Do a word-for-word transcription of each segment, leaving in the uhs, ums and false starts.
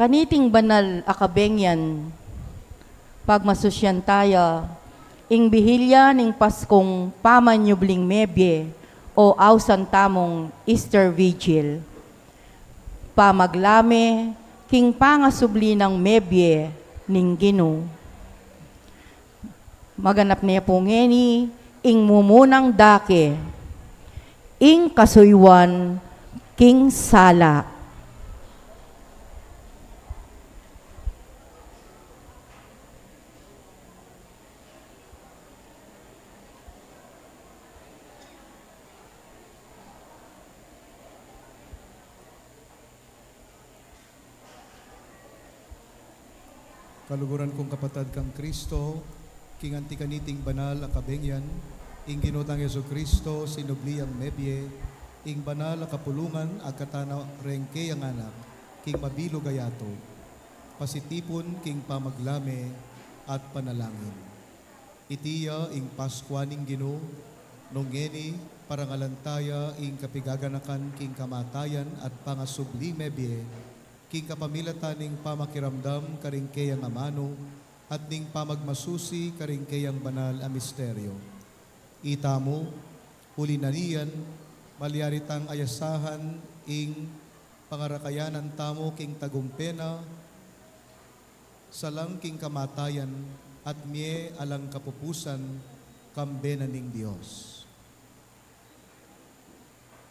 Kaniting banal a kabengyan, pagmasusyan taya ing bihilya ning Paskung pamanyubling mebie o ausan tamung Easter Vigil. Pamaglame king pangasubli nang mebie ning Ginu. Maganap ne pu ngeni ing mumunang dake, ing kasuyuan king sala. Kaluguran kung kapatad kang Kristo, king anti kaniting banal a kabengyan, ing Ginu tang Jesu Kristo sinubli yang mebie, ing banal a kapulungan agkatana reng keyang anak, king mabilug a yatu, pasitipun king pamaglame at panalangin. Iti ya ing Paskua ning Ginu, nung ngeni parangalan taya ing kapigaganakan king kamatayan at pangasubling mebie, king kapamilatan ning pamakiramdam karing keyang amanu at ning pamagmasusi karing keyang banal a misteryo. Itamu, uli na niyan, malyari tang ayasahan ing pangarakayanan tamu king tagumpe na, salang king kamatayan at mie alang kapupusan, kambe na ning Dios.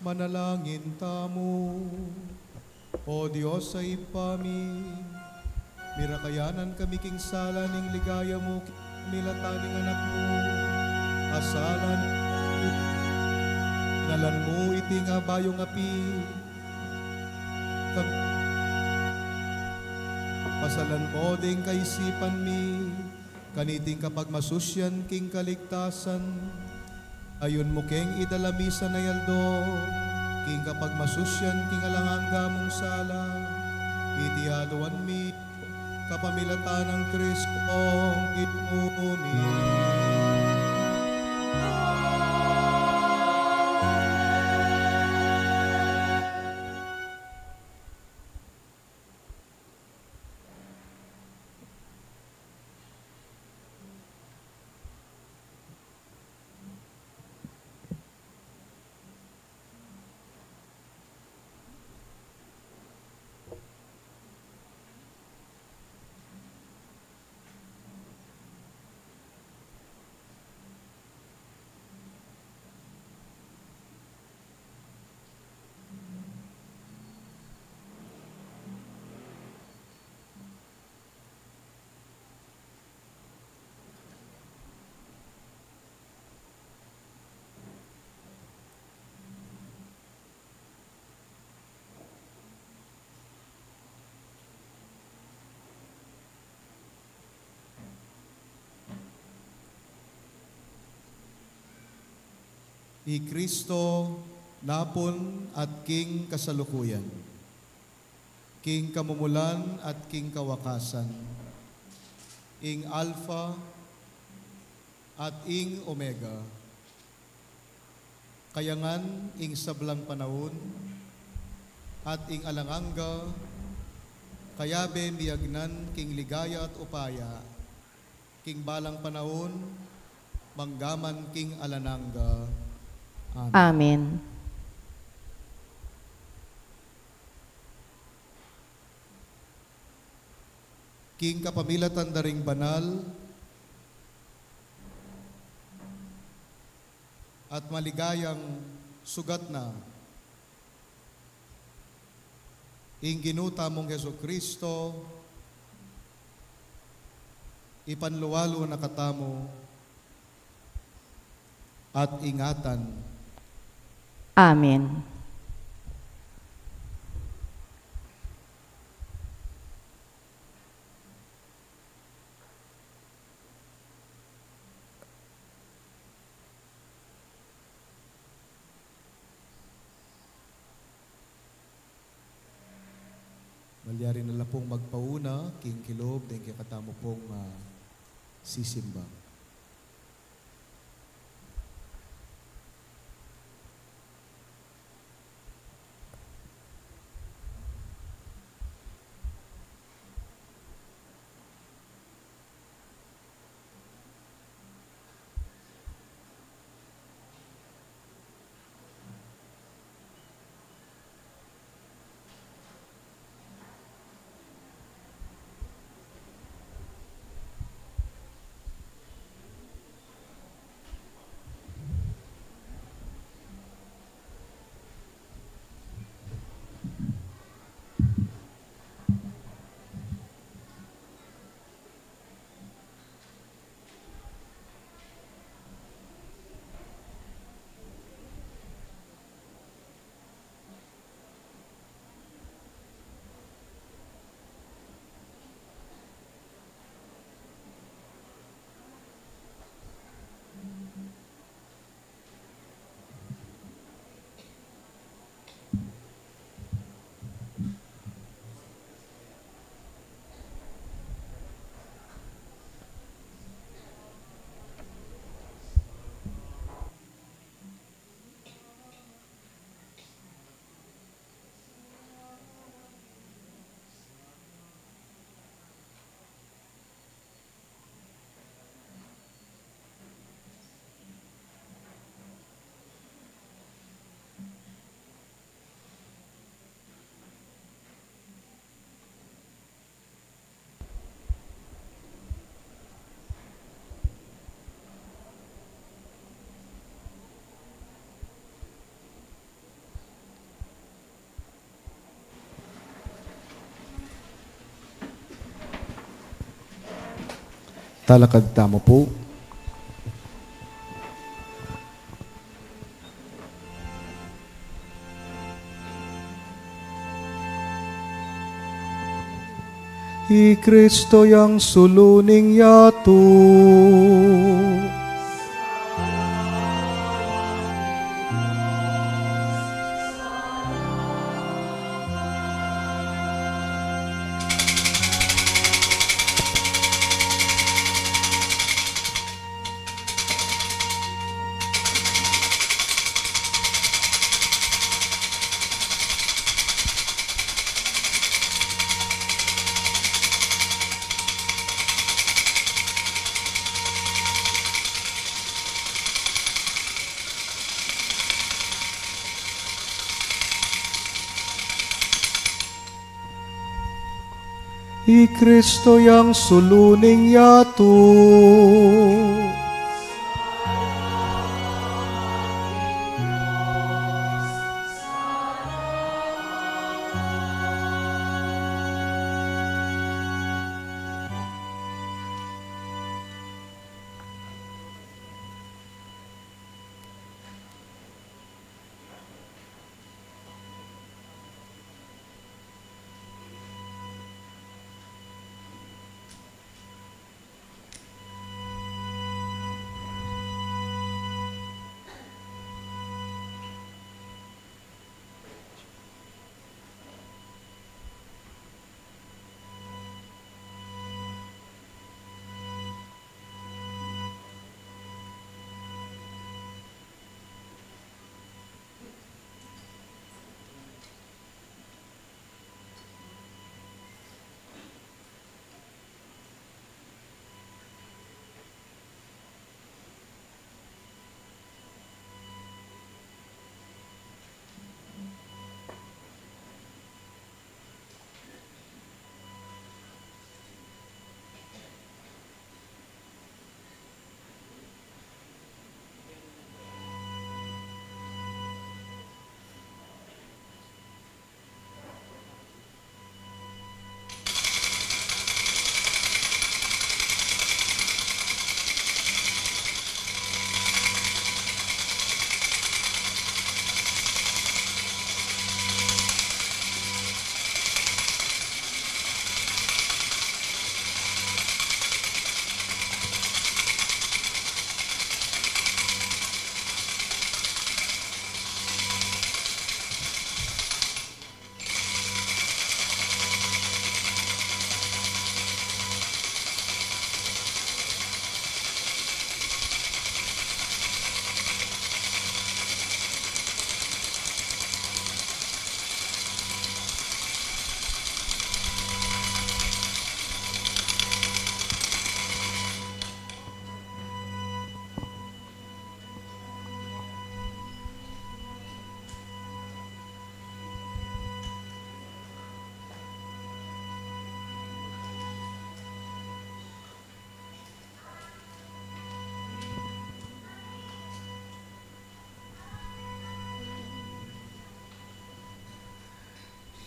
Manalangin tamu. O Dios a Ibpa mi, mirakayanan kami king sala ning ligaya mu king milatan ning Anak mu a sala ning, ngalan mu iti nga bayung api, kap-, pasalan mo ding kaisipan mi, kaniting kapagmasusyan king kaligtasan, ayun mu keng idala misan a aldo, king kapagmasusyan king alang angga mung sala, iti aduan mi, kapamilatan nang Kristo, Ginu mi. I Kristo, napun at king kasalukuyan, king kamumulan at king kawakasan, ing Alpha at ing Omega, kaya ngan ing sablang panaun at ing alang angga, kayabe miyagnan king ligaya at upaya, king balang panaun, manggaman king alang angga. Amen. Amen. King kapamilatan da ring banal at maligayang sugat na, ing Ginu tamung Jesu-Cristo, ipanluwalu na katamu at ingatan. Amen. Malyari na la pung magpauna king kilub deng kekatamu pung, ah, sisimba. Talakad tamu pu. I Kristo yang sulu ning yatu. I Kristo yang sulu ning yatu.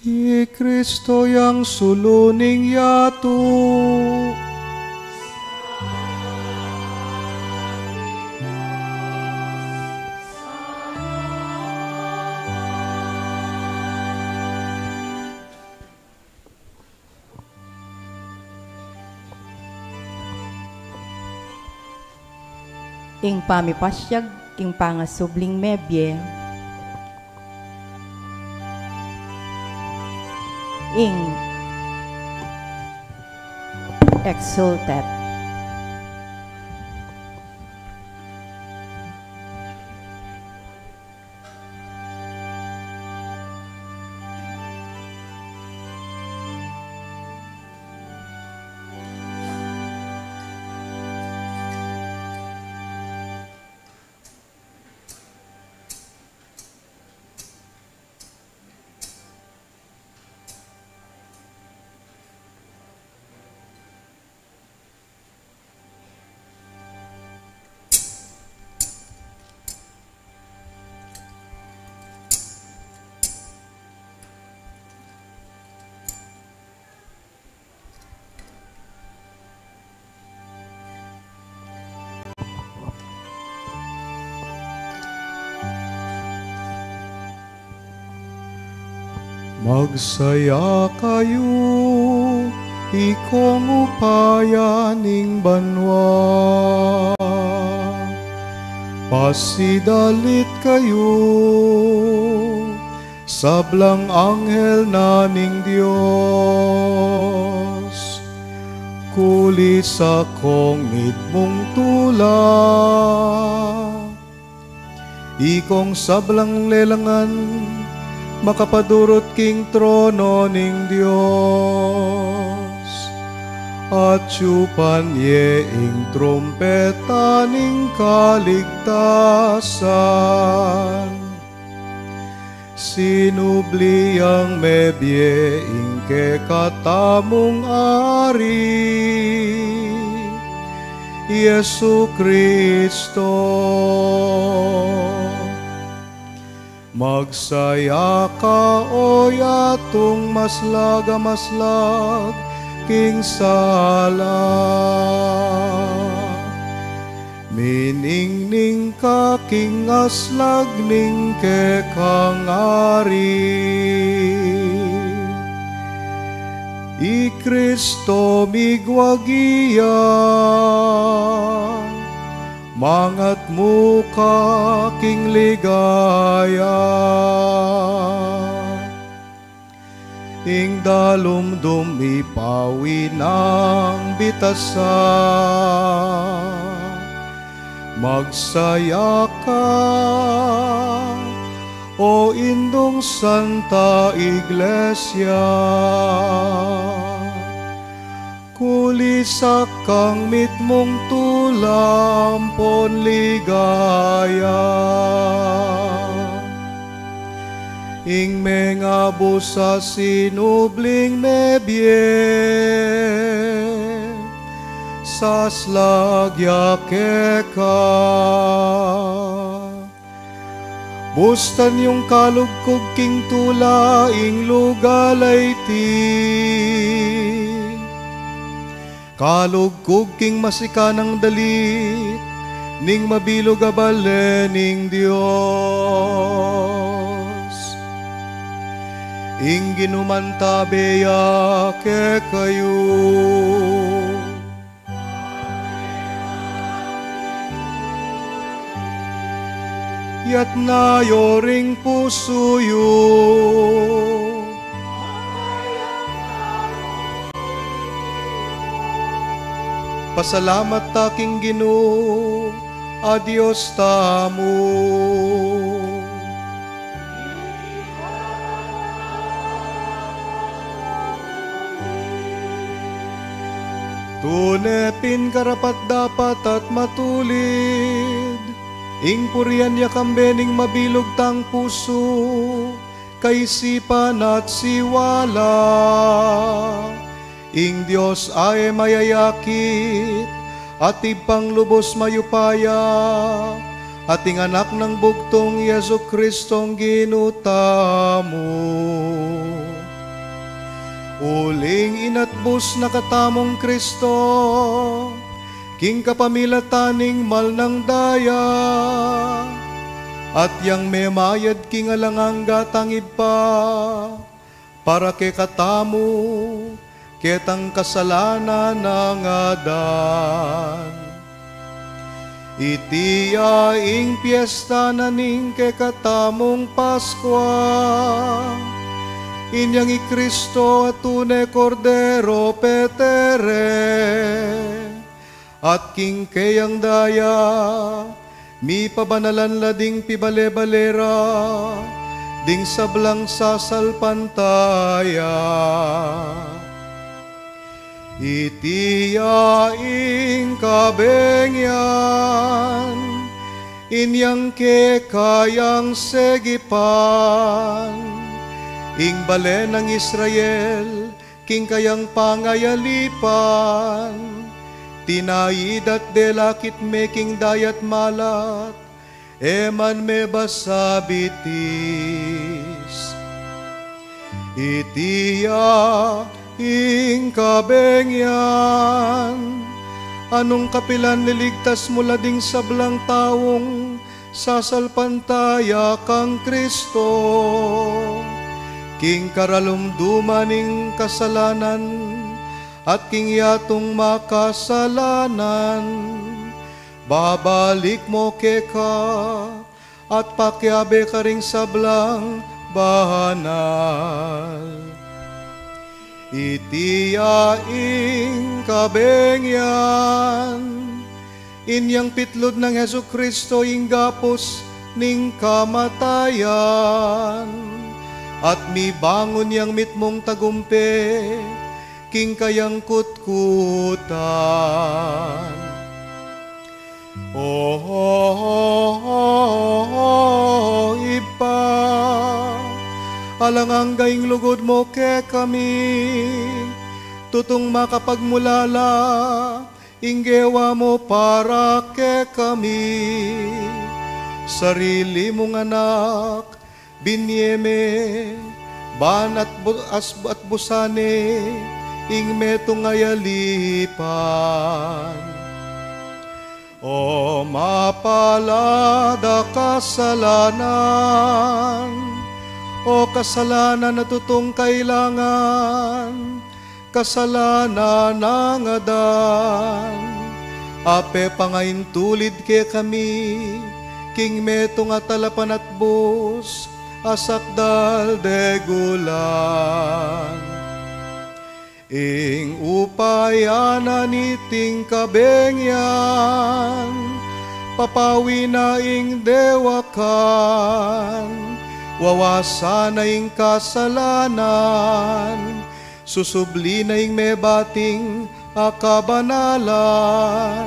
I Kristo yang sulu ning yatu. Ing pamipasiag king pangasubling mebie. Ing Exsultet. Magsaya kayu, ikong upaya ning banua. Pasidalit kayu, sablang anghel na ning Dios, kuli sakong mitmung tula. Ikong sablang lelangan makapadurut king trono ning Dios. Atyupan ye ing trumpeta ning kaligtasan. Sinubli yang mebie ing kekatamung Ari, Jesu Kristo. Magsaya ka, o yatung maslag a maslag king sala. Miningning ka king aslag ning kekang Ari. I Kristo migwagi ya, mangatmu ka king ligaya. Ing dalumdum ipawi nang bitasa. Magsaya ka, o indung Santa Iglesia. Kuli sakang mitmung tula ampon ligaya. Ing mengabus a sinubling mebie, saslag ya keka. Bustan yung kalugkug king tula ing lugal a iti. Kalugkug king masikanang dalit ning mabilug a bale ning Dios. Ing Ginu mantabe ya kekayu. Yatna yo ring pusu yu. Pasalamat ta king Ginu a Dios tamu. Tune pin karapat-dapat at matulid ing purian ya kambe ning mabilug tang pusu, kaisipan at siwala. Ing Dios a e mayayakit at Ibpang lubus mayupaya, at ing Anak nang bugtung, Jesu-Cristong Ginu tamu. Uling inatbus na katamung Cristo king kapamilatan ning mal nang daya, at yang memayad king alang angga tang Ibpa para kekatamu, ketang kasalanan a ngadan. Iti ya ing piesta na ning kekatamung Paskua, inyang i Cristo a tune Kordero petere, at king keyang daya mipabanalan la ding pibale-bale ra ding sablang sasalpantaya. Iti ya ing kabeng yan, inyang keka yang segipan ing bale nang Israel king kayang pangayalipan. Tinaid at delakit me king dayat malat, e man me basabitis. Iti ya ing kabeng yan, a nung kapilan liligtas mu la ding sablang taung sasalpantaya kang Cristo, King karalumduman ning kasalanan at king yatung makasalanan, babalik mu keka at pakiabe karing sablang banal. Iti ya ing kabengyan, inyang pitlud nang Jesucristo ing gapus ning kamatayan, at mibangun yang mitmung tagumpe king kayang kutkutan. O Ibpa, alang angga ing lugud mu kekami, tutung makapagmulala ing gewa mu para kekami. Sarili mung anak binie me, ban at bu-, as-, at busan ne ing metung a yalipan. O mapalad a kasalanan, o kasalanan a tutung kailangan, kasalanan nang Adan, a pepangaintulid kekami king metung a talapanatbus a sakdal degulan. Ing upaya na niting kabengyan, papawi na ing dewakan, wawasan na ing kasalanan, susubli na ing mebating a kabanalan,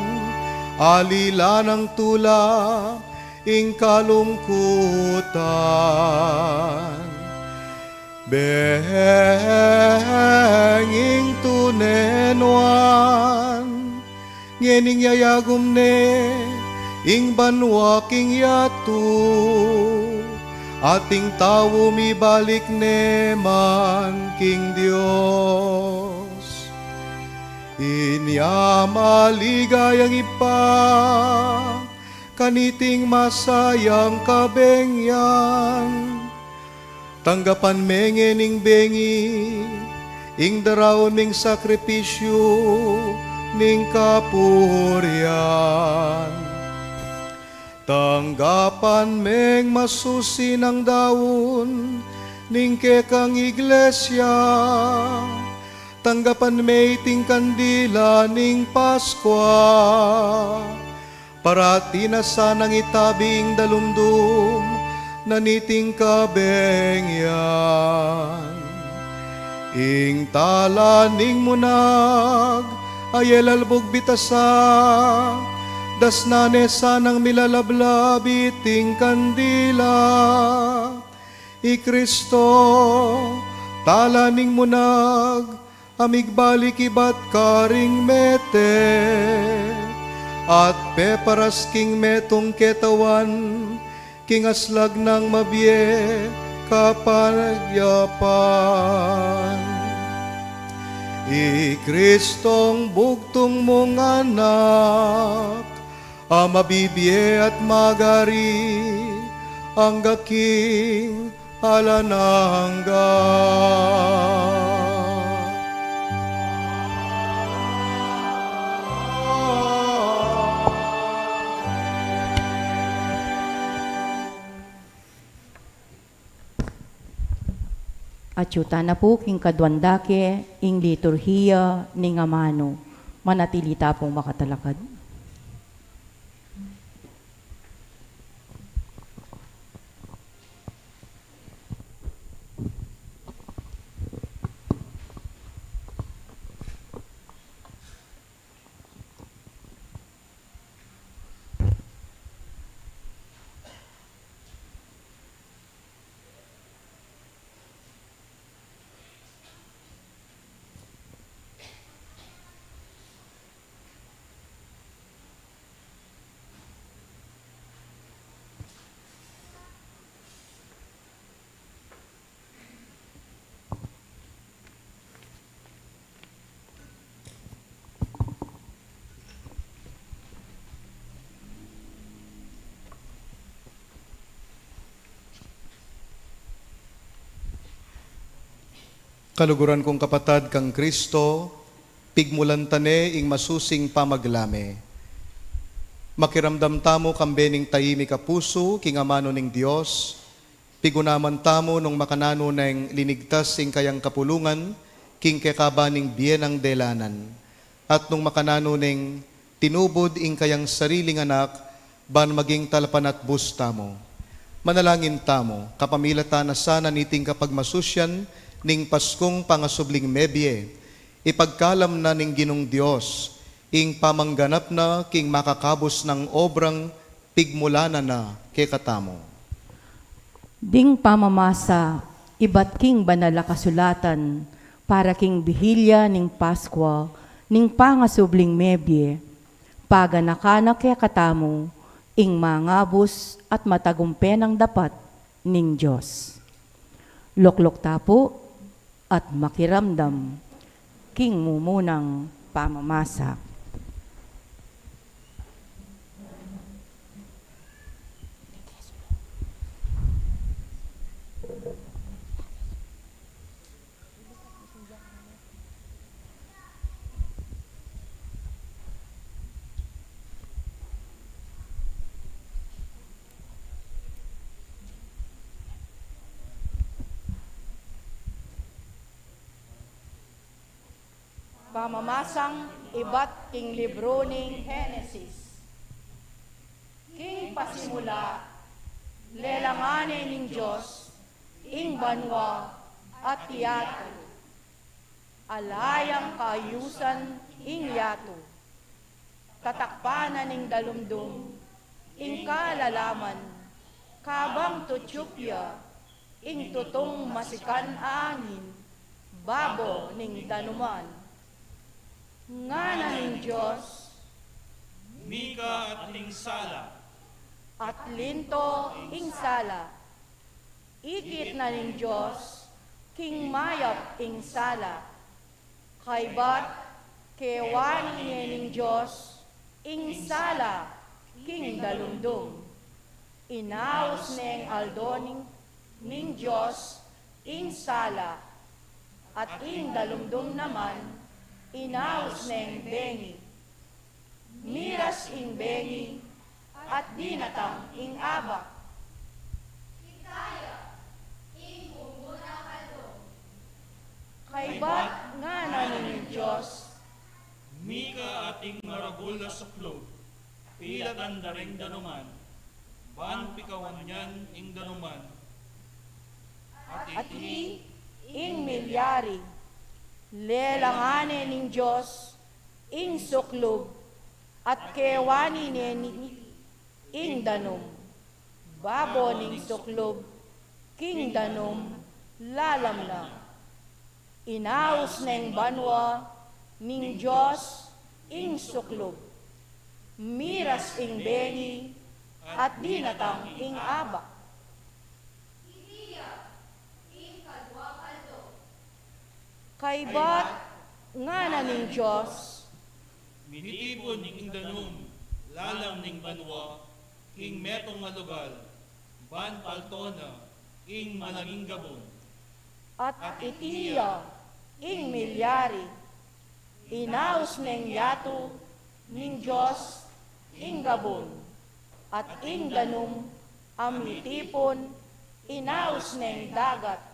alila nang tula ing kalungkutan. Beng ing tune nuan, ngening yayagum ne ing banua king yatu, at ing tau mibalik ne man king Dios. Inya maligayang Ibpa, kaniting masayang kabengyan, tanggapan me ngening bengi ing daraun ming sakripisyu ning kapurian. Tanggapan meng masusi nang daun ning kekang iglesia. Tanggapan me iting kandila ning Paskua. Parati na sanang itabi ing dalumdum na niting kabengyan. Ing tala ning munag a e lalbug bitasa, dasnan ne sanang milalablab iting kandila. I Kristo, tala ning munag a migbalik ibat karing mete, at peparas king metung ketawan king aslag nang mabie kapagyapan. I Kristong bugtung mung Anak, a mabibie at magari angga king alang angga. Atiu tana pu king kaduang dake ing liturhiya ning amanu. Manatili ta pung makatalakad. Kaluguran kung kapatad kang Kristo, pigmulan ta ne ing masusing pamaglame. Makiramdam tamu kambe ning taimik a pusu king amanu ning Dios, pigunaman tamu nung makananu neng linigtas ing kayang kapulungan king kekaban ning bie nang delanan, at nung makananu neng tinubud ing kayang sariling anak ban maging talapanatbus tamu. Manalangin tamu, kapamilatan na sana niting kapagmasusyan ning Paskung pangasubling mebie, ipagkalam na ning Ginung Dios ing pamangganap na king makakabus nang obrang pigmulanan na kekatamu. Ding pamamasa ibat king banal a kasulatan para king bihilya ning Paskwa ning pangasubling mebie, paganakan na kekatamu ing mangabus at matagumpe nang dapat ning Dios. Lukluk ta pu at makiramdam king mumunang pamamasa. Pamamasang ibat king libru ning Henesis. King pasimula, lelangan ne ning Dios ing banua at yatu. Ala yang kaayusan ing yatu. Tatakpan na ning dalumdum ing kalalaman, kabang tutyup ya ing tutung masikan a angin babo ning danuman. Ngana ning Dios, "Mika at ling sala." At linto ing sala. Ikit na ning Dios king mayap ing sala. Kaybat kewani ne ning Dios ing sala king dalumdum. Inaus neng aldo ning, ning Dios ing sala, at ing dalumdum naman inaus neng bengi. Miras ing bengi at dinatang ing abak. Kaybat ngana ning Dios, "Mika at ing maragul a suklub, pilatan da reng danuman, ban pikawan yan ing danuman." At iti ing milyari, lelangan ne ning Dios ing suklub, at kewani ne ning ing danum. Babo ning suklub king danum lalam na. Inaus neng banua ning Dios ing suklub. Miras ing bengi at dinatang ing abak. Kaybat ngana ning Dios, "Mitipun ing danum lalam ning banua king metung a lugal, ban palto na ing malaking gabun." At iti ya ing milyari, inaus neng yatu ning Dios ing gabun, at ing danum a mitipun inaus neng dagat.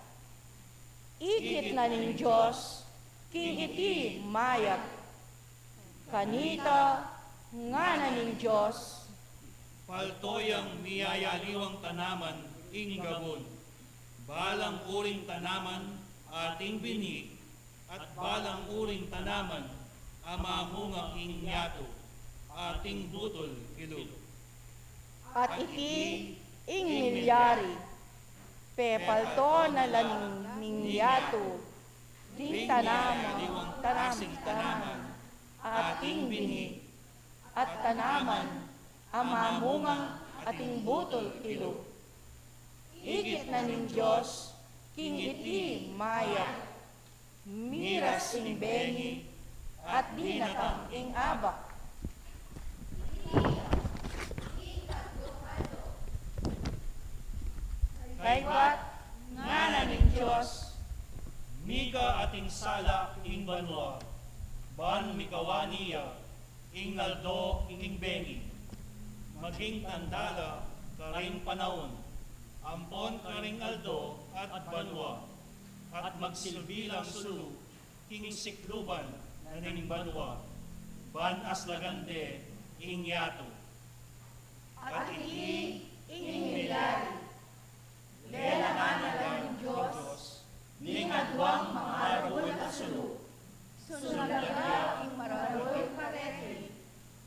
Ikit na ning Dios king iti mayap. Kanita ngana ning Dios, "Palto yang miyayaliwang tanaman ing gabun, balang uring tanaman ating bini, at balang uring tanaman a mamunga king yatu, ating butul kilub." At iti ing milyari, pepalto na la ning, ning yatu ding tanaman, tanaman, tanaman ating bini, at tanaman a mamunga ating butul kilub. Ikit na ning Dios king iti mayap. Miras ing bengi at dinatang ing abak. Kaybat ngana ning Dios, Mika ating sala king banua, ban mikawani ya ing aldo king bengi. Maging tanda la karing panaun, ampon karing aldo at banua, at magsilbi lang sulu king sikluban na ning banua, ban aslagan de ing yatu. At iti ing milyari, lelangan na la ning Dios ning aduang mamaragul a sulu, sunlag ya ing maragul a kareti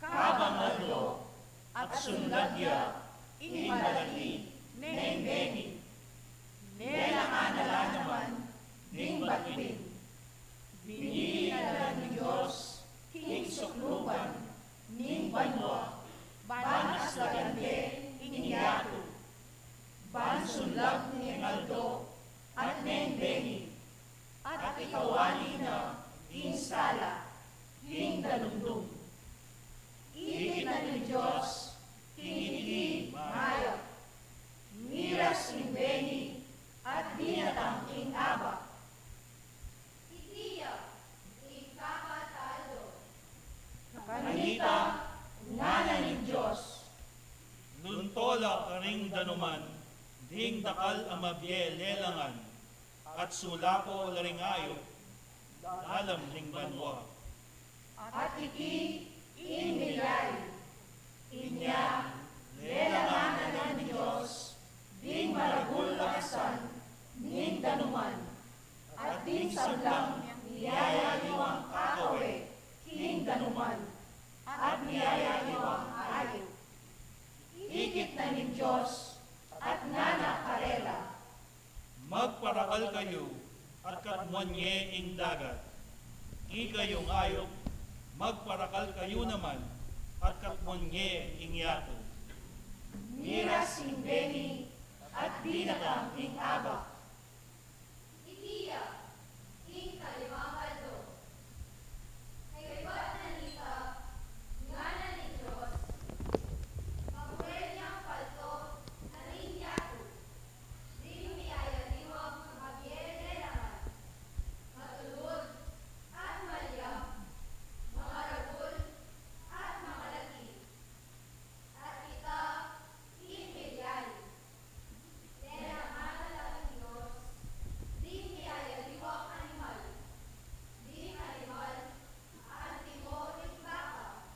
kabang aldo, at sunlag ya ing malati neng bengi. Lelangan na la naman ding batbit. Binili na la ning Dios king sukluban ning banua, ban aslagan de ing yatu, ban sunlag neng aldo at neng bengi, at ikawani na ing sala king dalumdum. Ikit na ning Dios king iti mayap, miras ing bengi at dinatang ing abak. Iti ya ing kapat a aldo. Kanita, ngana ning Dios. Lunto la karing danuman ding dakal a mabie lelangan, at sulapo la ring ayup lalam ning banua. At iti ing milyari. Inya, lelangan na la ning Dios ding maragul a asan ning danuman, at ding sablang miyayaliwang kakawe king danuman, at miyayaliwang ayup. Ikit na ning Dios at ngana karela. Magparakal kayu at katmuan ye ing dagat. Ikayung ayup, magparakal kayu naman at katmuan ye ing yatu. Miras ing bengi at dinatang ing abak. Iti ya ing kalimang aldo. Kaybat na nita, ngana ning Dios, makurel yang palto na ning yatu, ding miyayaliwang mabie lelangan, matulud at malyap, mamaragul at makalati. At ita ing milyari. Lelangan na la ning Dios ding miyayaliwang animal, ding animal a antimo ring gapang,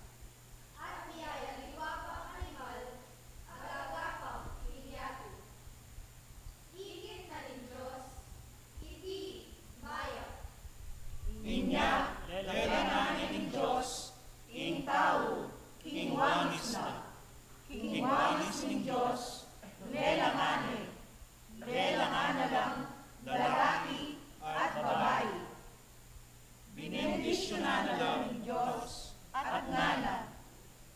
at miyayaliwang animal a gagapang king yatu. Ikit na ning Dios iti mayap. Inya, lelangan na ning Dios ing tau king wangis na. King wangis ning Dios, lelangan ne. Lelangan na lang lalaki at babai. Binendisyunan na la ning Dios at ngana,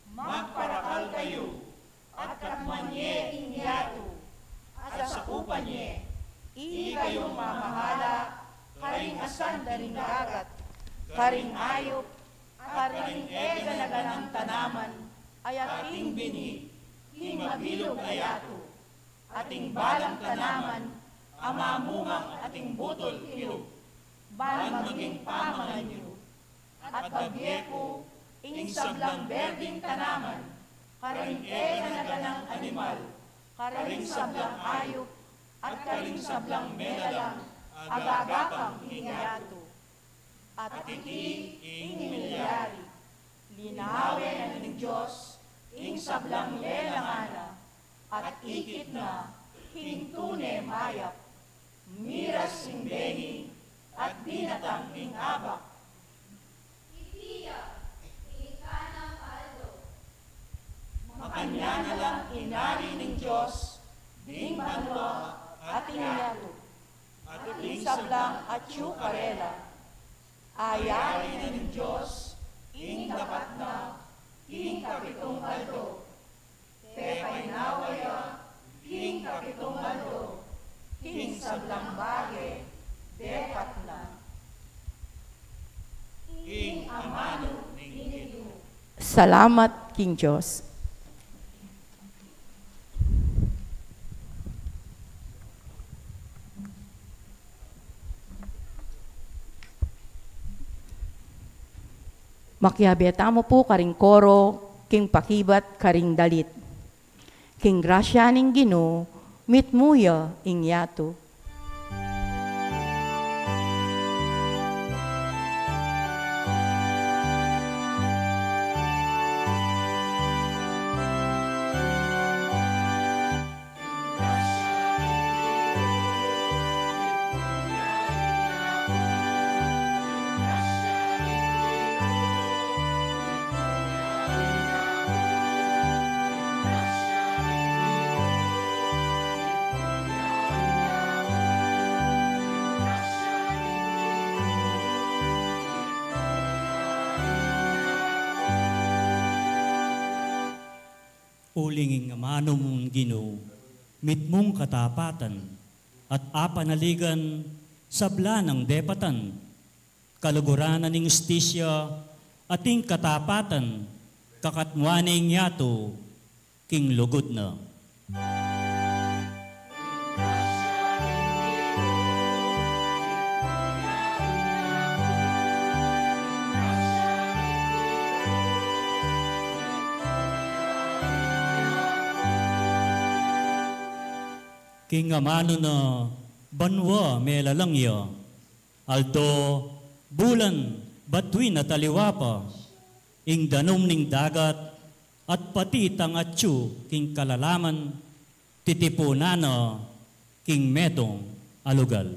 magparakal kayu at katmuan ye ing yatu, at sakupan ye, ikayung mamahala karing asan da ring dagat, karing ayup, karing e gana-ganang tanaman a ating bini king mabilug a yatu. Ating balang tanaman a mamungang ating butul king lub, ban maging pamangan yu. At babie ku ing sablang berding tanaman, karing e gana-ganang animal, karing sablang ayup, at karing sablang melalang a gagapang king yatu. At iti ing milyari, linawe na ning Dios ing sablang lelangan na, at ikit na king tune mayap. Miras ing bengi at dinatang ing abak. Iti ya ing kanam a aldo. Makanyan na lang inari ning Dios ding banua at ing yatu, at ing sablang atyu karela. Ayari na ning Dios ing dapat na king kapitung aldo. Pepainawa ya king kapitung aldo ing sablang bage depat na. Ing amanu ning Ginu. Salamat king Dios. Makiabe tamu pu karing koro king pakibat karing dalit. King grasya ning Ginu, mitmu ya ing yatu. Uling ing amanu mung Ginu, mitmung katapatan, at apanaligan sabla nang depatan, kaluguran na ning hustisya, at ing katapatan, kakatmuan ing yatu, king lugud na. King amanu na banua melalang ya, aldo, bulan, batuin at aliwa pa, ing danum ning dagat, at pati itang atyu king kalalaman, titipunan na king metung a lugal.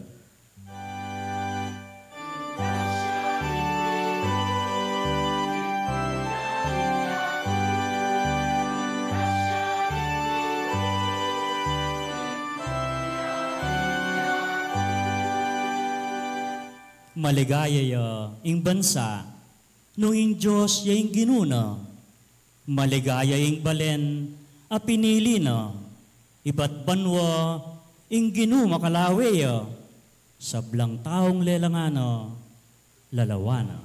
Maligaya ya ing bansa, nung ing Dios ya ing Ginu na. Maligaya ing balen a pinili na, ibat banua ing Ginu makalawe ya, sablang taung lelangan na, lalawan na.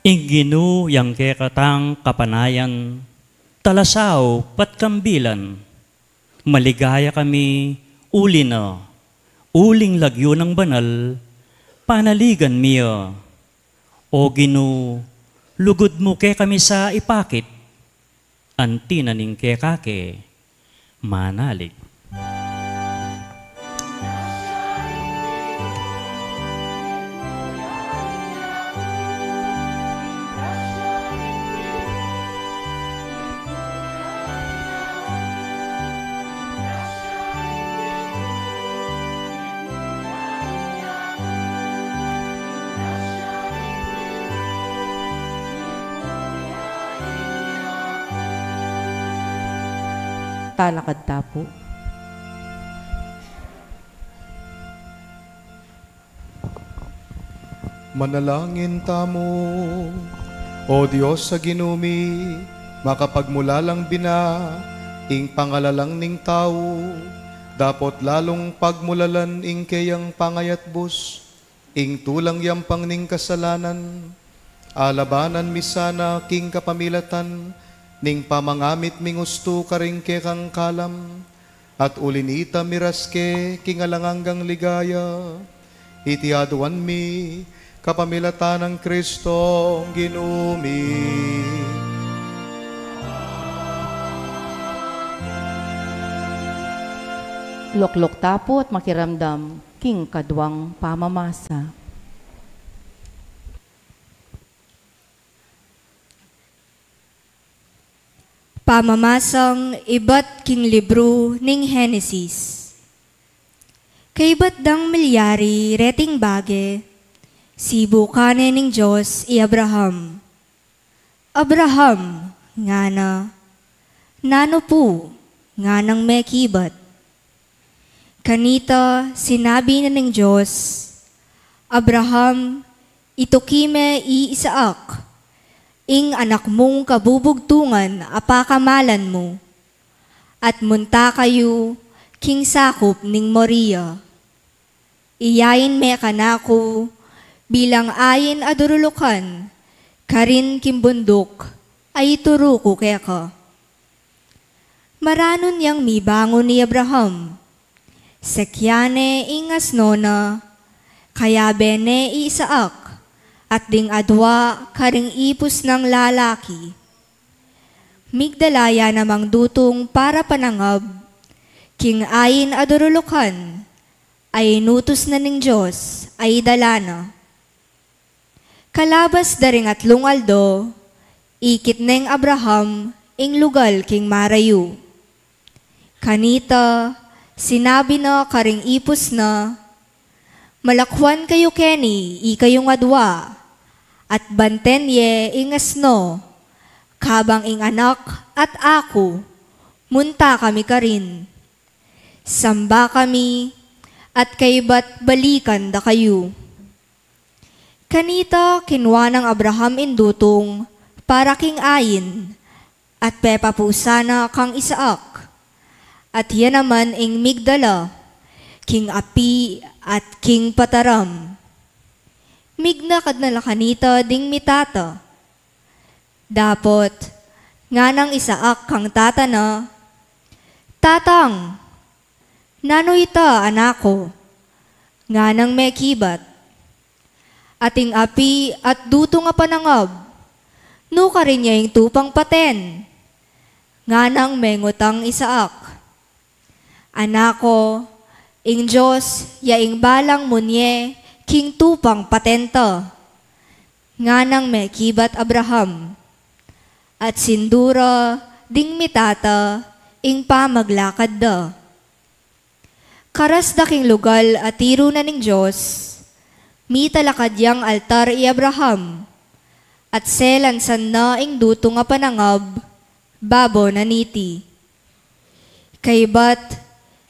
Ing Ginu yang kekatang kapanayan, talasaup at kambilan. Maligaya kami uli na, uling lagyu nang banal, panaligan mi ya. O Ginu, lugud mu kekami sa ipakit, anti na ning keka ke manalig. Talakad ta pu. Manalangin tamu. O Dios a Ginu mi, makapagmulalang bina ing pangalalang ning tau, dapot lalung pagmulalan ing keyang pangayatbus, ing tulang yampang ning kasalanan, alabanan mi sana king kapamilatan ning pamangamit ming ustu karing kekang kalam, at uli nita miras ke king alang anggang ligaya. Iti aduan mi kapamilatan nang Kristong Ginu mi. Lukluk ta pu at makiramdam king kaduang pamamasa. Pamamasang ibat king libru ning Henesis. Kaybat dang milyari reting bage, sibukan ne ning Dios i Abraham. "Abraham," ngana. "Nanu pu?" nganang mekibat. Kanita sinabi na ning Dios, "Abraham, ituki me i Isaac, ing anak mung kabubugtungan a pakamalan mu, at munta kayu king sakup ning Moria. Iyain me kanaku Bilang ain a durulukan karin king bunduk a ituru ku keka. Maranun yang mibangun i Abraham. Sekya ne ing asno na, kayabe ne i Isaac, at ding adua karing ipus nang lalaki. Migdala ya namang dutung para panangab king ain a durulukan a inutus na ning Dios a idala na. Kalabas da ring atlung aldo, ikit neng Abraham ing lugal king marayu. Kanita, sinabi na karing ipus na, "Malakwan kayu keni ikayung adua, at banten ye ing asno, kabang ing anak at aku, munta kami karin. Samba kami, at kaybat balikan da kayu." Kanita kinua nang Abraham ing dutung para king ain, at pepapusan na kang Isaac, at ya naman ing migdala king api at king pataram. Mignakad na la kanita ding mitata. Dapot, nganang Isaac kang tata na, "Tatang, nanu ita, anak ku?" Nganang mekibat, "Ating api at dutung a panangab, nukarin ya ing tupang paten?" Nganang mengutang Isaac, "Anak ku, ing Dios ya ing balang munye king tupang paten ta." Nganang mekibat Abraham, at sindu ra ding mitata ing pamaglakad da. Karas da king lugal a tiru na ning Dios, mitalakad yang altar i Abraham, at selansan na ing dutung a panangab babo na niti. Kaybat,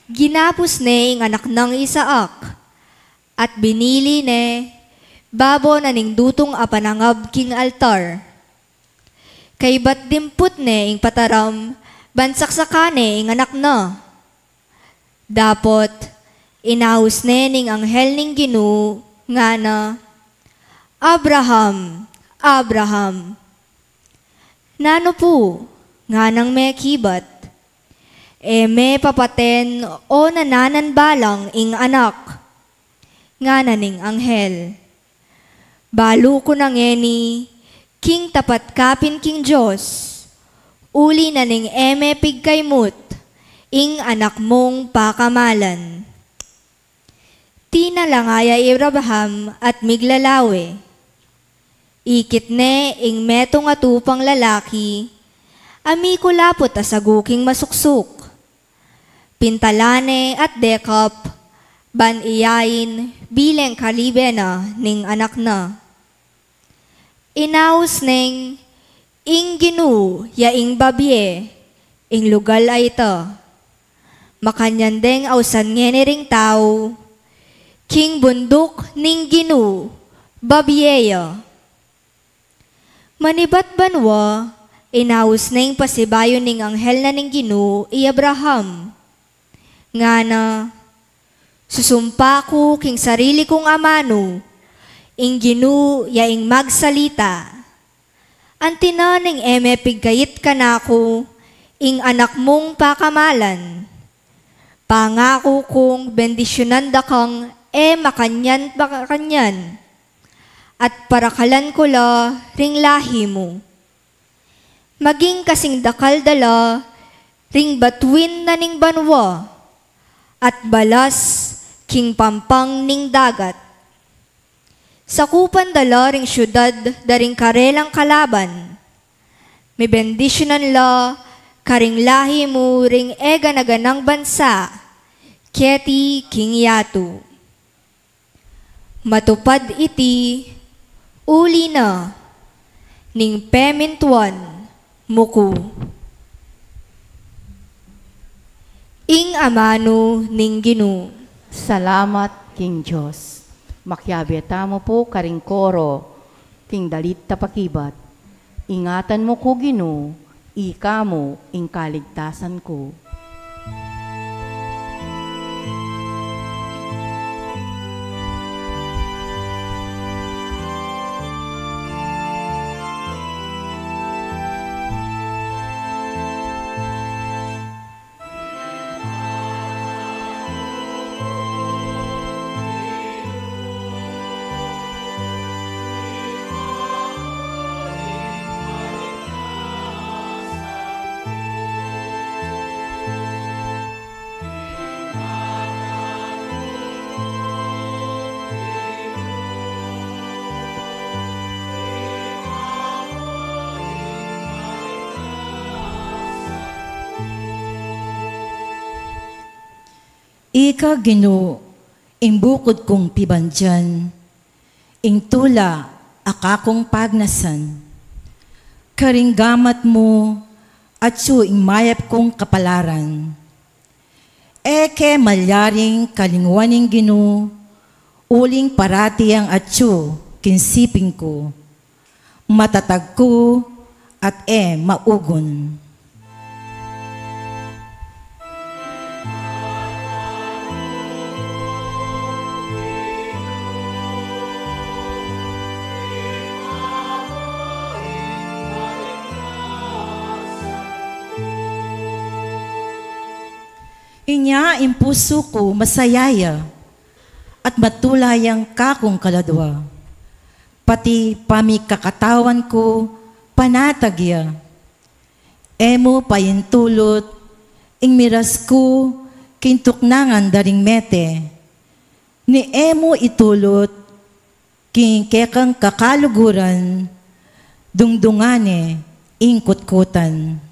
ginapus ne ing anak nang Isaac, at binili ne babo na ning dutung a panangab king altar. Kaybat dimput ne ing pataram, ban saksakan ne ing anak na. Dapot, inaus ne ning anghel ning Ginu, ngana, "Abraham, Abraham." "Nanu pu?" nganang mekibat. "E me papaten o nananan balang ing anak," ngana ning anghel. "Balu ku na ngeni king tapat kapin king Dios, uli na ning e me pigkaymut ing anak mung pakamalan." Tinalangaya i Abraham at miglalawe. Ikit ne ing metung a tupang lalaki a mikulaput a sagu king masuksuk. Pintala ne at dekap, ban iyain bilang kalibe na ning anak na. Inaus neng, "Ing Ginu ya ing babie ing lugal a ita." Makanyan deng ausan ngeni ring tau, "King bunduk ning Ginu babie ya." Manibat banua, inaus neng pasibayu ning anghel na ning Ginu i Abraham. Ngana, "Susumpa ku king sarili kung amanu, ing Ginu ya ing magsalita. Anti na ning e me pigkait kanaku ing anak mung pakamalan, pangaku kung bendisyunan da kang e makanyan makanyan, at parakalan ku la ring lahi mu. Maging kasing dakal da la ring batuin na ning banua, at balas king pampang ning dagat. Sakupan da la ring syudad da ring karelang kalaban. Mibendisyunan la karing lahi mu ring e gana-ganang bansa keti king yatu." Matupad iti uli na ning pemintuan mu ku. Ing amanu ning Ginu. Salamat king Dios. Makiabe tamu pu karing koro king dalit a pakibat. Ingatan mu ku, Ginu, ika mu ing kaligtasan ku. Ika, Ginu, ing bukud kung pibandian, ing tula a kakung pagnasan. Karing gamat mu, atyu ing mayap kung kapalaran. E ke malyaring kalingwan ning Ginu, uling parati yang atyu king siping ku. Matatag ku at e maugun. Inya ing pusu ku masaya ya, at matula yang kakung kaladua. Pati pamikakatawan ku, panatag ya. E mu paintulut ing miras ku king tuknangan da ring mete, ni e mu itulut king kekang kakaluguran, dungdungan ne ing kutkutan.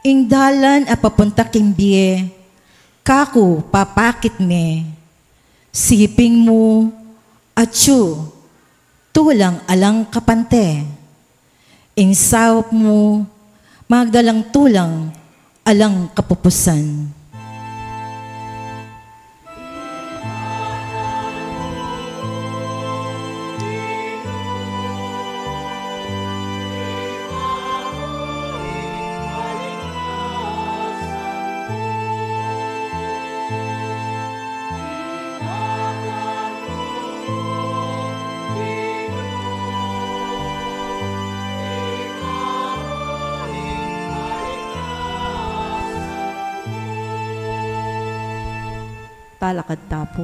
Ing dalan a papunta king bie, kaku papakit me. Siping mu, atyu, tulang alang kapante. Ing saup mu, magdalang tulang alang kapupusan. Talakad ta pu.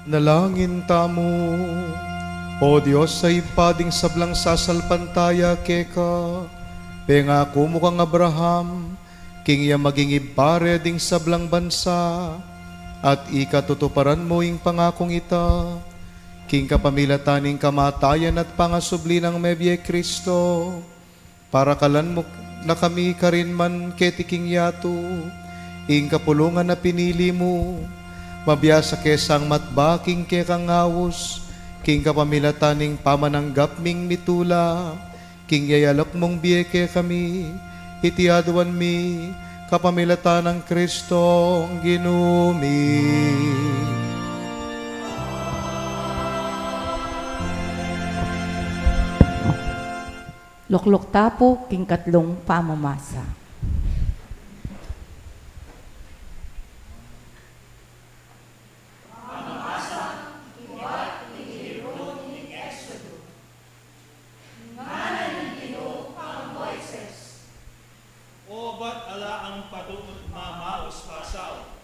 Manalangin tamu. O Dios a Ibpa ding sablang sasalpantaya keka, pengaku mu kang Abraham, king iya maging ibpa re ding sablang bansa, at ikatutuparan mu ing pangakung ita, king kapamilatan ning kamatayan at pangasubli nang mebie Kristo, para kalan mu na kami karin man keti king yatu, ing kapulungan a pinili mu, mabiasa ke sang matba king kekang aus, king kapamilatan ning pamananggap ming mitula, king yayalak mung bie kekami, iti aduan mi, kapamilatan nang Kristong Ginu mi. Lukluk ta pu king katlung pamamasa. Pamamasa king ibat ning libru ning Exodo. Ngana ning Ginu kang Moises: Obat ala ang patunud mamaus pasau.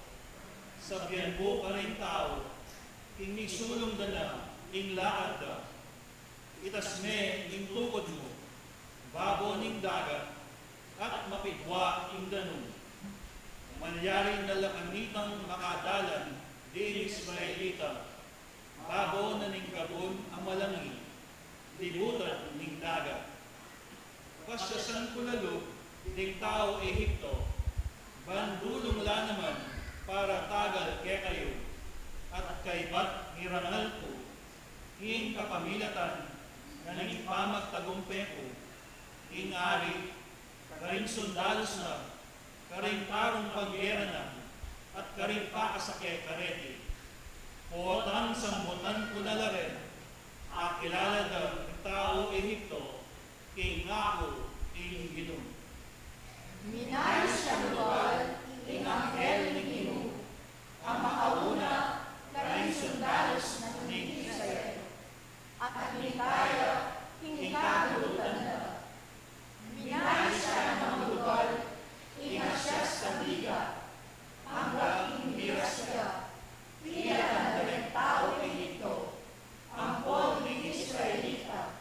Sabian mu karing tau, ing misulung da na ing lakad da. Itas me ing tukud mu babo ning dagat, at mapidua ing danum. Malyari na la kamitang makadalan ding Israelita babo na ning gabun a malangi, libutan ning dagat. Pasyasan ku la lub ding tau Egipto, ban dulung la naman para tagal kekayu, at kaybat ning rangal ku, king kapamilatan na ning pamagtagumpe ku, ing ari, karing sundalus na, karing karung panggera na, at karing pakasake kareti. Potang sambutan ku na la rin, akilala da ring tau Egipto, king aku ing Ginu. Minayus yang lugal ing anghel ning Ginu, a makauna karing sundalus na ning Israel. At minta ya king kagulutan da. Minayus yang lugal ing asyas a bigat, anggang miras ya, piyatan da ring tau Egipto, ampon ring Israelita,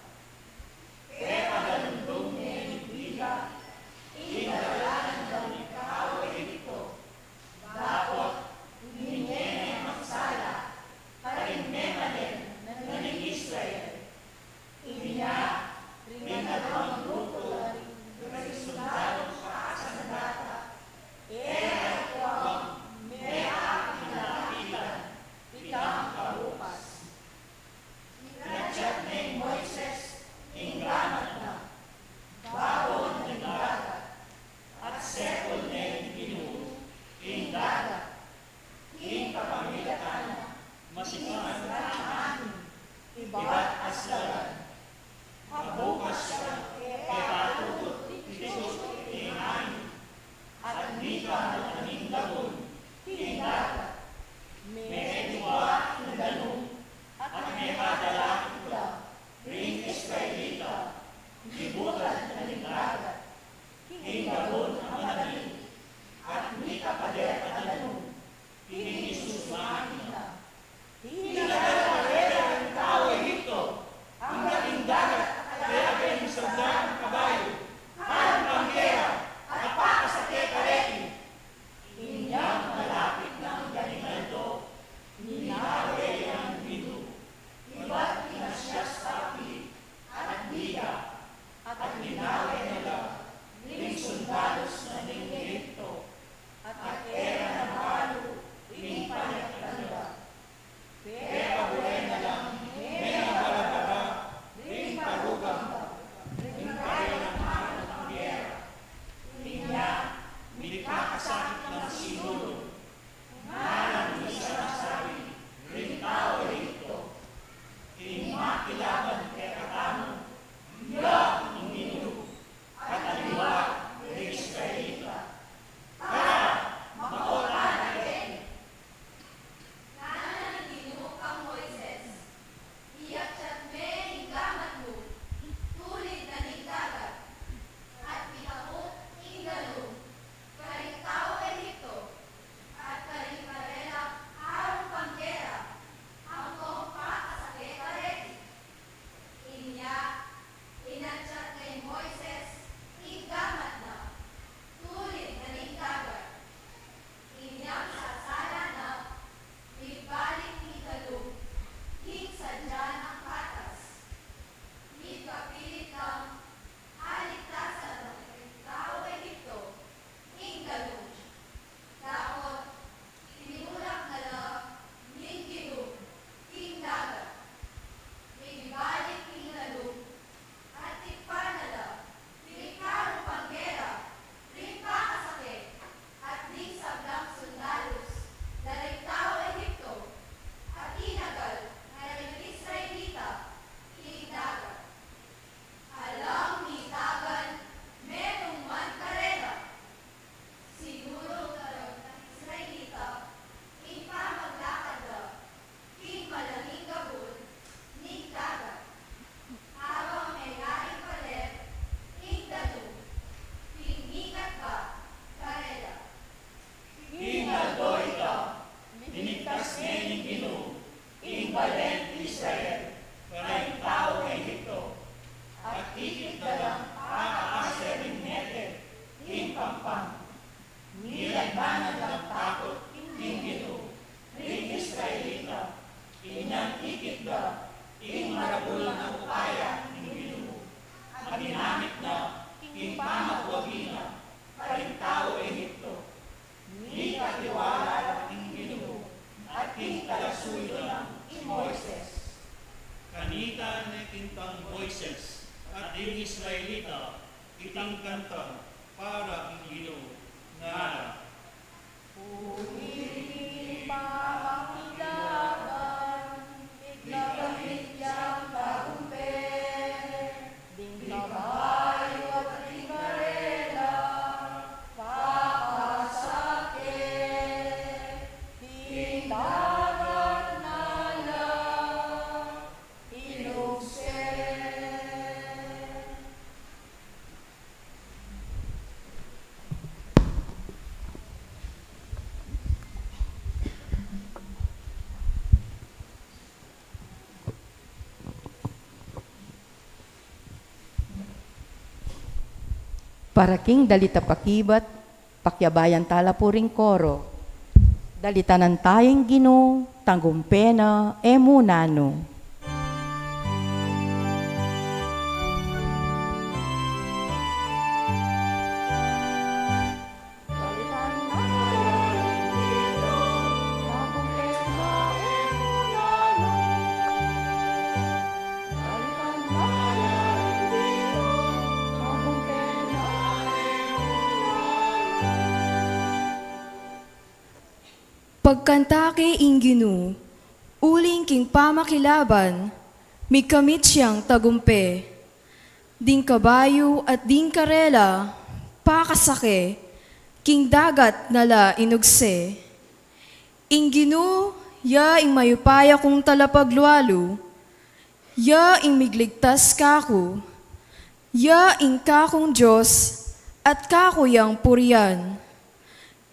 Milabanan lang takut ing Ginu ring Israelita, inyang ikit da ing maragul nang upaya ning Ginu, a ginamit na king pamagwagi na karing tau Egipto. Mikatiwala la king Ginu at king talasuyu nang i Moises. Kanita ne kintang Moises at ding Israelita itang kanta para king Ginu, ngara: Uli king pamakilaban, mikamit yang tagumpe. Ding kabayu at ding karela, pakasake. King dagat na la inukse. Para king dalita pakibat, pakiabayan tala pu ring koro. Dalitanan taya ing Ginu, tagumpe na, e mu nanu. Pagkanta ke ing Ginu, uling king pamakilaban, mikamit yang tagumpe. Ding kabayu at ding karela, pakasake, king dagat na la inukse. Ing Ginu, ya ing mayupaya kung talapaglualu, ya ing migligtas kaku, ya ing kakung Dios, at kaku yang purian.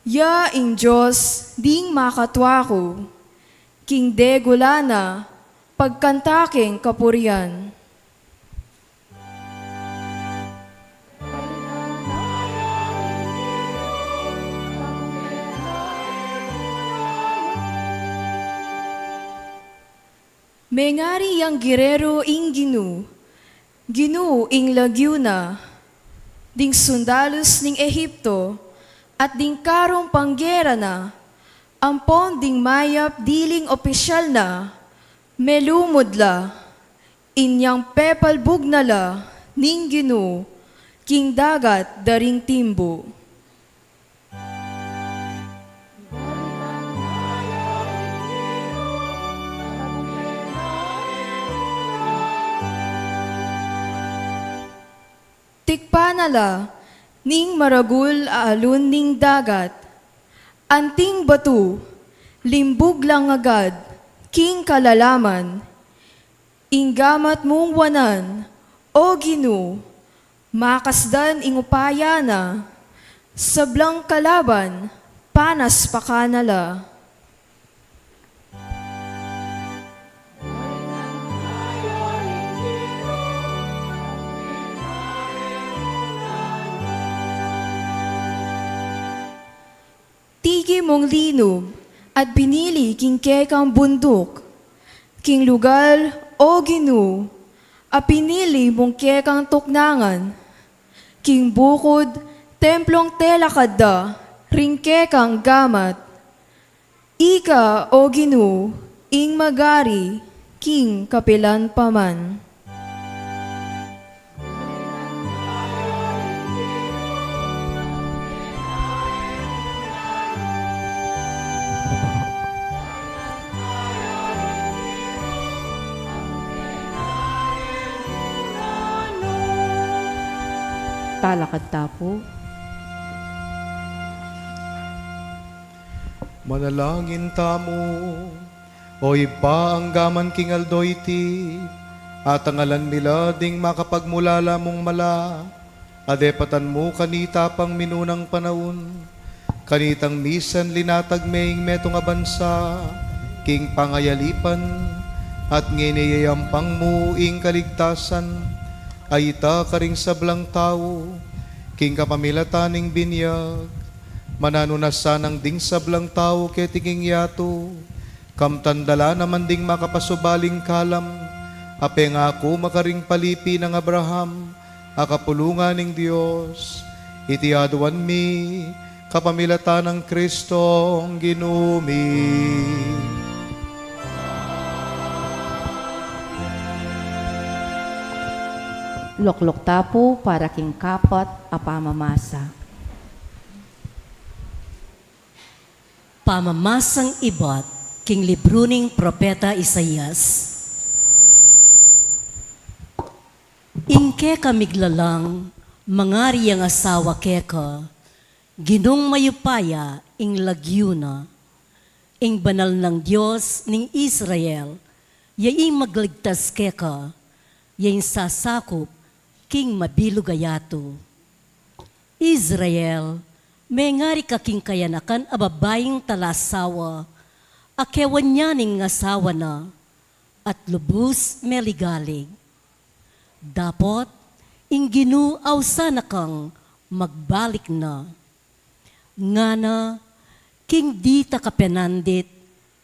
Ya ing Dios ding makatua ku, king degula na, pagkanta keng kapurian. Mengari yang gereru ing Ginu, Ginu ing lagyu na. Ding sundalus ning Ehipto at ding karung panggera na, ampon ding mayap diling opisyal na, melumud la. Inyang pepalbug na la ning Ginu king dagat da ring timbu. Tikpan na la ning maragul a alun ning dagat. Anting batu, limbug lang agad king kalalaman. Ing gamat mung wanan, O Ginu, makasdan ing upaya na, sablang kalaban, panaspakan na la. Tigi mung linum at binili king kekang bunduk, king lugal, O Ginu, a pinili mung kekang tuknangan, king bukud, templung telakad da ring kekang gamat. Ika, O Ginu, ing magari king kapilan pa man. Talakad ta pu. Manalangin tamu. O Ibpa, anggaman king aldo iti, atangalan mi la ding makapagmulala mung mala, a depatan mu kanita pang minunang panaun, kanitang misan linatag me ing metung a bansa king pangayalipan, at ngeni yayampang mu ing kaligtasan a ita karing sablang tau, king kapamilatan ning binyag Mananu na sanang ding sablang tau keti king yatu, kamtan da la naman ding makapasubaling kalam a pengaku makaring palipi nang Abraham a kapulungan ning Dios. Iti aduan mi kapamilatan nang Kristong Ginu mi. Lukluk ta pu para king kapat a pamamasa. Pamamasang ibat king libru ning Propeta Isaias. Ing keka miglalang, mangari yang asawa keka, Ginung mayupaya ing lagyu na. Ing Banal nang Dios ning Israel, ya ing magligtas keka, ya ing sasakup king mabilug a yatu. Israel, mengari ka king kayanakan a babaing talasawa, a kewan ya ning asawa na, at lubus meligalig. Dapot ing Ginu ausan na kang magbalik na. Ngana, king dita ka penandit,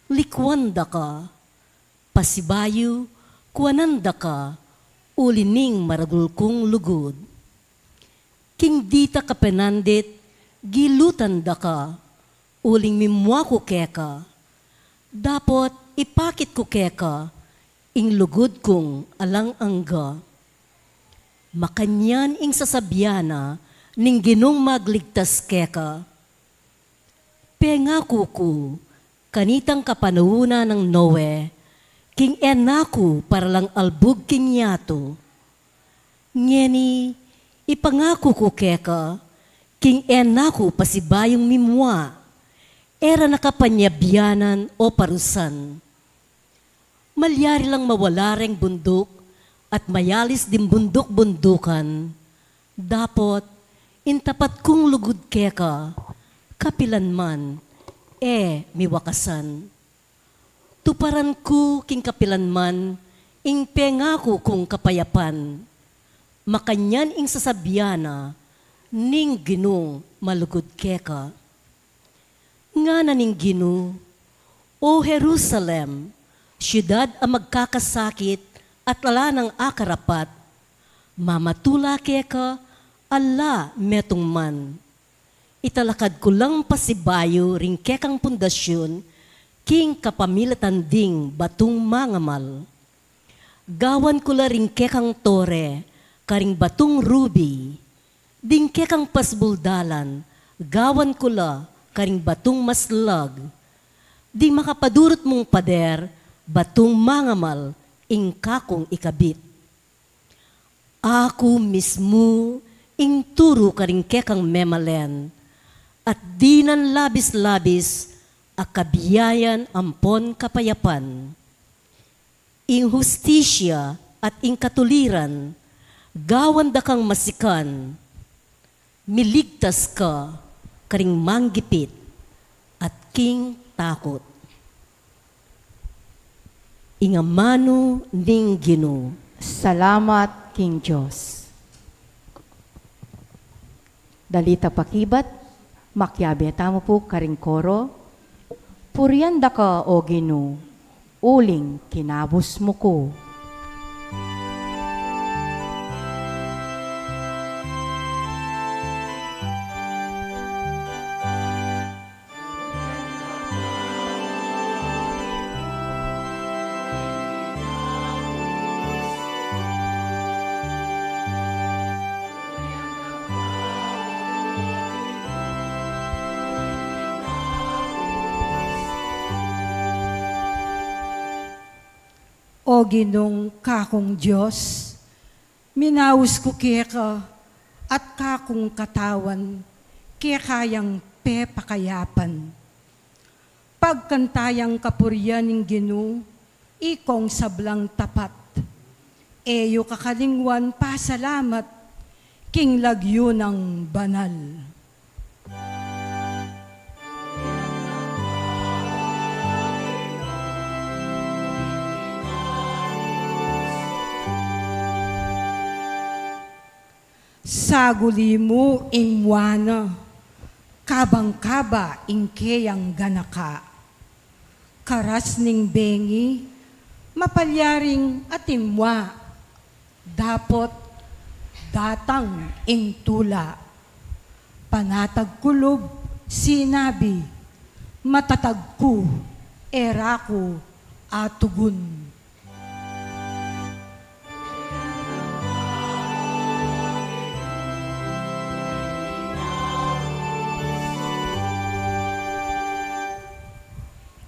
likuan da ka. Pasibayu, kuanan da ka, uli ning maragul kung lugud. King dita ka penandit, gilutan da ka, uling mimua ku keka. Dapot ipakit ku keka ing lugud kung alang angga. Makanyan ing sasabian na ning Ginung magligtas keka. Pengaku ku kanitang kapanaunan nang Noe, king e na ku para lang albug king yatu. Ngeni, ipangaku ku keka, king e na ku pasibayung mimua, e ra na ka panyabianan o parusan. Malyari lang mawala reng bunduk at mayalis ding bunduk-bundukan, dapot ing tapat kung lugud keka, kapilan man, e miwakasan. Tuparan ku king kapilan man ing pengaku kung kapayapan. Makanyan ing sasabian na ning Ginung malugud keka. Ngana ning Ginu, O Jerusalem, siudad a magkakasakit at ala nang akarapat, mamatula keka, ala metung man. Italakad ku lang pasibayu ring kekang pundasyun, king kapamilatan ding batung mangamal. Gawan ku la ring kekang tore, karing batung rubi, ding kekang pasbuldalan, gawan ku la karing batung maslag, ding makapadurut mung pader, batung mangamal, ing kakung ikabit. Aku mismu ing turu karing kekang memalen, at dinan labis-labis a kabiayan ampon kapayapan. Ing hustisya at ing katuliran, gawan da kang masikan, miligtas ka karing manggipit at king takut. Ing amanu ning Ginu. Salamat king Dios. Dalita pakibat, makiabe tamu pu karing koro. Purian da ka, O Ginu, uling kinabus mu ku. O Ginung kakung Dios, minaus ku keka, at kakung katawan, keka yang pepakayapan. Pagkanta yang kapurian ning Ginu, ikong sablang tapat. E yu kakalingwan pasalamat king lagyu nang banal. Saguli mu ing mua na, Kabang-kaba ing keyang ganaka. Karas ning bengi, mapalyaring atin mua. Dapot datang ing tula. Panatag ku lub sinabi, matatag ku, e ra ku atugun.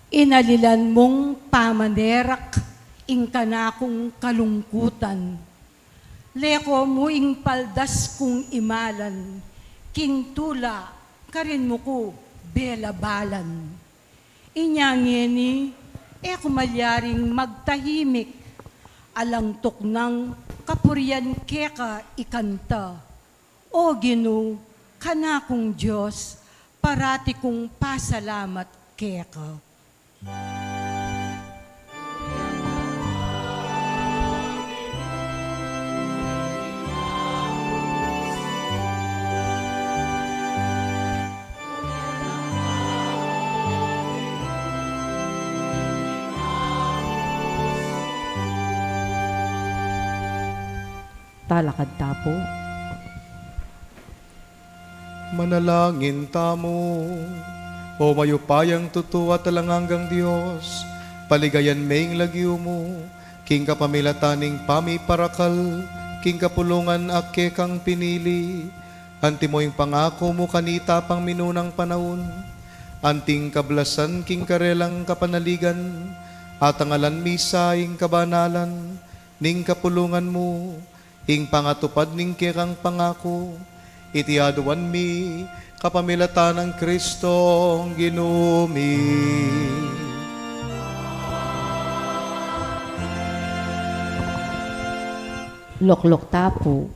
Inalilan mung pamanerak ing kanakung kalungkutan. Leko mu ing paldas kung imalan, king tula karin mu ku belabalan. Inya ngeni, e ku malyaring magtahimik, alang tuknang kapurian keka ikanta. O Ginu, kanakung Dios, parati kung pasalamat keka. Talakad ta pu. Manalangin tamu. O mayupayang tutu at alang anggang Dios, paligayan me ing lagyu mu, king kapamilatan ning pamiparakal king kapulungan a kekang pinili, antimo ing pangaku mu kanita pang minunang panaun, anting kablasan king karelang kapanaligan, atangalan mi sa ing kabanalan ning kapulungan mu, ing pangatupad ning kekang pangaku, iti aduan mi, kapamilatan nang Kristong Ginu mi. Lukluk ta pu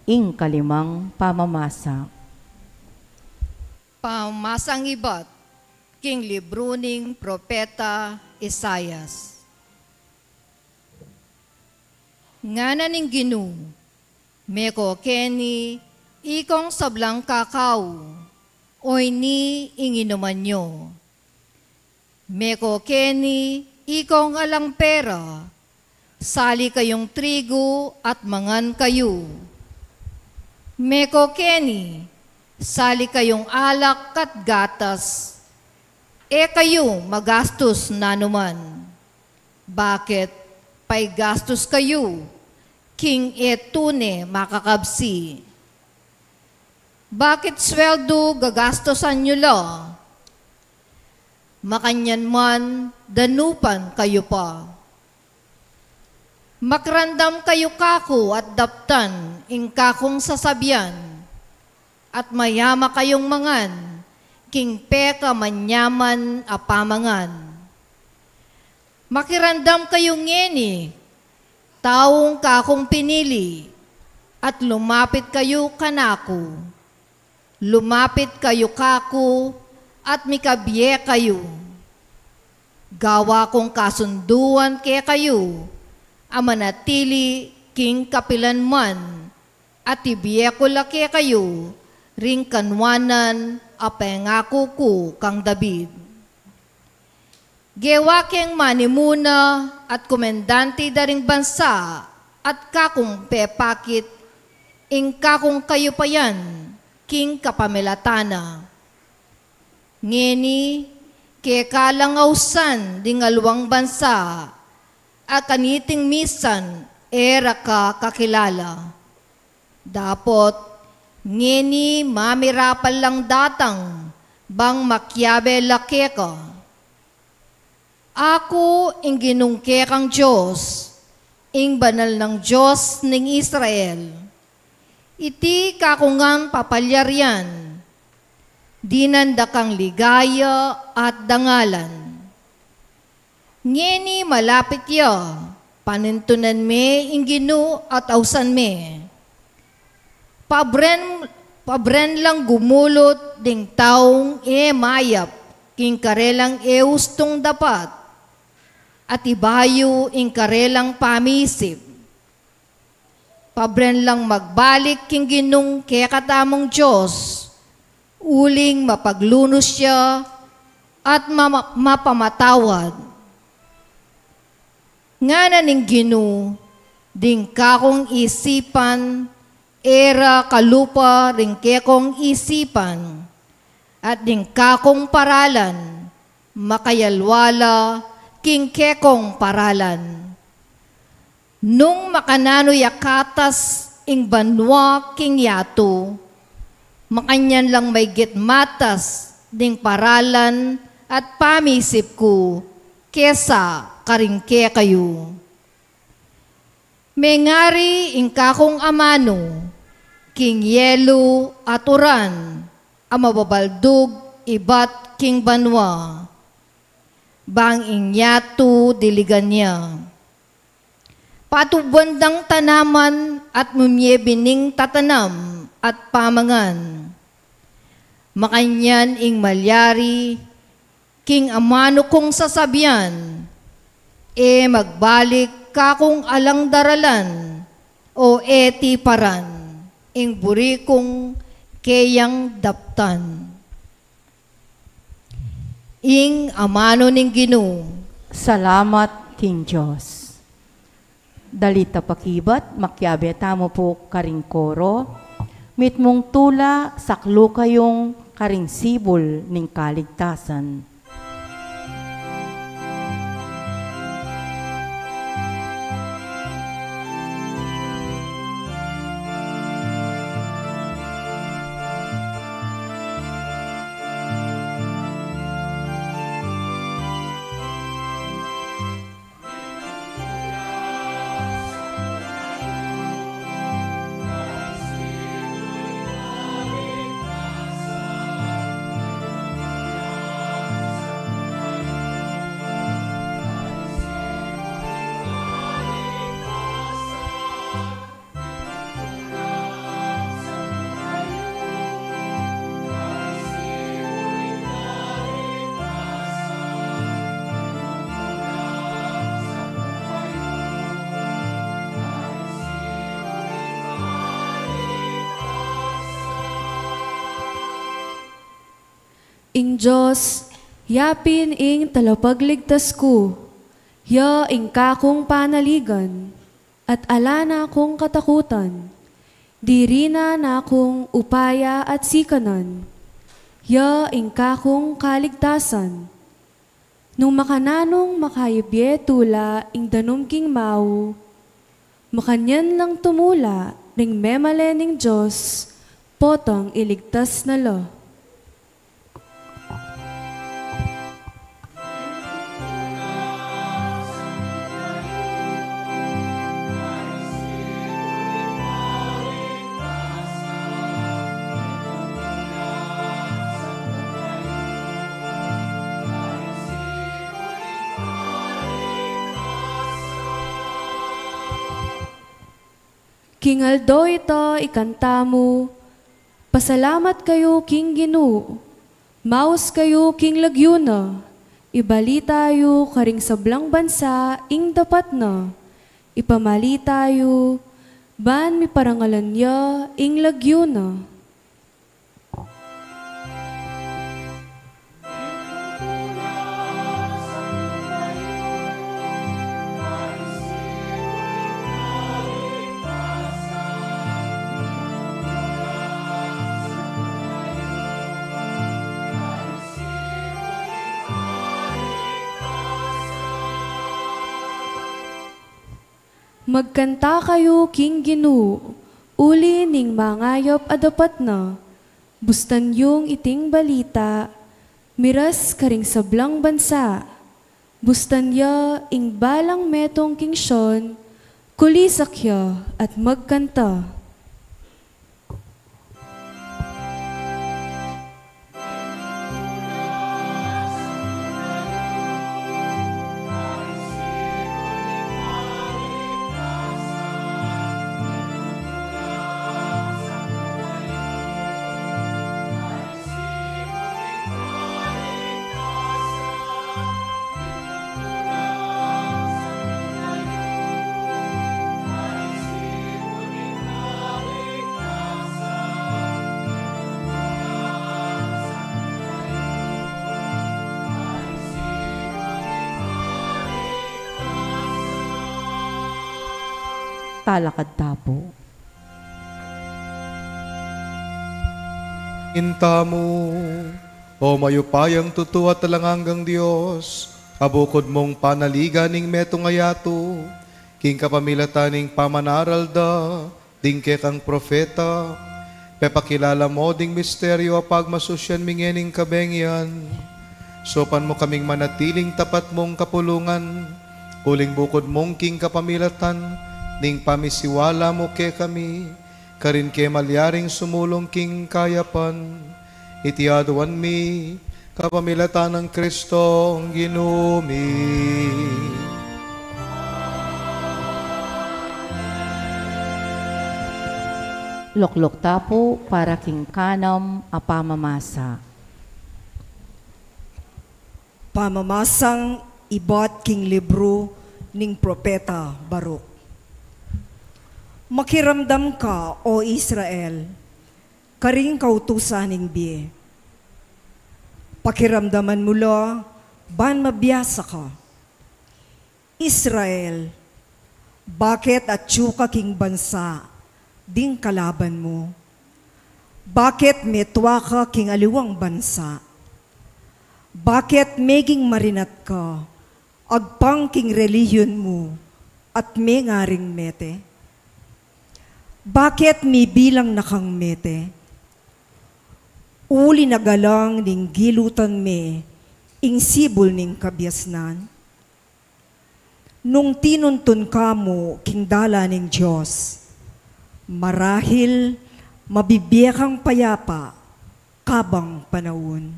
ing kalimang pamamasa. Pamamasang ibat king libru ning propeta Isaias. Ngana ning Ginu, meko keni ikong sablang kakau, o ini ing inuman yu. Meko keni ikong alang pera, sali kayung trigu at mangan kayu. Meko keni, sali kayung alak at gatas, e kayu magastus nanuman. Bakit paigastus kayu king e tune makakabsi? Bakit sweldu gagastusan yu la? Makanyan man danupan kayu pa. Makiramdam kayu kaku at daptan ing kakung sasabian, at mayama kayung mangan king pekamanyaman a pamangan. Makiramdam kayu ngeni, taung kakung pinili, at lumapit kayu kanaku. Lumapit kayu kaku at mikabie kayu. Gawa kung kasunduan kekayu a manatili king kapilanman, at ibie ku la kekayu ring kanuanan a pengaku ku kang David. Gewa keng manimuna at komendante da ring bansa, at kakung pepakit ing kakung kayupayan king kapamilatan na. Ngeni, keka lang ausan ding aliwang bansa, a kaniting misan e ra ka kakilala. Dapot ngeni mamirapal lang datang bang makiabe la keka. Aku ing Ginung kekang Dios, ing Banal nang Dios ning Israel. Iti kaku ngan papalyarian, dinan da kang ligaya at dangalan. Ngeni malapit ya, panintunan me ing Ginu at ausan me. Pabren, pabren lang gumulut ding taung e mayap king karelang e ustung dapat, at ibayu ing karelang pamisip. Pabren lang magbalik king Ginung kekatamung Dios, uling mapaglunus ya at mama-, mapamatawad. Ngana ning Ginu, ding kakung isipan, e ra kalupa ring kekong isipan, at ding kakung paralan, makayalwa la king kekong paralan. Nung makananu ya katas ing banua king yatu, makanyan lang maygit matas ding paralan at pamisip ku kesa karing kekayu. Mengari ing kakung amanu king yelu at uran a mababaldug ibat king banua. Bang ing yatu diligan ya. Patubuan dang tanaman at mumie bining tatanam at pamangan. Makanyan ing malyari king amanu kung sasabian, e magbalik kakung alang daralan o e tiparan ing buri kung keyang daptan. Ing amanu ning Ginu. Salamat king Dios. Dalit a pakibat, makiabe tamu pu karing koro. Mitmung tula, saklu kayung karing sibul ning kaligtasan. Ing Dios, yapin ing talapagligtas ku, ya ing kakung panaligan, at ala na kung katakutan, diri na nakung upaya at sikanan, ya ing kakung kaligtasan. Nung makananung makayibie tula ing danum king mau, makanyan lang tumula ring memalen ning Dios, potang iligtas na la. King aldo ita, ikanta mu, pasalamat kayu king Ginu, maus kayu king lagyu na, ibalita yu karing sablang bansa ing dapat na, ipamalita yu, ban miparangalan ya ing lagyu na. Magkanta kayu king Ginu, uli ning mangayap a dapat na, bustan yung iting balita, miras karing sablang bansa, bustan ya ing balang metung king Sion, kulisak ya at magkanta. Alakad ta pu. Intamu, O mayupayang tutu at alang anggang Dios, a bukud mung panaligan ing metung a yatu, king kapamilatan ning pamanaral da ding kekang propeta, pepakilala mu ding misteryu a pagmasusyan mi ngening kabengian. Saupan mu kaming manatiling tapat mung kapulungan, uling bukud mung king kapamilatan ning pamisiwala mu kekami, karin ke malyaring sumulung king kayapan. Iti aduan mi kapamilatan nang Kristong Ginu mi. Lukluk ta pu para king kanam a pamamasa. Pamamasang ibat king libru ning propeta Baruk. Makiramdam ka, O Israel, karing kautusan ning bie. Pakiramdaman mu la ban mabiasa ka. Israel, bakit atyu ka king bansa ding kalaban mu? Bakit metua ka king aliwang bansa? Bakit meging marinat ka, agpang king relihiyon mu, at mengaring mete? Bakit mibilang na kang mete? Uli na galang ning gilutan me ing sibul ning kabiasnan. Nung tinuntun ka mu king dalan ning Dios, marahil mabibie kang payapa kabang panaun.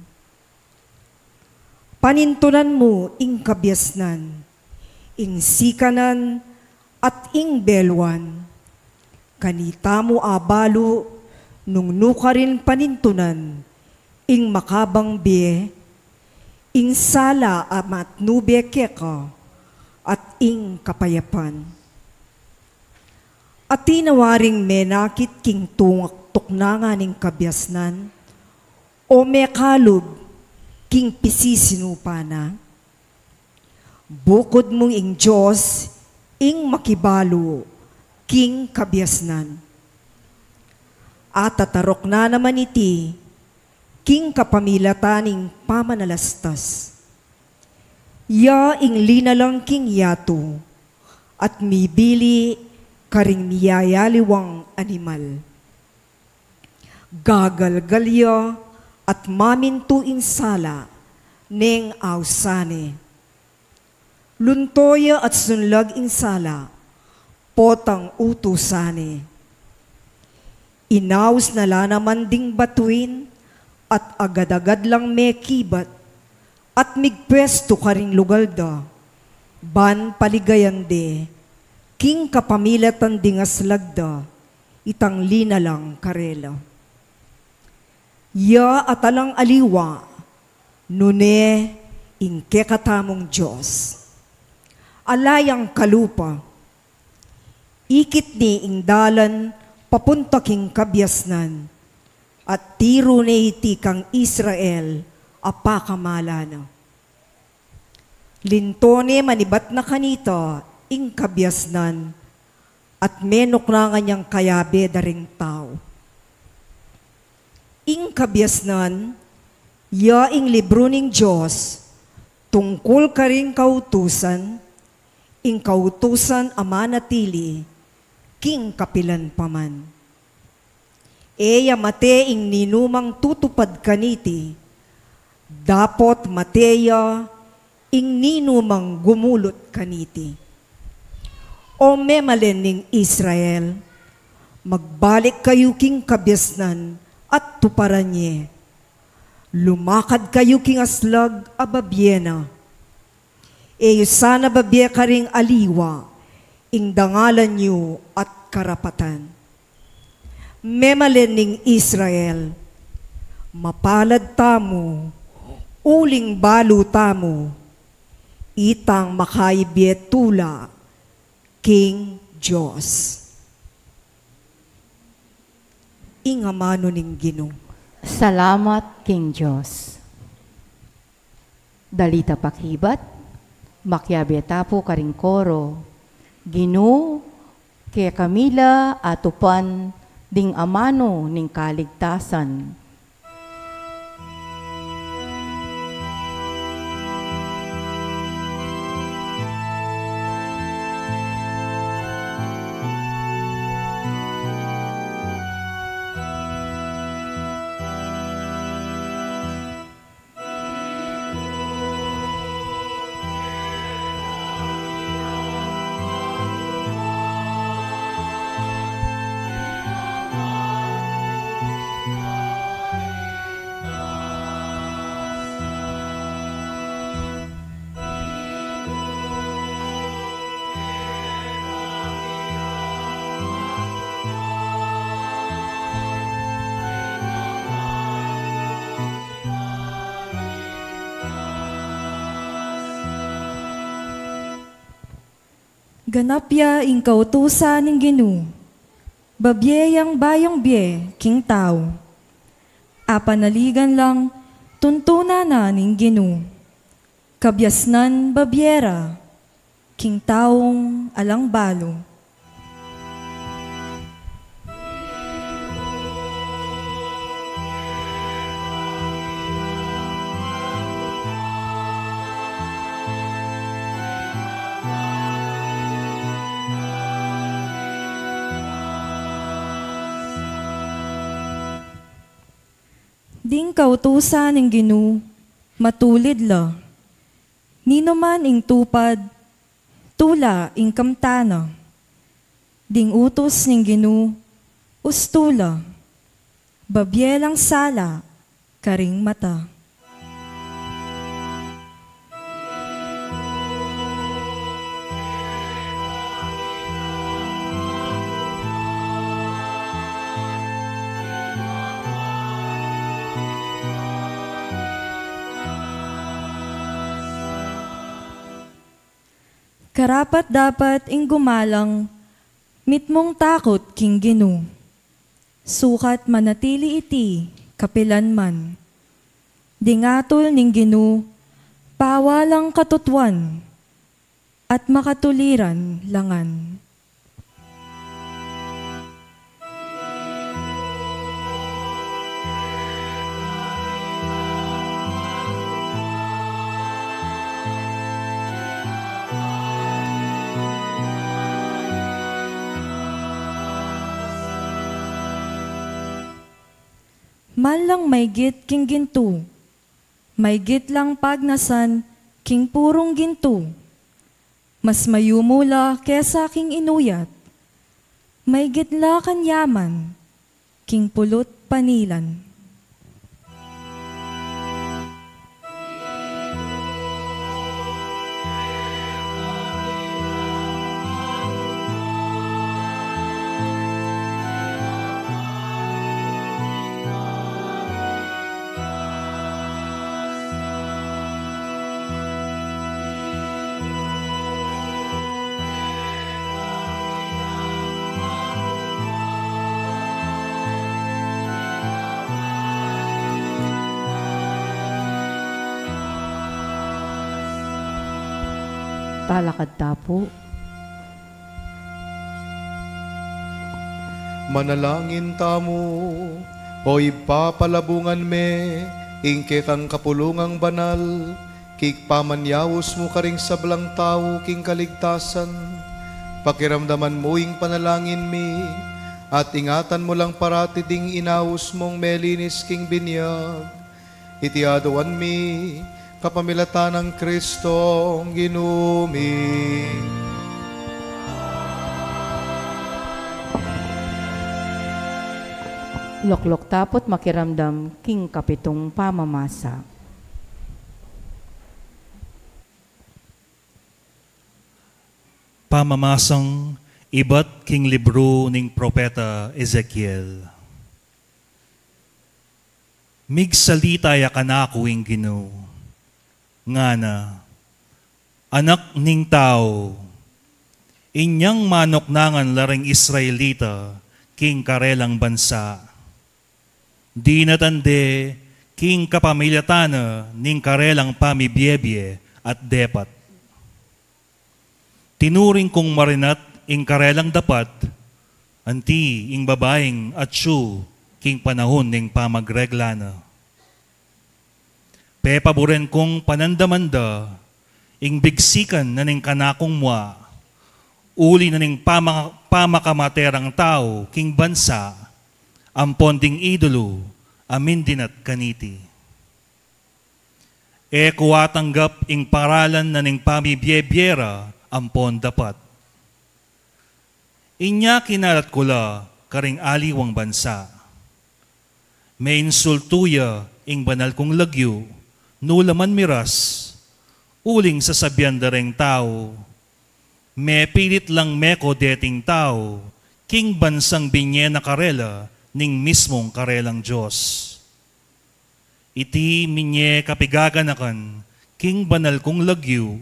Panintunan mu ing kabiasnan, ing sikanan, at ing beluan. Kanita mu abalu nung nu karin panintunan ing makabang bie, ing sala a matnu be keka, at ing kapayapan. Atin na waring menakit king tungak tuknangan ning kabiasnan, o mekalub king pisisinupa na? Bukud mung ing Dios ing makibalu king kabiasnan. Atataruk na naman iti king kapamilatan ning pamanalastas. Ya ing linalang king yatu at mibili karing miyayaliwang animal. Gagalgal ya at mamintu ing sala neng ausan ne. Lunto ya at sunlag ing sala potang utusan ne. Inaus na la naman ding batuin at agad-agad lang mekibat at migpuestu karing lugal da, ban paligayan de king kapamilatan ding aslag da itang linalang karela. Ya at alang aliwa nune ing kekatamung Dios. Ala yang kalupa, ikit ne ing dalan papunta king kabiasnan, at tiru ne iti kang Israel a pakamala na. Linto ne manibat na kanita ing kabiasnan, at menuknangan yang kayabe da ring tau. Ing kabiasnan, ya ing libru ning Dios tungkul karing kautusan, ing kautusan a manatili king kapilan pa man. E ya mate ing ninumang tutupad kaniti, dapot mate ya ing ninumang gumulut kaniti. O memalen ning Israel, magbalik kayu king kabiasnan at tuparan ye. Lumakad kayu king aslag a babie na. E yu sana babie karing aliwa ing dangalan yu at karapatan. Memalen ning Israel, mapalad tamu uling balu tamu, itang makaibie tula king Dios. Ing amanu ning Ginu. Salamat king Dios. Dalita pakibat, makiabe ta pu karing koro. Ginu, Kekami la atupan ding amanu ning kaligtasan. Ganap ya ing kautusan ning Ginu, babie yang bayung bie king tau. Apanaligan lang tuntunan na ning Ginu, kabiasnan babie ra king taung alang balu. Ding kautusan ning Ginu, matulid la. Ninuman ing tupad, tula ing kamtan na. Ding utus ning Ginu, ustu la. Babie lang sala karing mata. Karapat-dapat ing gumalang mitmung takut king Ginu. Sukat manatili iti kapilan man. Ding atul ning Ginu, pawalang katutuan at makatuliran la ngan. Manlang maygit king gintu, maygit lang pagnasan king purung gintu. Mas mayumu la kesa king inuyat, maygit la kanyaman king pulut panilan. Talakad ta pu. Manalangin tamu. O Ibpa, palabungan me ing kekang kapulungang banal, kikpamanyaus mu karing sablang tau king kaligtasan. Pakiramdaman mu ing panalangin mi, at ingatan mu lang parati ding inaus mung melinis king binyag. Iti aduan mi kapamilatan nang Kristong Ginu mi. Loklok ta pu't makiramdam king kapitung pamamasa. Pamamasang ibat king libru ning propeta Ezekiel. Migsalita ya kanaku ing Ginu, ngana, anak ning tau, inyang manuknangan la ring Israelita king karelang bansa. Dinatan de king kapamilatan na ning karelang pamibiebie at depat. Tinuring kung marinat Ing karelang dapat, anti ing babaing atyu king panahun ning pamagregla na. Pepaburen kung panandaman da ing bigsikan na ning kanakung mua, uli na ning pama-, pamakamaterang tau king bansa, ampon ding idulu a mindinat kaniti. E ku atanggap ing paralan na ning pamibie-bie ra ampon dapat. Inya kinalat ku la karing aliwang bansa. Meinsultu ya ing banal kung lagyu, nu la man miras, uling sasabian da reng tau, mepilit lang meko deting tau, king bansang binye na karela ning mismung karelang Dios. Iti minye kapigaganakan king banal kung lagyu,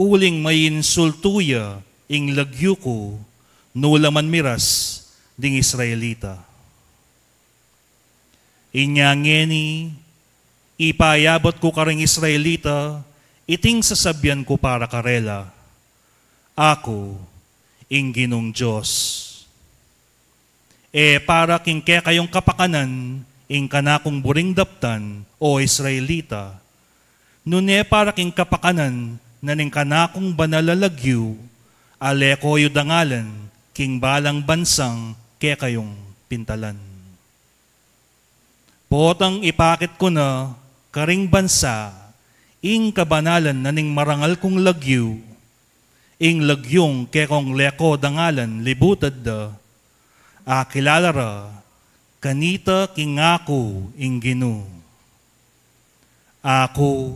uling mainsultu ya ing lagyu ku, nu la man miras ding Israelita. Inya ngeni, ipayabut ku karing Israelita iting sasabian ku para karela, Aku ing Ginung Dios. E para king kekayung kapakanan ing kanakung buring daptan, o Israelita, nune para king kapakanan na ning kanakung banal a lagyu, a leko yu dangalan king balang bansang kekayung pintalan. Potang ipakit ku na karing bansa ing kabanalan na ning marangal kung lagyu, ing lagyung kekong leko dangalan libutad da, akilala ra kanita king aku ing Ginu. Aku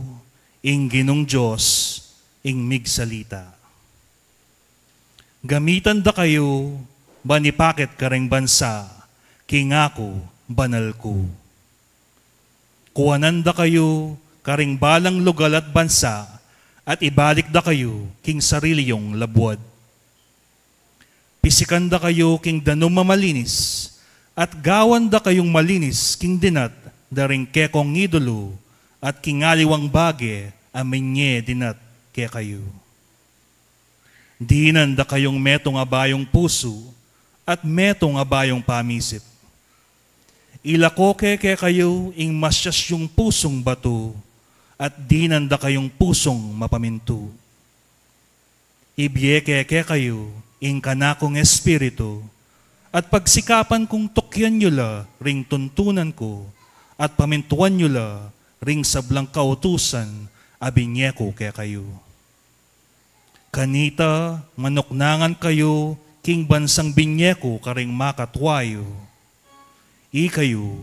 ing Ginung Dios ing migsalita. Gamitan da kayu ban ipakit karing bansa king aku banal ku. Kuanan da kayu karing balang lugal at bansa, at ibalik da kayu king sarili yung labuad. Pisikan da kayu king danum a malinis, at gawan da kayung malinis king dinat da ring kekong idulu, at king aliwang bage a minye dinat kekayu. Dinan da kayung metung a bayung pusu at metung a bayung pamisip. Ilako ke kekayu ing masiasyung pusung batu, at dinan da kayung pusung mapamintu. Ibie ke kekayu ing kanakung Espiritu, at pagsikapan kung tukyan yu la ring tuntunan ku, at pamintuan yu la ring sablang kautusan a binye ku kekayu. Kanita, manuknangan kayu king bansang binye ku karing makatua yu. Ikayu,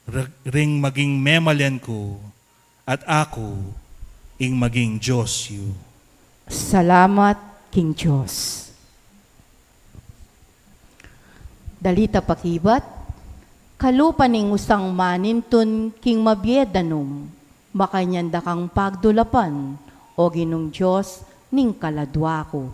re-, ring maging memalen ku, at aku, ing maging Dios yu. Salamat king Dios. Dalita pakibat, kalupa ning usang manintun king mabie danum, makanyan da kang pagdulapan, o Ginung Dios ning kaladua ku.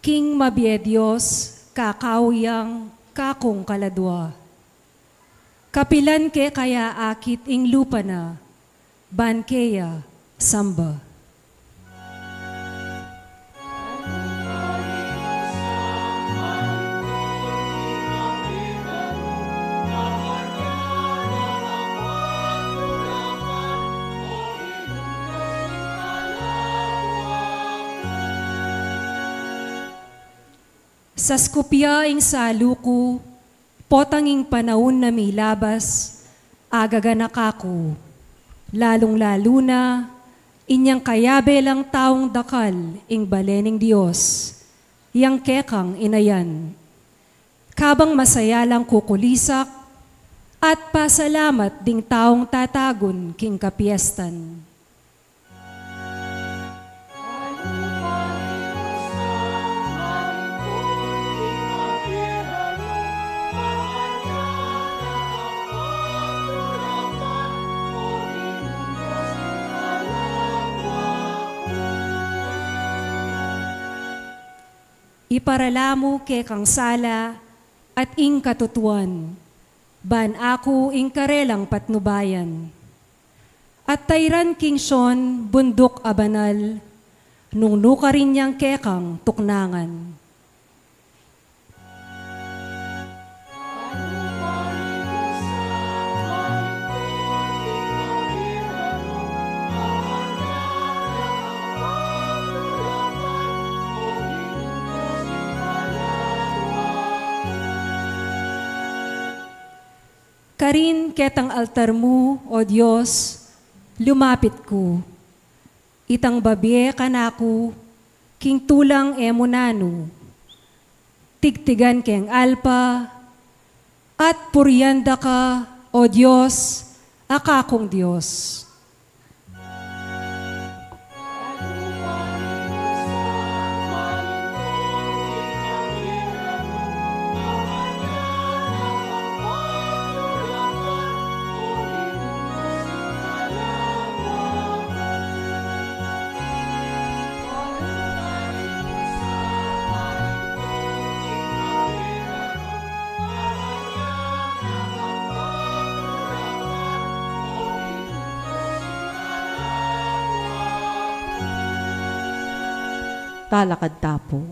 King mabie Dios, kakau yang kakung kaladua. Kapilan ke kaya akit ing lupa na, ban keya samba. Saskup ya ing salu ku, potang ing panaun na milabas, agaganaka ku. lalung-lalu na inyang kayabe lang taung dakal ing bale ning Dios, yang kekang inayan. Kabang masaya lang kukulisak at pasalamat ding taung tatagun king kapiestan. Iparala mu kekang sala at ing katutuan, ban aku ing karelang patnubayan. At tairan king Sion bunduk a banal, nung nukarin yang kekang tuknangan. Karin ketang altar mu, O Dios, lumapit ku. Itang babie kanaku king tulang e mu nanu. Tigtigan keng alpa at purian da ka, O Dios, a kakung Dios. Talakad ta pu.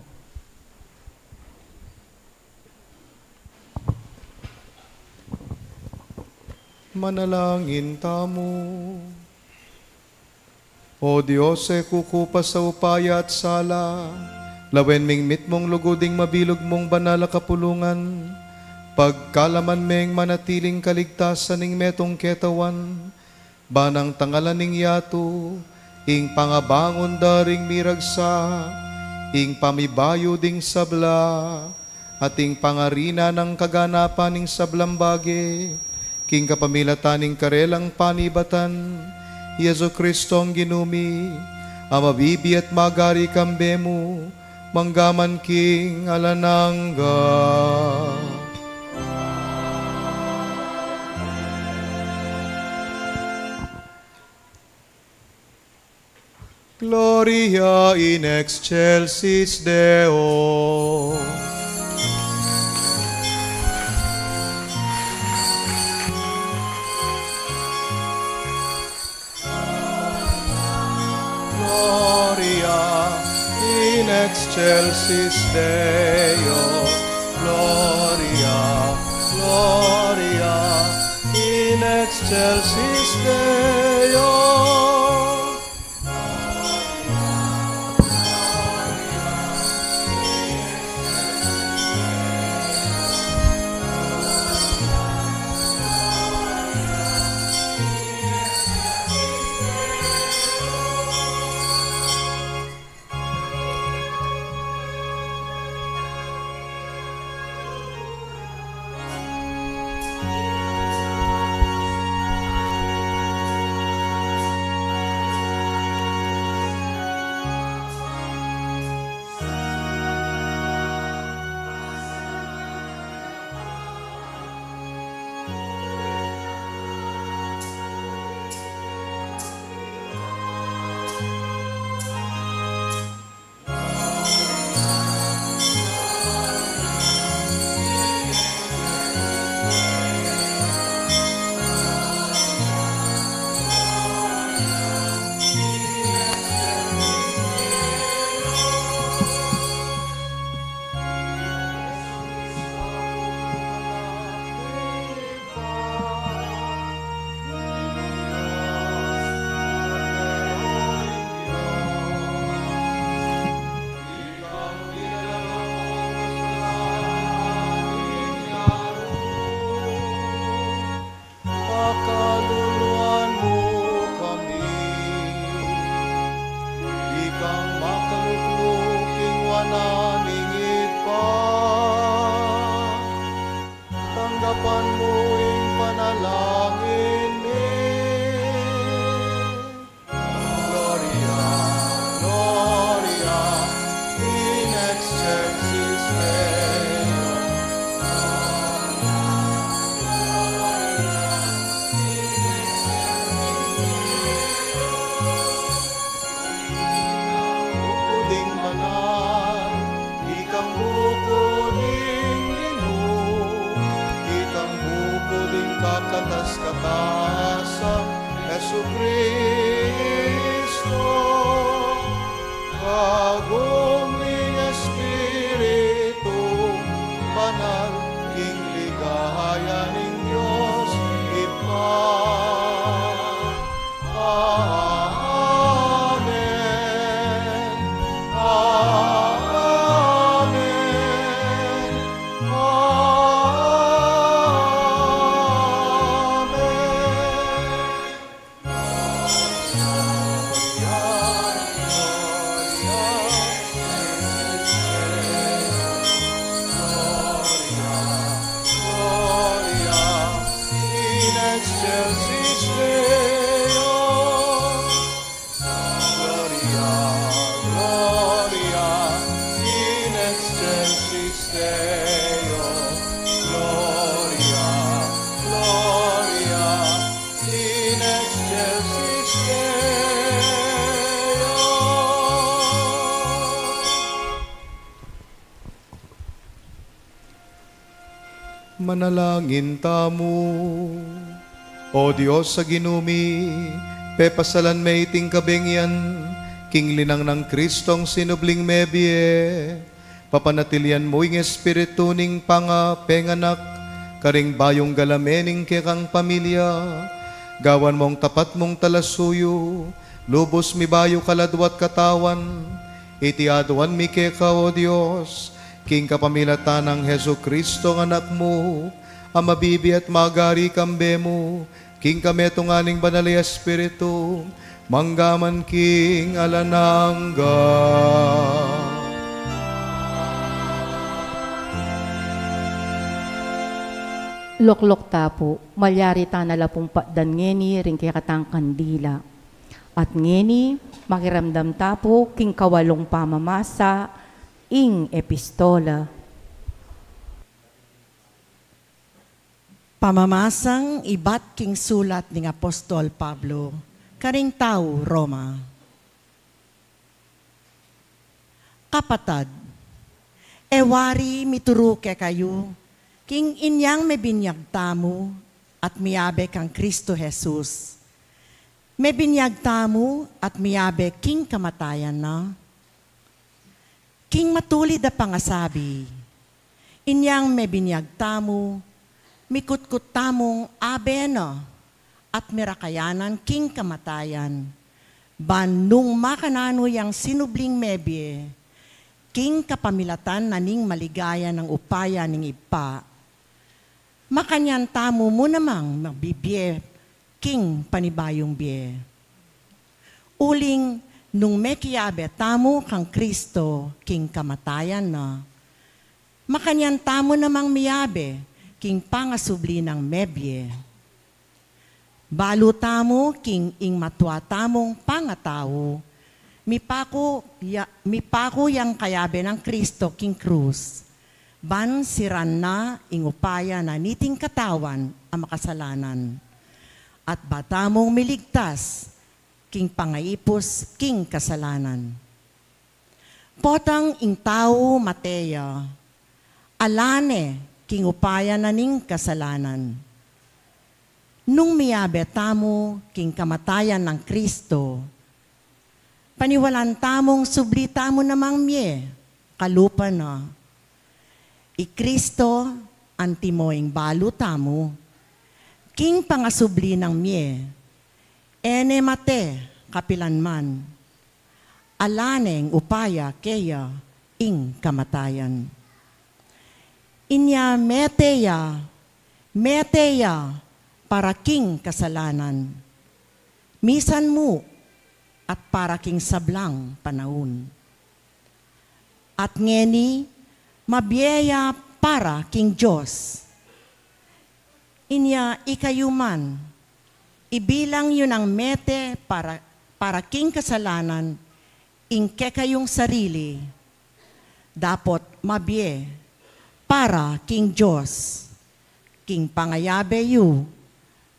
Manalangin tamu. O Dios, e ku kupas a upaya at sala, lawen ming mitmung lugud ing mabilug mung banal a kapulungan, pagkalaman meng manatiling kaligtasan ning metung ketawan, ban nang tangalan ning yatu, ing pangabangun da ring miragsa, ing pamibayu ding sabla, at ing pangarinan nang kaganapan ning sablang bage, king kapamilatan ning karelang panibatan, Jesu Kristong Ginu mi, a mabibie at magari kambe mu, mangga man king alang angga. Gloria in excelsis Deo. Gloria in excelsis Deo. Gloria, Gloria in excelsis Deo. Pan mu ing panalangin mi. Gloria, Gloria in excelsis Deo. Bukuding banal, ikang bukuding Ginu, ikang bukuding kakatas-katasan, Jesucristo, kagum ning Espiritu Banal, king ligaya ning Dios Ibpa. Amen. Amen. Amen. Gloria in excelsis Deo. Gloria, Gloria in excelsis Deo. Gloria, Gloria in excelsis Deo. Manalangin tamu. O Dios a Ginu mi, pepasalan me iting kabengian king linang nang Kristong sinubling mebie. Papanatilian mu ing espiritu ning pangapenganak karing bayung galame ning kekang pamilya. Gawan mong tapat mung talasuyu, lubus mibayu kaladwa't katawan, iti aduan mi keka, O Dios, king kapamilatan nang Jesucristo, Anak mu, a mabibie at magari kambe mu, king kametungan ning Banal a Espiritu, mangga man king alang angga. Loklok ta pu, malyari ta na la pung patdan ngeni ring kekatang kandila. At ngeni, makiramdam ta pu king kawalung pamamasa ing epistola. Pamamasang ibat king sulat ning Apostol Pablo karing tau Roma. Kapatad, e wari mituru kekayu king inyang mebinyag tamu at miyabe kang Kristo Jesus. Mebinyag tamu at miyabe king kamatayan na. King matulid a pangasabi, inyang mebinyag tamu, mikutkut tamung abe na at merakayanan king kamatayan. Ban nung makananu yang sinubling mebie, king kapamilatan na ning maligaya nang upaya ning Ibpa, makanyan tamu mu namang mabibie king panibayung bie. Uling nung mekiyabe tamu kang Kristo king kamatayan na, makanyan tamu namang miyabe king pangasubli nang mebie. Balu tamu king ing matua tamung pangatau, mipaku ya, mipaku yang kayabe nang Kristo king krus, ban siran na ing upaya na niting katawan a makasalanan, at ba tamung miligtas king pangaipus king kasalanan. Potang ing tau mate ya, ala ne king upaya na ning kasalanan. Nung miyabe tamu king kamatayan nang Kristo, paniwalan tamung subli tamu namang mie kalupa na. I Kristo antimo ing balu tamu king pangasubli nang mie, e ne mate kapilan man. Ala neng upaya keya ing kamatayan. Inya mete ya, mete ya para king kasalanan, misan mu at para king sablang panaun. At ngeni, mabie ya para king Dios. Inya ikayu man, ibilang yu nang mete para, para king kasalanan ing kekayung sarili, dapot mabie para king Dios, king pangayabe yu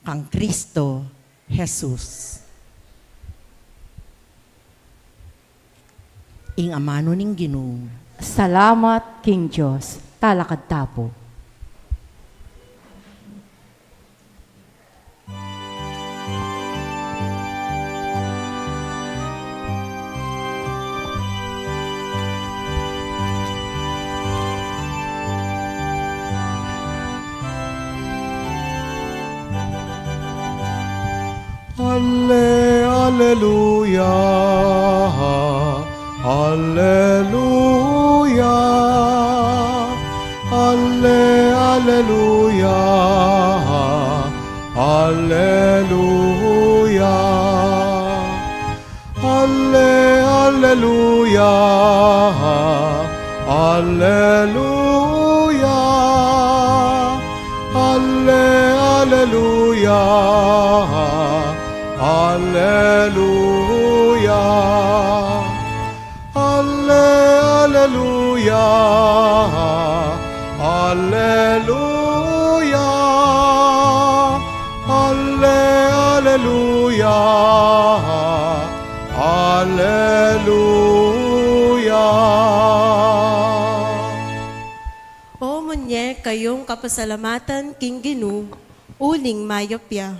kang Kristo Jesus. Ing amanu ning Ginu. Salamat king Dios. Talakad ta pu. Alle, alleluia, alleluia. Alle, alleluia, alleluia. Alle, alleluia, alleluia. Alle, alleluia, alleluia. Alle, alleluia, alleluia. Alle, alleluia, alleluia. O munye kayung kapasalamatan king Ginu, uling mayap ya.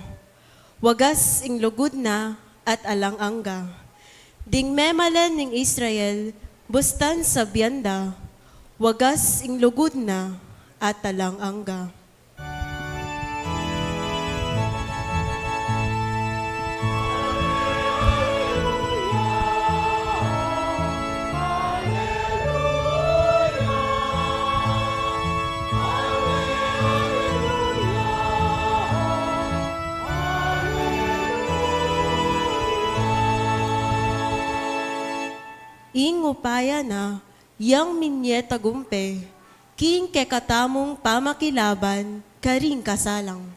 Wagas ing lugud na at alang angga. Ding memalen ning Israel, bustan sabian da, wagas ing lugud na at alang angga. Ing upaya na, yang minye tagumpe king kekatamung pamakilaban karing kasalang.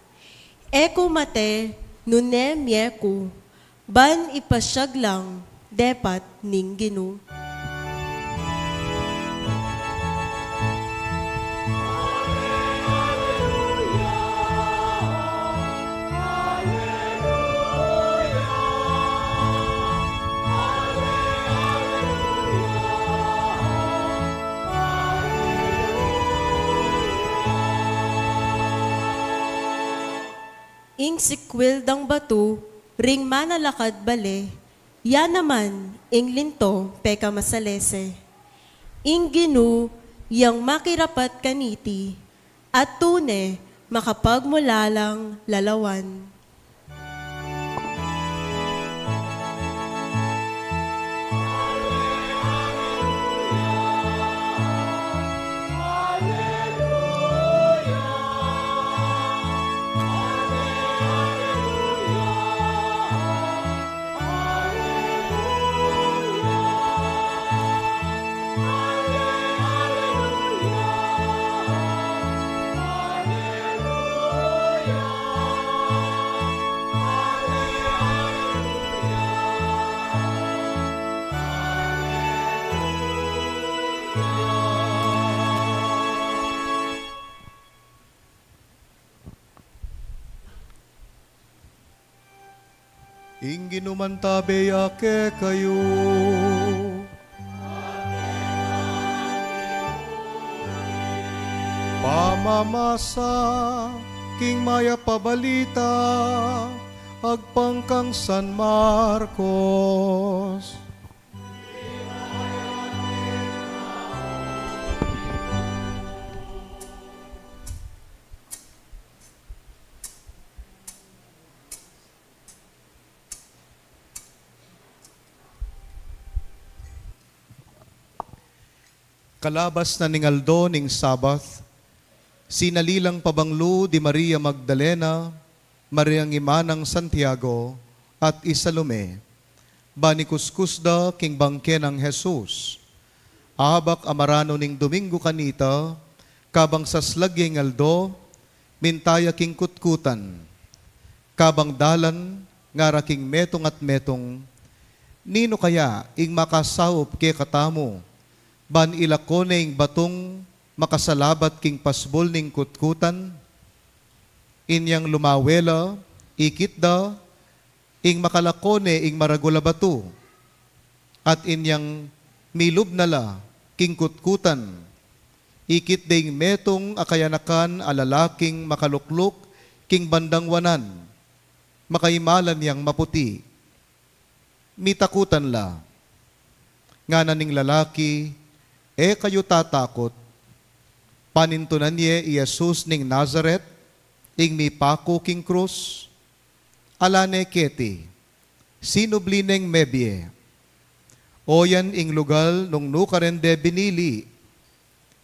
E ku mate nune mie ku, ban ipasiag lang depat ning Ginu. Ing sikwil dang batu ring manalakad bale, ya naman ing linto pekamasalese. Ing Ginu yang makirapat kaniti, at tune makapagmulalang lalawan. Ing Ginu mantabe ya kekayu. Pamamasa king mayap a balita agpang kang San Marcos. Kalabas na ning aldo ning Sabat, sinali lang pabanglu di Maria Magdalena, Mariang ima nang Santiago, at i Salome, ban ikuskus da king bangke nang Jesus. Abak a maranu ning Domingu kanita, kabang saslag ya ing aldo, Minta ya king kutkutan. Kabang dalan ngara king metung at metung, ninu kaya ing makasaup kekatamu, ban ilako ne ing batung makasalabat king pasbul ning kutkutan? Inyang lumawe la, ikit da, ing makalako ne ing maragul a batu. At inyang milub na la king kutkutan, ikit de ing metung a kayanakan a lalaking makalukluk king bandang wanan, makaimalan yang maputi. Mitakutan la. Ngana ning lalaki, "E kayu tatakut. Panintunan ye i Jesus ning Nazaret, ing mipaku king krus. Ala ne keti, sinubli neng mebie. O yan ing lugal nung nukarin de binili.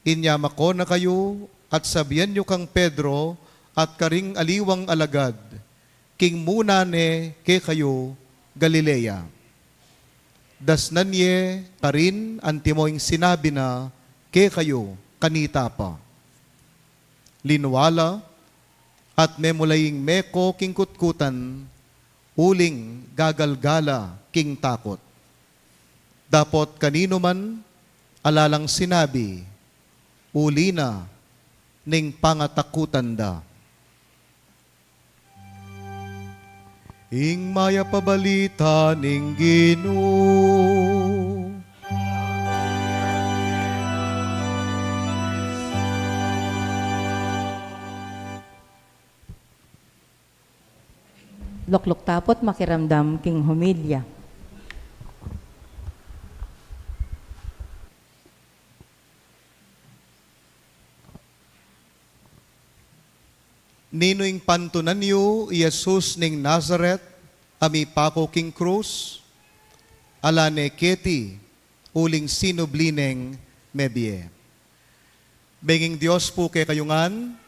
Inya mako na kayu at sabian yu kang Pedro at karing aliwang alagad, king muna ne kekayu Galilea." Dasnan ye karin antimo ing sinabi na kekayu kanita pa. Linua la, at memula ing meko king kutkutan, uling gagalgala king takut. Dapot kaninu man, ala lang sinabi, uli na ning pangatakutan da. Ing mayap a balita ning Ginu. Lukluk tapu't makiramdam king homilya. Ninu ing pantunan yu i Jesus ning Nazaret a mipaku king krus? Ala ne keti, uling sinubli neng mebie. Benging Dios pu kekayu ngan.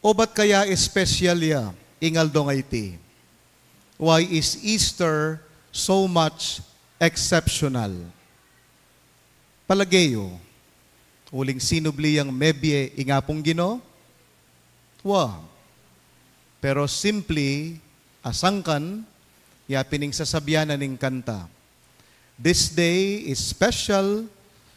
O bat kaya espesyal ya ing aldong a iti? Why is Easter so much exceptional? Palage yu, uling sinubli yang mebie ing Apung Ginu? Wa. Pero simply, asangkan, ya pin ing sasabian na ning kanta. This day is special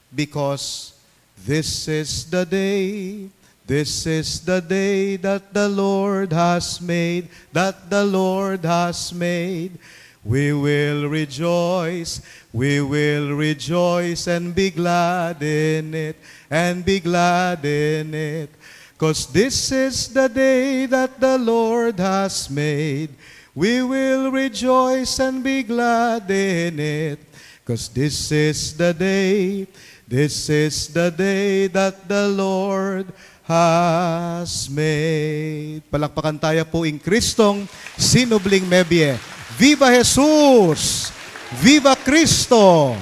because this is the day, this is the day that the Lord has made, that the Lord has made. We will rejoice, we will rejoice and be glad in it, and be glad in it. 'Cause this is the day that the Lord has made. We will rejoice and be glad in it. 'Cause this is the day, this is the day that the Lord has made. Palakpakan taya pu ing Kristong sinubling mebie. Viva Jesus! Viva Cristo!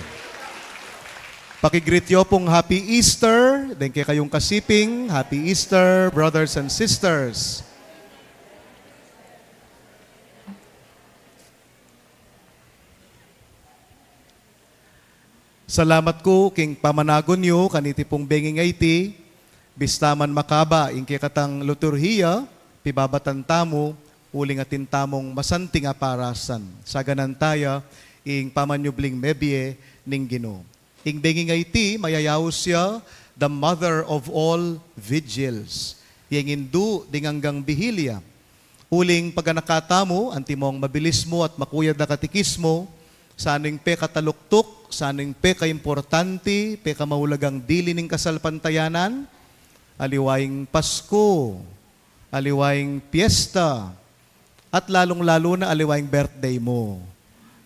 Paki-greet yu pung Happy Easter deng kekayung kasiping. Happy Easter, brothers and sisters. Salamat ku king pamanagun yu kaniti pung benging a iti. Bista man makaba ing kekatang liturhiya, pibabatan tamu uling atin tamung masanting a parasan. Saganan taya ing pamanyubling mebie ning Ginu. Ing benging a iti, mayayaus ya the mother of all vigils. Yang indu ding anggang bihilya. Uling paganaka tamu, antimong mabilis mu at makuyad a katikismu, sa ning pekataluktuk, sa ning pekaimportante, pekamaulagang dili ning kasalpantayanan, aliwa ing Pasku, aliwa ing piyesta, at lalung-lalu na aliwa ing birthday mu.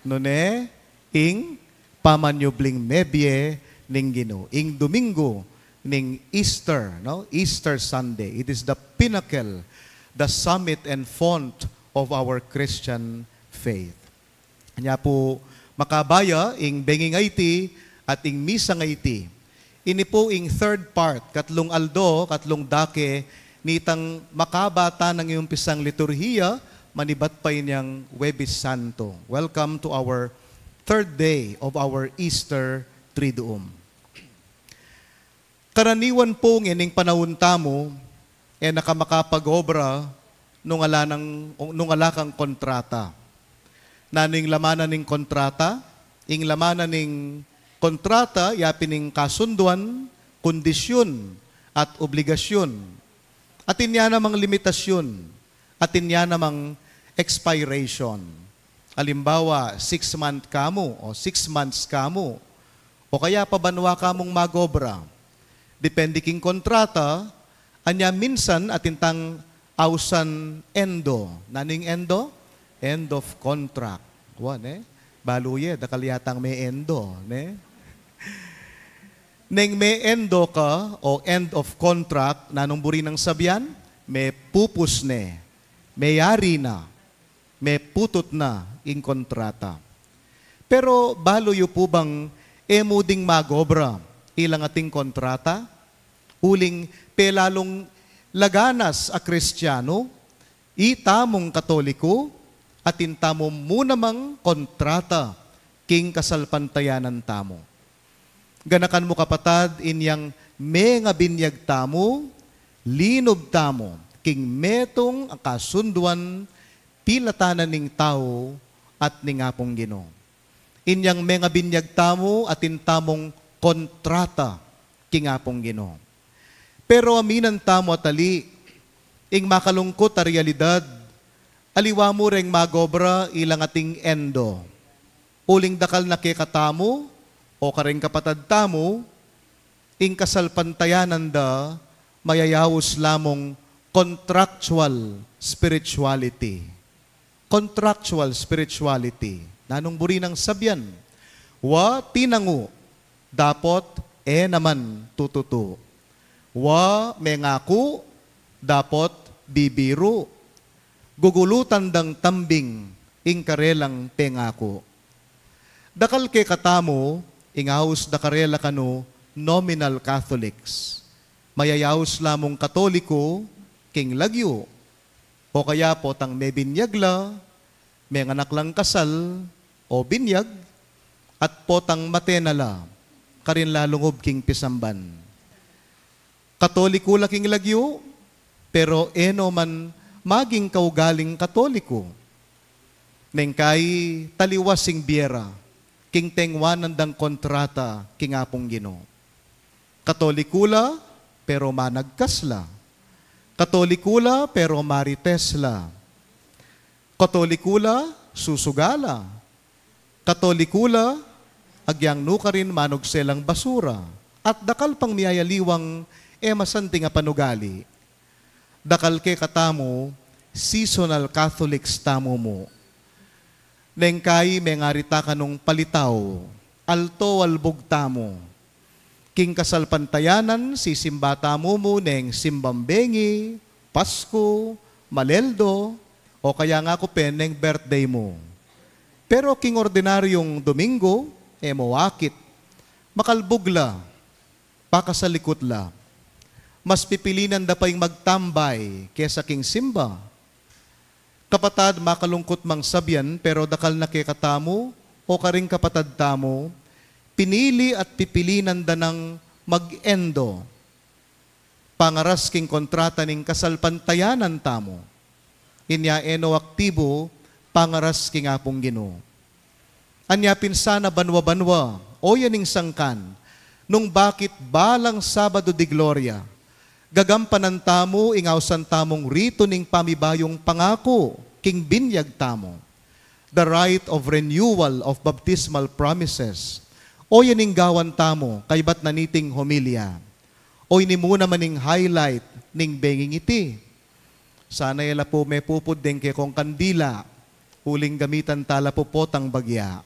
Nune, ing pamanyubling mebie ning Ginu. Ing Domingo ning Easter, no? Easter Sunday. It is the pinnacle, the summit and font of our Christian faith. Nya pu, makaba ya ing benging a iti at ing misang a iti. Ini pu ing third part, katlung aldo, katlung dake, nitang makaba tana ing umpisang liturhiya, manibat pa inyang Huwebes Santo. Welcome to our third day of our Easter Triduum. Karaniwan pu ngening panaun tamu, e na ka makapag-obra nung ala nang, nung ala kang kontrata. Nanu ing laman na ning kontrata? Ing laman na ning kontrata, ya pin ing kasunduan, kondisyun, at obligasyun. Atin ya namang limitasyun, atin ya namang expiration. Alimbawa, six month kamu o six months kamu, o kaya pabanwa kamung mag-obra. Depende king kontrata, anya minsan atin tang ausan endo. Nanu ing endo? End of contract. Wa, ne? Balu ye, dakal yatang me-endo, ne? Neng me-endo ka o end of contract, nanung buri nang sabian? Mepupus ne, meyari na, meputut na ing kontrata. Pero balu yu pu bang e mu ding mag-obra ilang ating kontrata? Uling pelalung laganas a Kristianu, itamung Katoliku, atin tamu mu namang kontrata king kasalpantayanan tamu. Ganakan mu kapatad, inyang mengabinyag tamu, linub tamu king metung a kasunduan pilatan na ning tau at ning Apung Ginu. Inyang mengabinyag tamu atin tamung kontrata king Apung Ginu. Pero aminan tamu atali, ing makalungkut a realidad, aliwa mu reng mag-obra ilang ating endo. Uling dakal na kekatamu o kareng kapatad tamu, ing kasalpantayanan da mayayaus lamung contractual spirituality. Contractual spirituality. Nanung buri nang sabian? Wa tinangu, dapot e naman tututu. Wa mengaku, dapot bibiru. Gugulutan dang tambing ing karelang pengaku. Dakal kekatamu, ing aus da karela kanu nominal Catholics. Mayayaus lamung Katoliku king lagyu, o kaya potang mebinyag la, menganak lang kasal o binyag, at potang mate na la, karin lalungub king pisamban. Katoliku la king lagyu, pero e no man maging kaugaling Katoliku. Neng kai taliwas ing bie ra king tengwanan dang kontrata king Apung Ginu. Katoliku la, pero managkas la. Katoliku la, pero marites la. Katoliku la, susuga la. Katoliku la, agyang nu karin manugse lang basura. At dakal pang miyayaliwang e masanting a panugali. Dakal kekatamu, seasonal Catholics tamu mu. Neng kai mengarita kanung palitaw, alto albug tamu. King kasalpantayanan, sisimba tamu mu neng simbang bengi, Pasku, Maleldo, o kaya ngaku pin neng birthday mu. Pero king ordinaryung Domingo, e mu akit. Makalbug la, pakasalikut la. Mas pipilinan da pa ing magtambay kesa king simba. Kapatad, makalungkut mang sabian, pero dakal na kekatamu o karing kapatad tamu, pinili at pipilinan da nang mag-endo. Pangaras king kontrata ning kasalpantayanan tamu. Inya e no aktibu pangaras king Apung Ginu. Anya pin sana banwa-banwa, o ya ning sangkan, nung bakit balang Sabado de Gloria, gagampanan tamu ing ausan tamung ritu ning pamibayung pangaku king binyag tamu. The rite of renewal of baptismal promises. O ya ning gawan tamu, kaybat na niting homilya. O ini mu naman ing highlight ning benging iti. Sana e la pu mepupud deng kekong kandila, uling gamitan ta la pu potang bagya.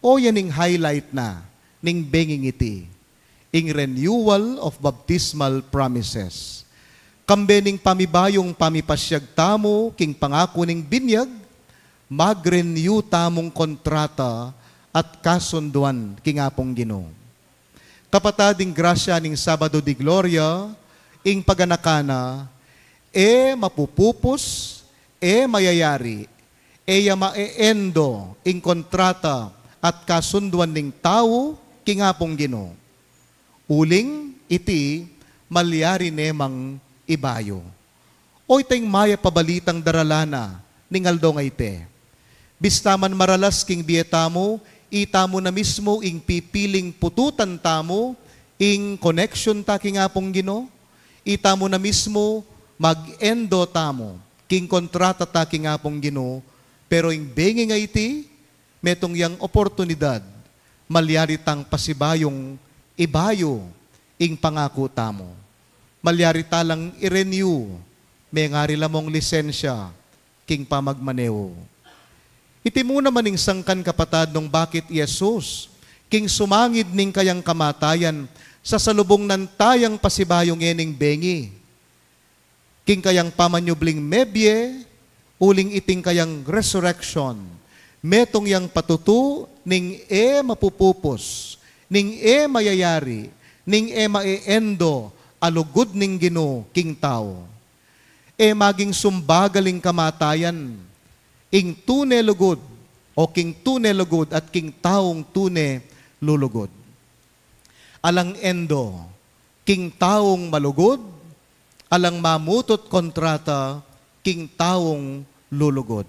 O ya ning highlight na ning benging iti, ing renewal of baptismal promises. Kambe ning pamibayung pamipasyag tamu king pangaku ning binyag, mag-renew tamung kontrata at kasunduan king Apung Ginu. Kapatad, ing grasya ning Sabado de Gloria, ing paganakan na, e mapupupus, e mayayari, e ya maeendo ing kontrata at kasunduan ning tau king Apung Ginu. Uling, iti malyari ne mang ibayu. O itang mayap a balitang daralan na ning aldo ngeni. Bista man maralas king bie tamu, itamu na mismu ing pipiling pututan tamu ing connection ta king Apung Ginu, itamu na mismu mag-endo tamu king kontrata ta king Apung Ginu, pero ing bengi ngeni, metung yang oportunidad, malyari tang pasibayung ibayu ing pangaku tamu. Malyari talang i-renew, mengari la mung lisensya king pamagmaneu. Iti mu naman ing sangkan kapatad nung bakit i Jesus, king sumangid ning kayang kamatayan, sasalubung na tayang pasibayung ngening bengi. King kayang pamanyubling mebie, uling iting kayang resurrection, metung yang patutu ning e mapupupus, ning e mayayari, ning e maendo a lugud ning Ginu king tau. E maging sumbagal ing kamatayan, ing tune lugud, o king tune lugud at king taung tune lulugud. Alang endo king taung malugud, alang mamutut kontrata king taung lulugud.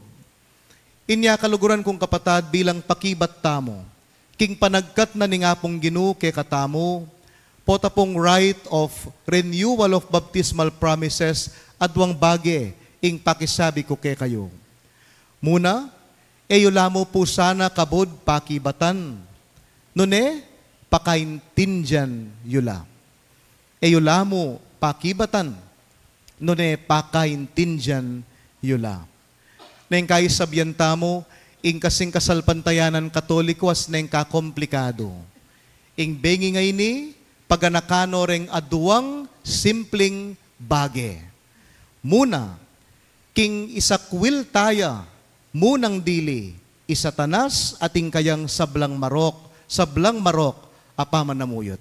Inya kaluguran kung kapatad, bilang pakibat tamu king panagkat na ning Apung Ginu kekatamu, pota pung rite of renewal of baptismal promises, aduang bage ing pakisabi ku kekayu. Muna, e yu la mu pu sana kabud pakibatan, nune pakaintindian yu la. E yu la mu pakibatan, nune pakaintindian yu la. Neng kaisabyan tamu, ing kasing kasalpantayanan Katoliko as neng kakomplikadu. Ing bengi ngeni, paganakan no reng aduang simpling bage. Muna, king isakwil taya munang dili i Satanas at ing kayang sablang marok, sablang marok a pamanamuyut.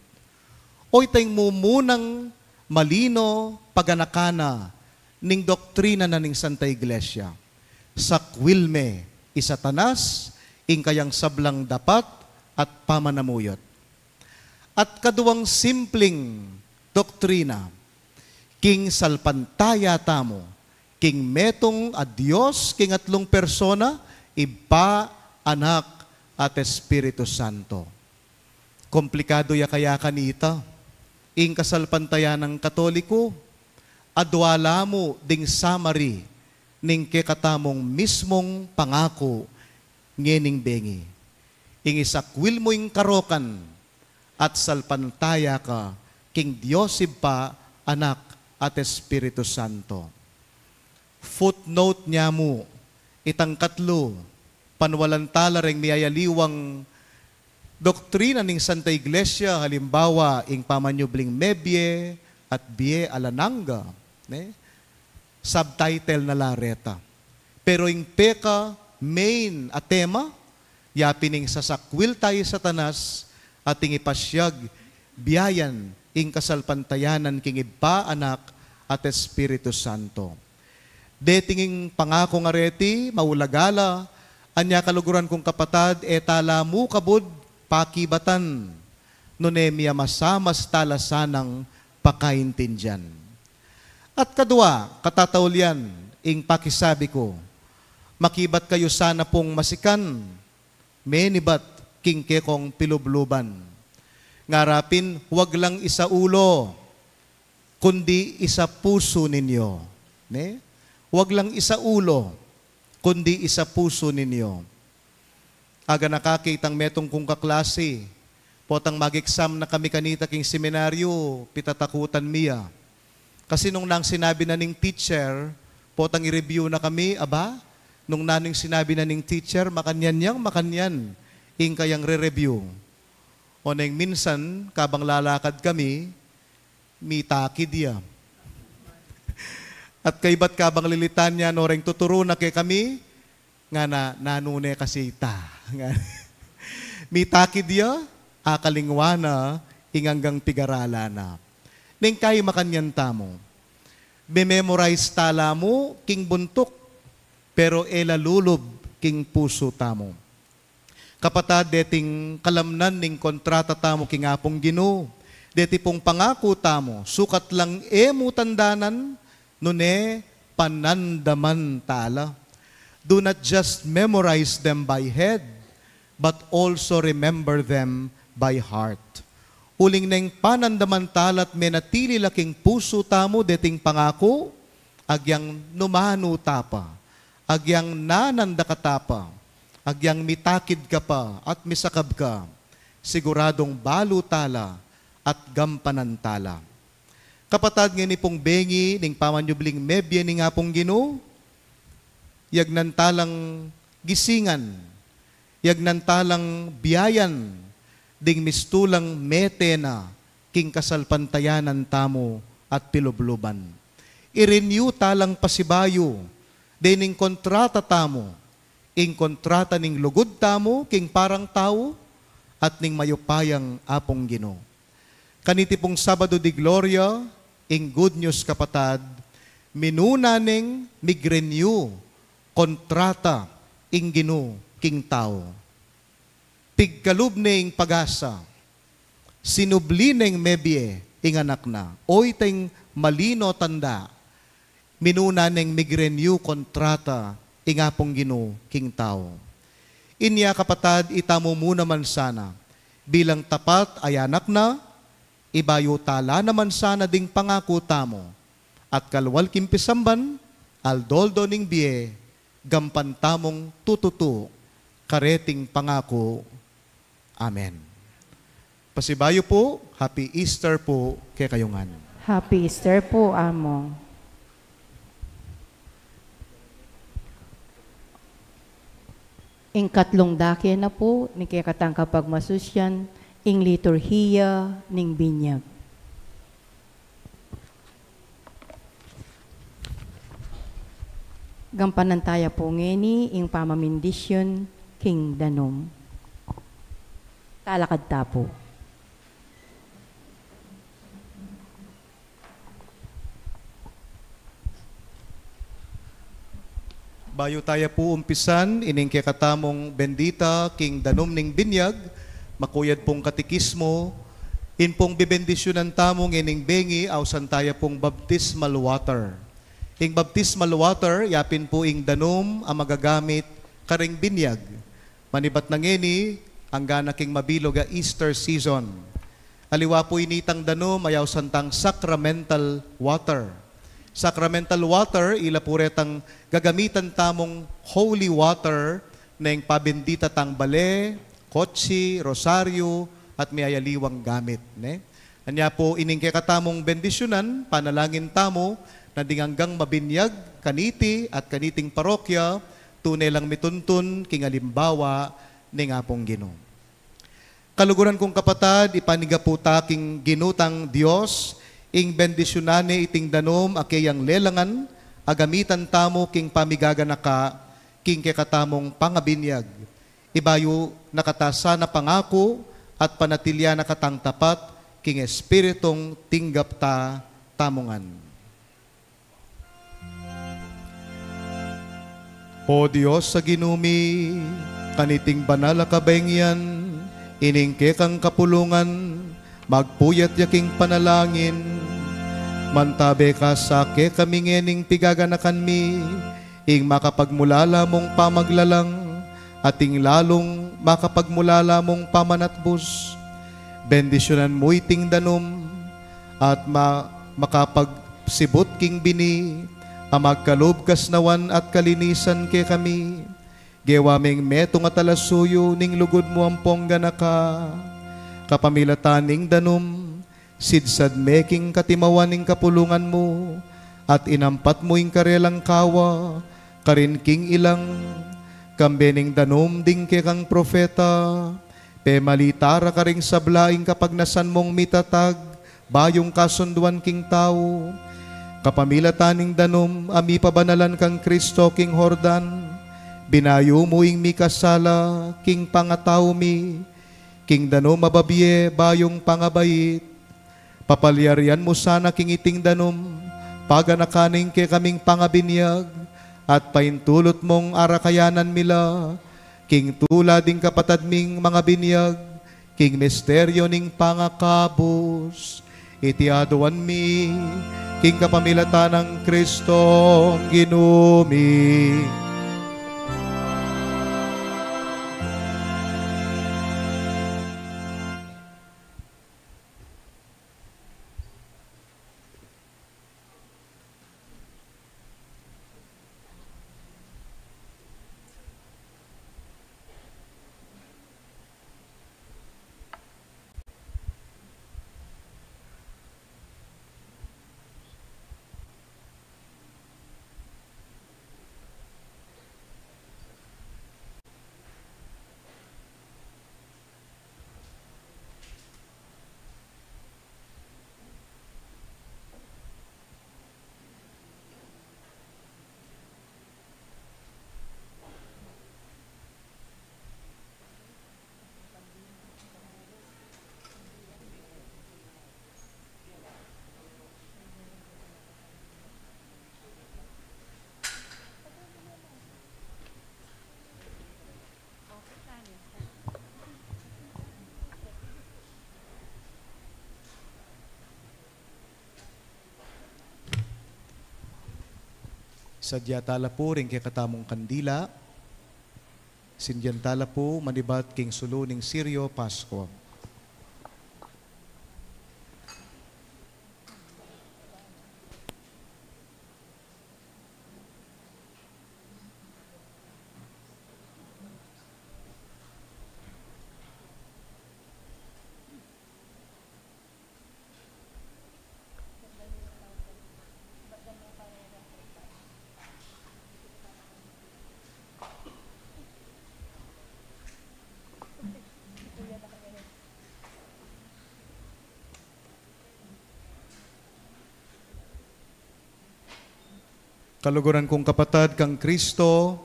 O itang mumunang malino paganakan na ning doktrina na ning Santa Iglesia. Sakwil me i Satanas, ing kayang sablang dapat at pamanamuyut. At kaduang simpling doktrina, king salpantaya tamu king metung a Dios king atlung persona, Ibpa, Anak, at Espiritu Santo. Komplikadu ya kaya kanita ing kasalpantayanan Katoliko? Adua la mu ding summary ning kekatamung mismung pangaku ngening bengi. Ing isakwil mu ing karokan at salpantaya ka king Dios Ibpa, Anak, at Espiritu Santo. Footnote nya mu, itang katlu, panwalan tala reng miyayaliwang doktrina ning Santa Iglesia, halimbawa, ing pamanyubling mebie at bie alang angga, ne? Subtitle na la reta. Pero ing peka main a tema, ya pin ing sasakwil taya i Satanas at ing ipasyag biayan ing kasalpantayanan king Ibpa, Anak, at Espiritu Santo. Deting ing pangaku ngareti, maulaga la, anya kaluguran kung kapatad, e tala mu kabud pakibatan, nune miyamasamas tala sanang pakaintindian. At kadua, katataulian, ing pakisabi ku, makibat kayu sana pung masikan, menibat king kekong pilubluban. Ngara pin, wag lang isaulo, kundi isapusu ninyo. Ne? Wag lang isaulo, kundi isapusu ninyo. Aga nakakitang metung kung kaklasi, potang mag-exam na kami kanita king seminaryo, pitatakutan mi ya. Kasi nung nanu ing sinabi na ning teacher, potang i-review na kami, aba, nung nanu ing sinabi na ning teacher, makanyan yang makanyan ing kayang re-review. O neng minsan, kabang lalakad kami, mitakid ya. At kaybat kabang lilitan ya no reng tuturu na kekami, ngana, nanu ne kasi ita. Mitakid ya, akalingwan na ing anggang pigaralan na. Neng kai makanyan tamu, me-memorize tala mu king buntuk, pero e la lulub king pusu tamu. Kapatad, deting kalamnan ning kontrata tamu king Apung Ginu, Deti pung pangaku tamu, sukat lang e mu tandanan, nune panandaman tala. Do not just memorize them by head, but also remember them by heart. Uling neng panandaman tala at menatili la king pusu tamu deting pangaku, agyang numanu ta pa, agyang nananda ka ta pa, agyang mitakid ka pa at misakab ka, siguradung balu tala at gampanan tala. Kapatad, ngeni pung bengi ning pamanyubling mebie ning Apung Ginu, yagnan talang gisingan, yagnan talang biayan ding mistulang mete na king kasalpantayanan tamu at pilubluban. I-renew talang pasibayu dening kontrata tamu, ing kontrata ning lugud tamu king parang tau at ning mayupayang Apung Ginu. Kaniti pung Sabado de Gloria, ing good news, kapatad, minuna neng mig-renew kontrata ing Ginu king tau. Pigkalub ne ing pag-asa, sinubli neng mebie ing Anak na. Oy, teng malino tanda, minuna neng mig-renew kontrata ing Apung Ginu king tau. Inya, kapatad, itamu mu naman sana bilang tapat a anak na, ibayu tala naman sana ding pangaku tamu, at kalwal king pisamban, aldo-aldo ning bie, gampan tamung tututu kareting pangaku. Amen. Pasibayu pu, Happy Easter pu kekayu ngan. Happy Easter pu, Among. Ing katlung dake na pu ning kekatang kapagmasusyan, ing liturhiya ning binyag. Gampanan taya pu ngeni ing pamamindisyon king danum. Talakad ta pu. Bayu taya pu umpisan ining kekatamung bendita king danum ning binyag, makuyad pung katikismo, in pung bibendisyunan tamu ngening bengi, ausan taya pung baptismal water. Ing baptismal water, yapin pu ing danum a magagamit karing binyag. Manibat na ngeni, angga na king mabilug a Easter season. Aliwa pu initang danum a ausan tang sacramental water. Sacramental water, ila pu retang gagamitan tamung holy water neng pabendita tang bale, kotse, rosaryo, at miyayaliwang gamit, ne? Anya pu, ining kekatamung bendisyunan, panalangin tamu, na ding anggang mabinyag kaniti at kaniting parokya, tune lang mituntun king alimbawa ning Apung Ginu. Kaluguran kung kapatad, ipanyawad pu ta king Ginu tang Dios, ing bendisyunan ne iting danum a keyang lelangan, a gamitan tamu king pamigaganaka king kekatamung pangabinyag. Ibayu na kata sana pangaku at panatilian na katang tapat king Espiritung tinggap ta tamu ngan. O Dios a Ginu mi, kaniting banal a kabengian, ining kekang kapulungan, magpuyat ya king panalangin, mantabe ka sa kekami ngening pigaganakan mi, ing makapagmulala mung pamaglalang, at ing lalung makapagmulala mung pamanatbus. Bendisyunan mu iting danum, at ma-, makapagsibut king bini, a magkalub kasnawan at kalinisan kekami. Gewa meng metung a talasuyu ning lugud mu ampong ganaka. Kapamilatan ning danum, sidsad me king katimawan ning kapulungan mu, at inampat mu ing karelang kawa karin king ilang, kambe ning danum ding kekang propeta, pemalita ra karing sabla ing kapagnasan mung mitatag, bayung kasunduan king tau. Kapamilatan ning danum a mipabanalan kang Kristo king Jordan, binayu mu ing mikasala king pangatau mi, king danum a babie bayung pangabait. Papalyarian mu sana king iting danum, paganakan ing kekaming pangabinyag, at paintulut mung arakayanan mi la, king tula ding kapatad ming mangabinyag, King misteryo ning pangakabus, iti aduan mi, king kapamilatan nang Kristong Ginu mi. Sadya tala pu ring kekatamung kandila, sindian tala pu manibat king sulu ning Sirio Pascua. Kaluguran kung kapatad kang Kristo,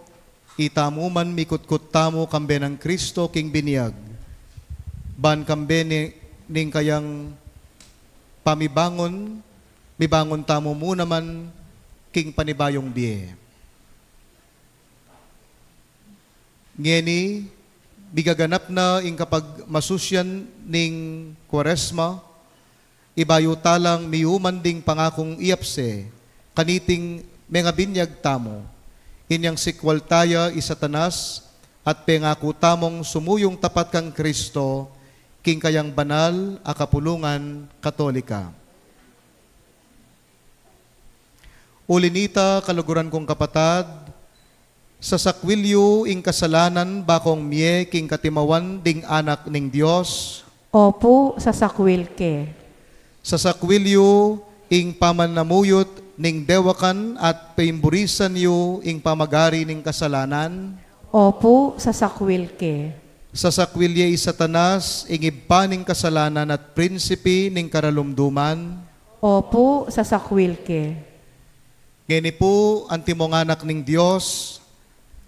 itamu man mikutkut tamu kambe nang Kristo king binyag. Ban kambe ni, ning kayang pamibangun, mibangun tamu mu naman king panibayung bie. Ngeni, migaganap na ing kapagmasusian ning Kuaresma, ibayu talang miyuman ding pangakung iyapse kaniting mengabinyag tamu. Inyang sikwal taya i Satanas at pengaku tamung sumuyung tapat kang Kristo king kayang banal a kapulungan Katolika. Uli nita, kaluguran kung kapatad, sasakwil yu ing kasalanan bakung mie king katimawan ding Anak ning Dios? Opu, sasakwil ke. Sasakwil yu ing pamanamuyut ning dewakan at paimburisan yu ing pamagari ning kasalanan? Opu, sasakwil ke. Sasakwil ye i Satanas, ing ibpa ning kasalanan at prinsipi ning karalumduman? Opu, sasakwil ke. Ngeni pu, antimong anak ning Dios,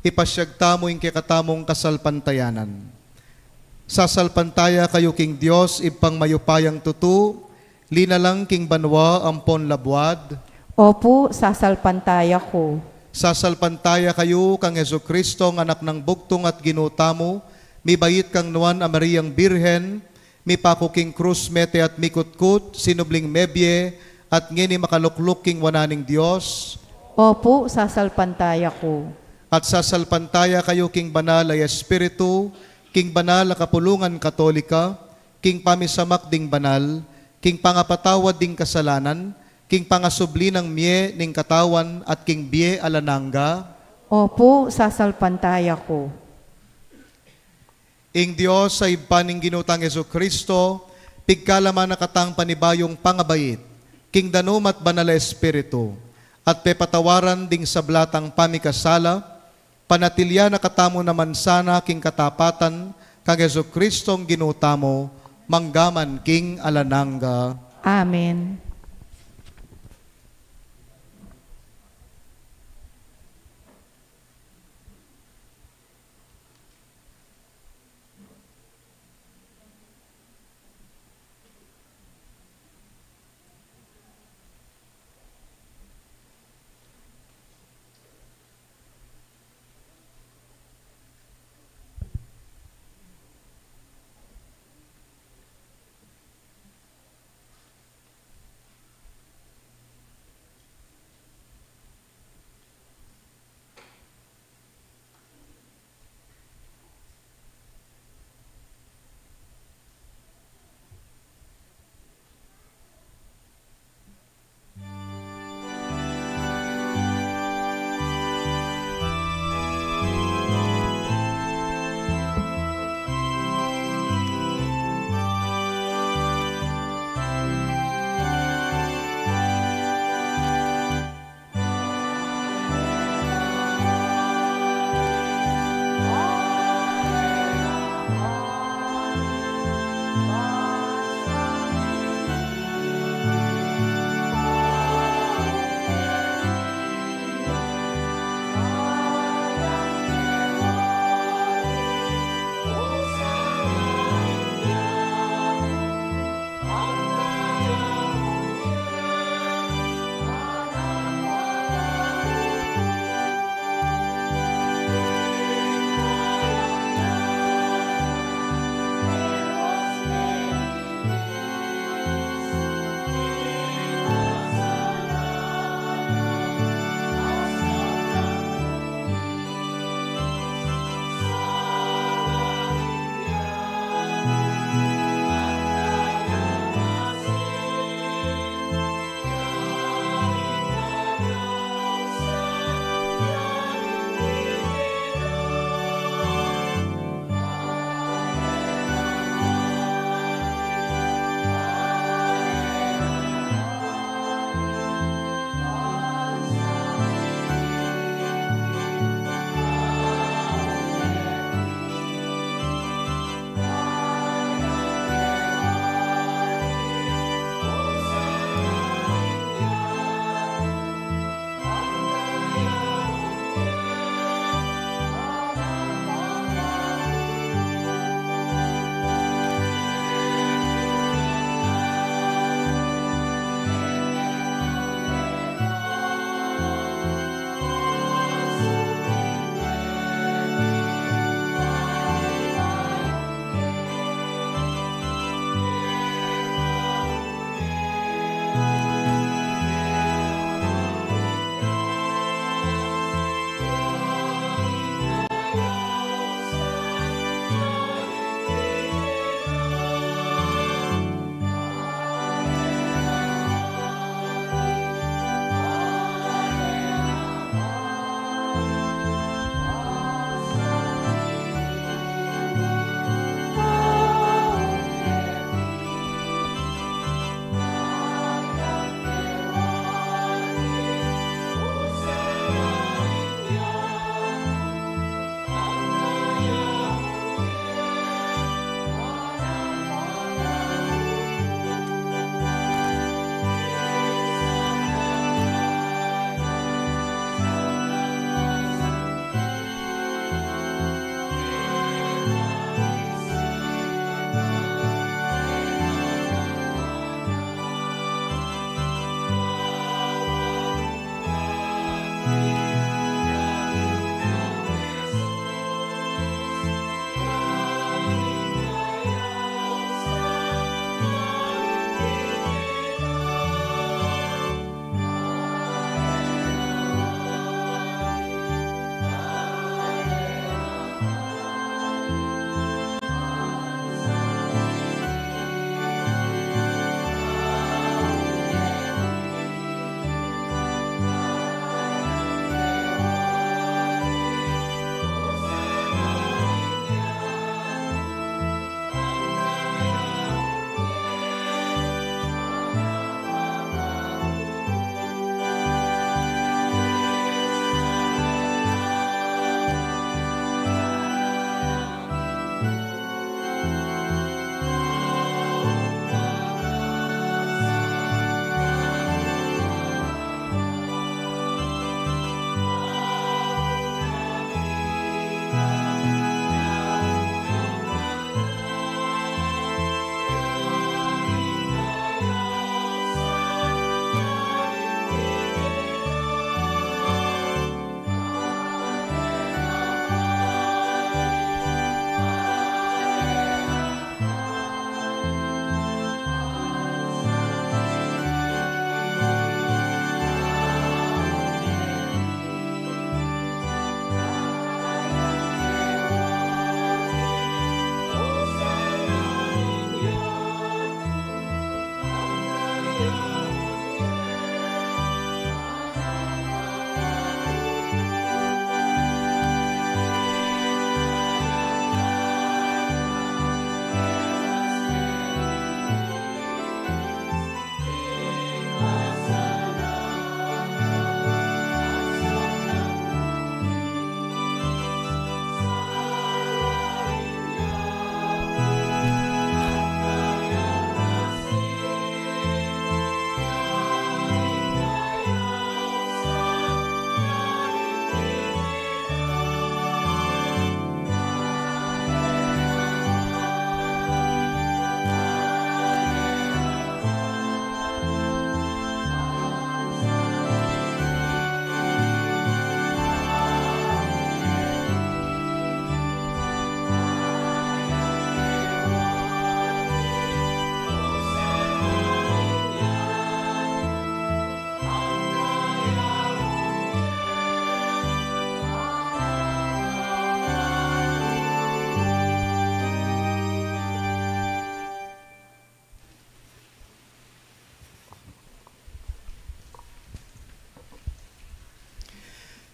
ipasyag tamu ing kekatamung kasalpantayanan. Sasalpantaya kayu king Dios, Ibpang mayupayang tutu, linalang king banua ampon labuad. Opu, sasalpantaya ku. Sasalpantaya kayu kang Jesucristo, ang Anak nang Bugtung at Ginu tamu, mibait kang Nuan a Mariang Birhen, mipaku king krus, mete at mikutkut, sinubling mebie, at ngeni makalukluk king wanan ning Dios. Opu, sasalpantaya ku. At sasalpantaya kayu king Banal a Espiritu, king banal a kapulungan Katolika, king pamisamak ding banal, king pangapatawad ding kasalanan, king pangasubli nang mie ning katawan at king bie alang angga. Opu, sasalpantaya ku. Ing Dios a Ibpa ning Ginu tang Jesucristo, pigkalaman na katang panibayung pangabait king danum at Banal a Espiritu, at pepatawaran ding sabla tang pamikasala, panatilian na katamu naman sana king katapatan kang Jesucristong Ginu tamu, manggaman king alang angga. Amen.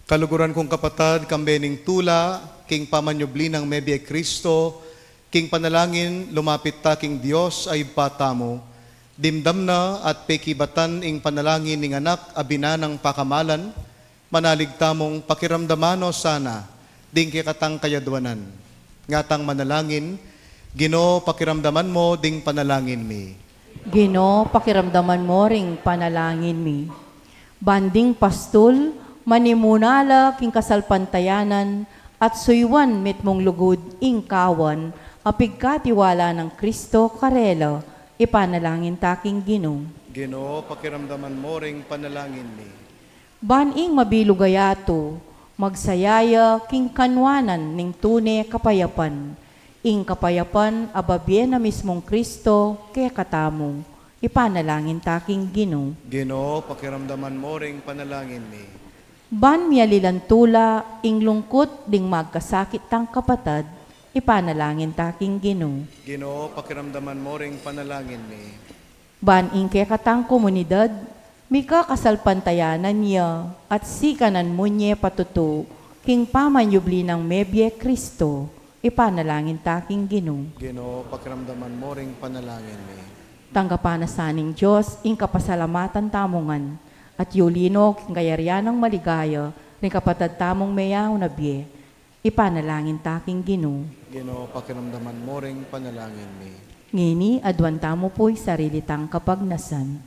Kaluguran kung kapatad, kambe ning tula king pamanyubli nang mebie Kristo, king panalangin lumapit ta king Dios a Ibpa tamu. Dimdam na at pekibatan ing panalangin ning Anak a binanang pakamalan, manalig tamung pakiramdaman no sana ding kekatang kayadwanan. Ngatang manalangin, Ginu, pakiramdaman mo ding panalangin mi. Ginu, pakiramdaman mo ring panalangin mi. Ban ding pastul, manimuna la king kasalpantayanan at suyuan mitmung lugud ing kawan a pigkatiwala nang Kristo karela, ipanalangin ta king Ginu. Ginu, pakiramdaman mo ring panalangin mi. Ban ing mabilug a yatu, magsaya ya king kanuanan ning tune kapayapan. Ing kapayapan a babie na mismung Kristo kekatamu, ipanalangin ta king Ginu. Ginu, pakiramdaman mo ring panalangin mi. Ban mialilan tula ing lungkut ding magkasakit tang kapatad, ipanalangin ta king Ginu. Ginu, pakiramdaman mo ring panalangin mi. Ban ing kekatang komunidad, mikakasalpantayanan ya at sikanan mu nye patutu king pamanyubli nang mebie Kristo, ipanalangin ta king Ginu. Ginu, pakiramdaman mo ring panalangin mi. Tanggapan na sa ning Dios ing kapasalamatan tamu ngan, at yuli no king kayarian nang maligaya ring kapatad tamung meyaun a bie, ipanalangin ta king Ginu. Ginu, pakiramdaman mo ring panalangin mi. Ngeni, aduan tamu pu ing sarili tang kapagnasan.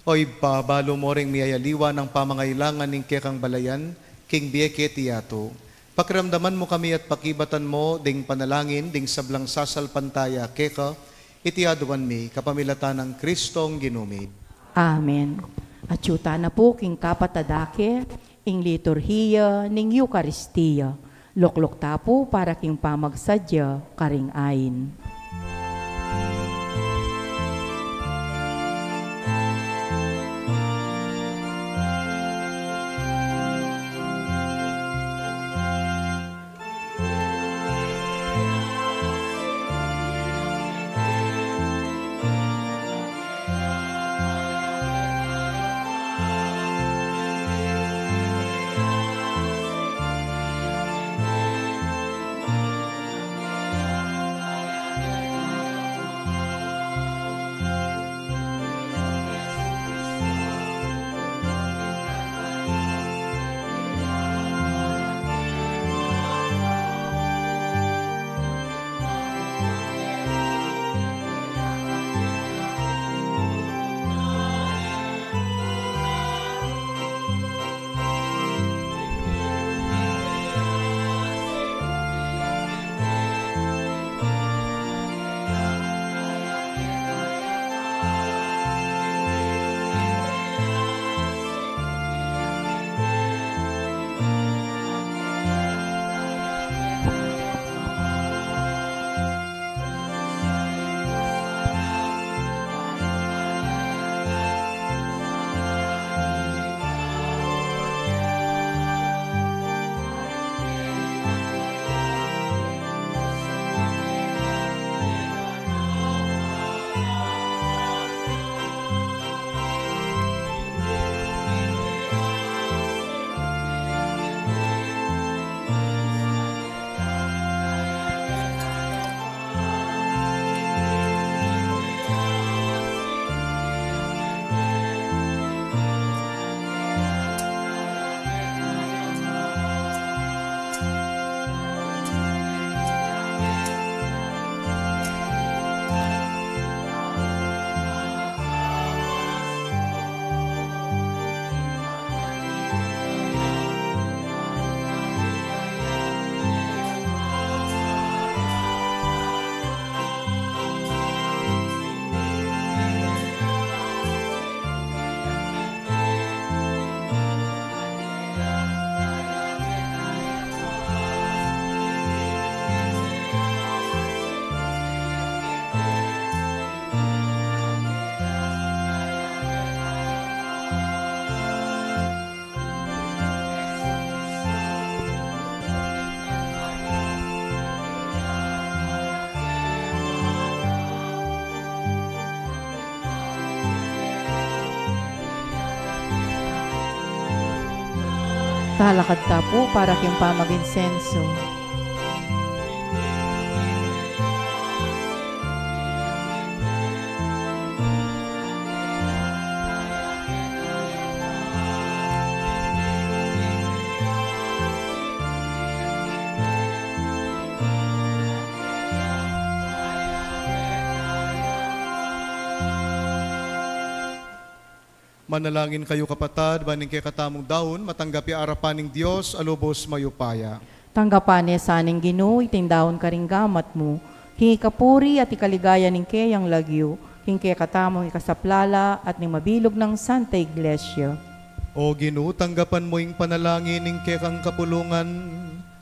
O Ibpa, balu mo ring miyayaliwa nang pamangailangan ning kekang balayan king bie keti yatu. Pakiramdaman mu kami at pakibatan mo ding panalangin ding sablang sasalpantaya keka, iti aduan mi kapamilatan nang Kristong Ginu mi. Amen. Atyu ta na pu king kapatad a ke ing liturhiya ning Eukaristia. Lukluk ta pu para king pamagsadya karing ain. Talakad ta pu para king pamaginsenso. Manalangin kayu, kapatad, ban ing kekatamung daun matanggap ya arapan ning Dios a lubos mayupaya. Tanggapan ne sa ning Ginu iting daun karing gamat mu, king ikapuri at ikaligaya ning keyang lagyu, king kekatamung ikasaplala at ning mabilug nang Santa Iglesia. O Ginu, tanggapan mu ing panalangin ning kekang kapulungan,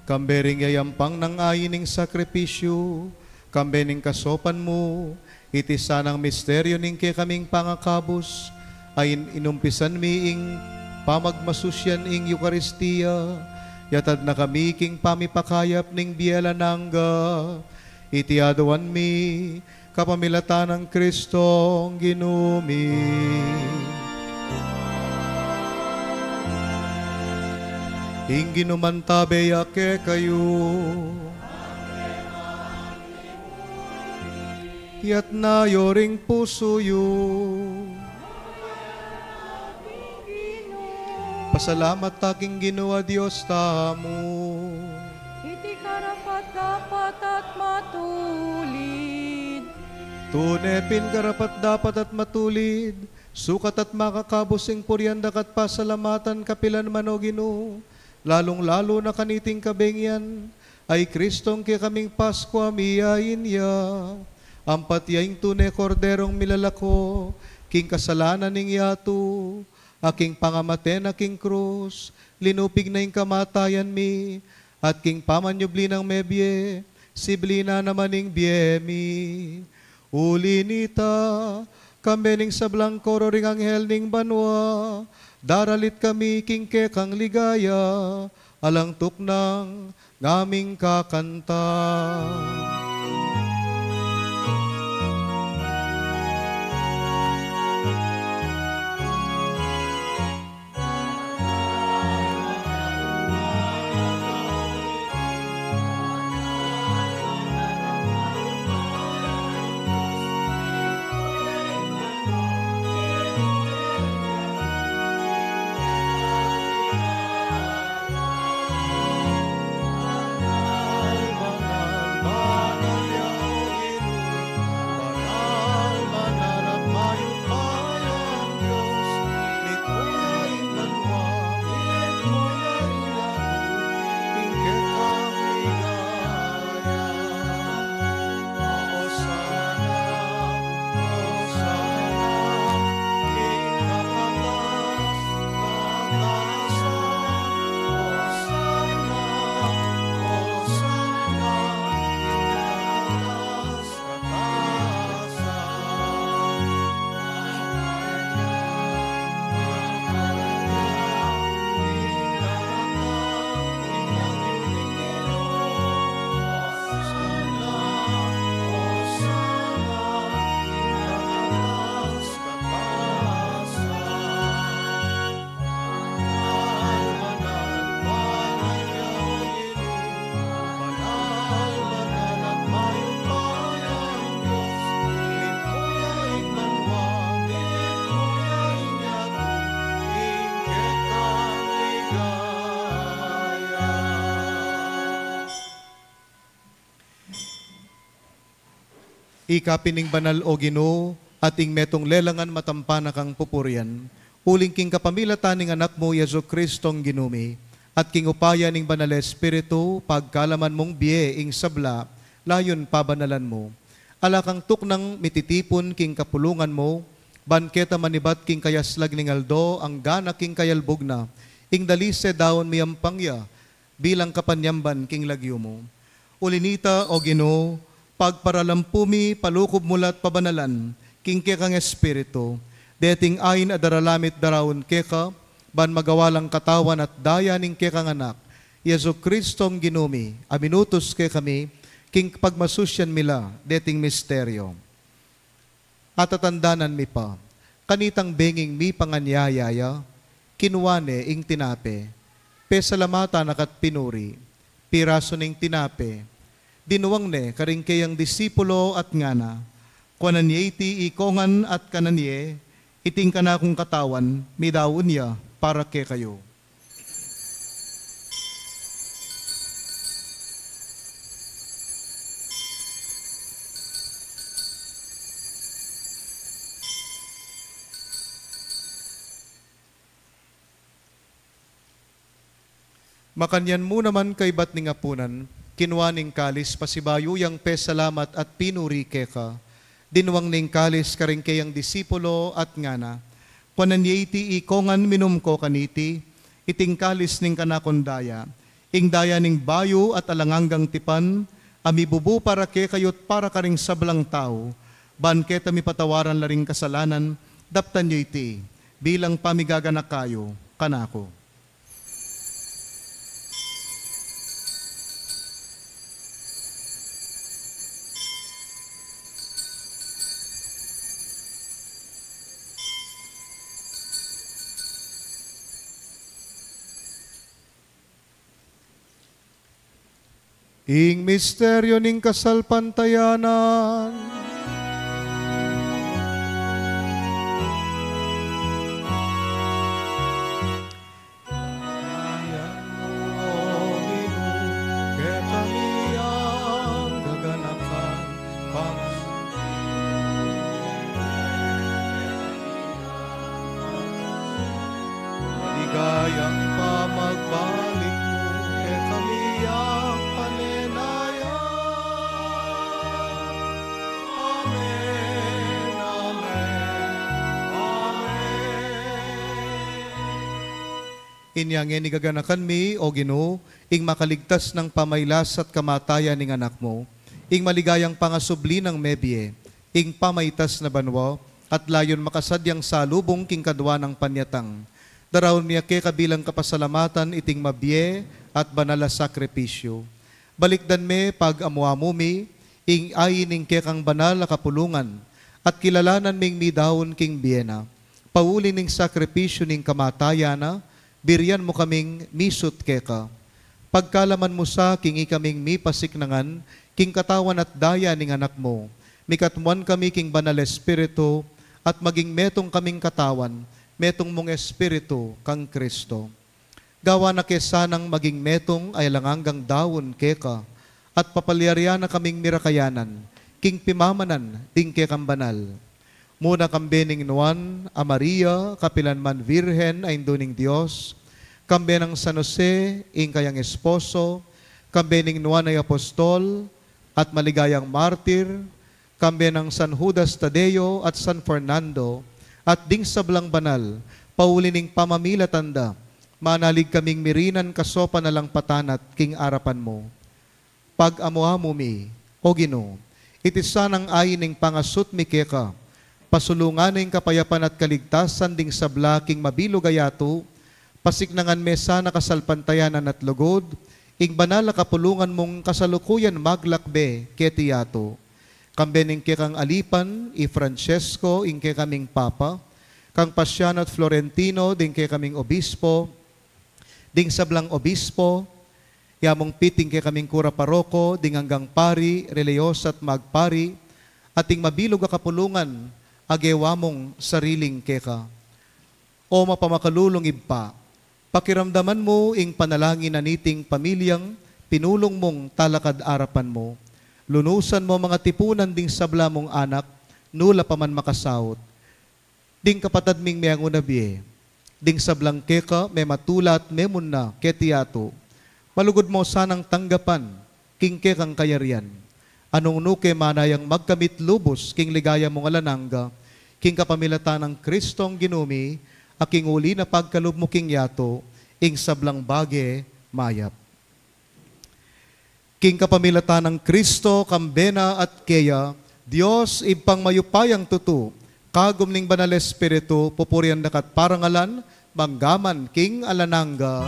kambe ring yayampang nang ain ning sakripisyu, kambe ning kasopan mu, iti sanang misteryu ning kekaming pangakabus, a in-, inumpisan mi ing pamagmasusyan ing Eukaristia, yatad na kami king pamipakayap ning bie alang angga. Iti aduan mi, kapamilatan nang Kristong Ginu mi. Ing Ginu mantabe ya kekayu. Itas yu ring pusu yu. Pasalamat ta king Ginu a Dios tamu. Iti karapat-dapat at matulid. Tune pin karapat-dapat at matulid, sukat at makakabus ing purian daka at pasalamatan kapilan man, O Ginu, lalung-lalu na kaniting kabengian, a i Kristong kekaming Paskua miyain ya, ampat ya ing tune Korderong milalako king kasalanan ning yatu, a king pangamate na king krus, linupig na ing kamatayan mi, at king pamanyubli nang mebie, sibli na naman ing bie mi. Uli nita, kambe ning sablang koro ring anghel ning banua, daralit kami king kekang ligaya, alang tuknang ngaming kakanta. Ika pin ing banal, o Ginu, at ing metung lelangan matampa na kang pupurian, uling king kapamilatan ning Anak mu, Jesu-Cristong Ginu mi, at king upaya ning Banal Espiritu, pagkalaman mung bie ing sabla, layun pabanalan mu. Ala kang tuknang mititipun king kapulungan mu, ban keta manibat king kayaslag ning aldo, anggana king kayalbug na, ing dalise daun miyampang ya, bilang kapanyamban king lagyu mu. Uli nita, o Ginu, pagparalampu mi, palukub mu la't pabanalan, king kekang Espiritu, deting ain a daralamit daraun keka, ban magawa lang katawan at daya ning kekang Anak, Jesu-Cristong Ginu mi, a minutus kekami, king pagmasusyan mi la, deting misteryo. Atatandanan mi pa, kanitang benging mipanganyaya ya, kinua ne ing tinape, Pesalamatan na ka't pinuri, pirasu ning tinape, dinuang ne karing keyang disipulo at ngana: Kuanan ye iti ikongan at kanan ye, iti ing kanakung katawan, midaun ya para kekayu. Makanyan mu naman kaybat ning apunan, kinua ne ing kalis pasibayu yang pesalamat at pinuri keka, dinuang ne ing kalis karing keyang disipulo at ngana: Kuanan ye iti ikongan, minum ko kaniti, iti ing kalis ning kanakung daya, ing daya ning bayu at alang anggang tipan, a mibubu para kekayu't para karing sablang tau, ban keta mipatawaran la ring kasalanan. Daptan yu iti bilang pamigaganaka yu kanaku. Ing misteryu ning kasalpantayanan. Ayan mo, O Ginu, kekami yang gaganakan, pang- Maligayang pamagbalik mu, kekami yang panenayan. Amen, amen, amen. Inya ngeni gaganakan mi, O Ginu, ing makaligtas nang pamailas at kamatayan ning Anak mu, ing maligayang pangasubli nang mebie, ing pamaitas na banua, at layun makasadyang salubung king kadua nang panyatang. Daraun mi ya keka bilang kapasalamatan iting mabie at banal a sakripisyu. Balikdan me pag-amu-amu mi ing ain ning kekang banal a kapulungan, at kilalanan ming midaun king bie na. Pauli ning sakripisyu ning kamatayan na, birian mu kaming misut keka. Pagkalaman mu sa king ikaming mipasiknangan king katawan at daya ning Anak mu, mikatmuan kami king Banal Espiritu, at maging metung kaming katawan, metung mung Espiritu kang Kristo. Gawan na ke sanang maging metung a alang anggang daun keka, at papalyarian na kaming mirakayanan king pimamanan ding kekang banal. Muna kambe ning Nuan a Maria, kapilan man Virgen a Indu ning Dios, kambe nang San Jose, ing kayang esposo, kambe ning Nuan a Apostol at maligayang martir, kambe nang San Judas Tadeo at San Fernando, at ding sablang banal, pauli ning pamamilatan da, manalig kaming mirinan kasopan alang patanat king arapan mu. Pag-amu-amu mi, O Ginu, iti sanang ain ning pangasut mi keka, pasulungan ne ing kapayapan at kaligtasan ding sabla king mabilug a yatu, pasiknangan me sana kasalpantayanan at lugud ing banal a kapulungan mung kasalukuyan maglakbe keti yatu. Kambe ning kekang alipan, i Francesco, ing kekaming Papa, kang Paciano at Florentino, ding kekaming obispo, ding sablang obispo, ya mung pit ing kekaming kura paroko, ding anggang pari, relihiyosa at magpari, at ing mabilug a kapulungan a gewa mung sariling keka. O mapamakalulung Ibpa, pakiramdaman mu ing panalangin na niting pamilyang pinulung mung talakad arapan mu. Lunusan mu mung atipunan ding sabla mung anak, nu la pa man makasaut. Ding kapatad ming meangu na bie, ding sablang keka mematula at memunna keti yatu, malugud mu sanang tanggapan king kekang kayarian. Anung nu ke manayang magkamit lubus king ligaya mung alang angga, king kapamilatan nang Kristong Ginu mi, a king uli na pagkalub mu king yatu ing sablang bage mayap. King kapamilatan nang Kristo, kambe na at keya, Dios Ibpang mayupayang tutu, kagum ning Banal Espiritu, pupurian da ka at parangalan, manggaman king alang angga.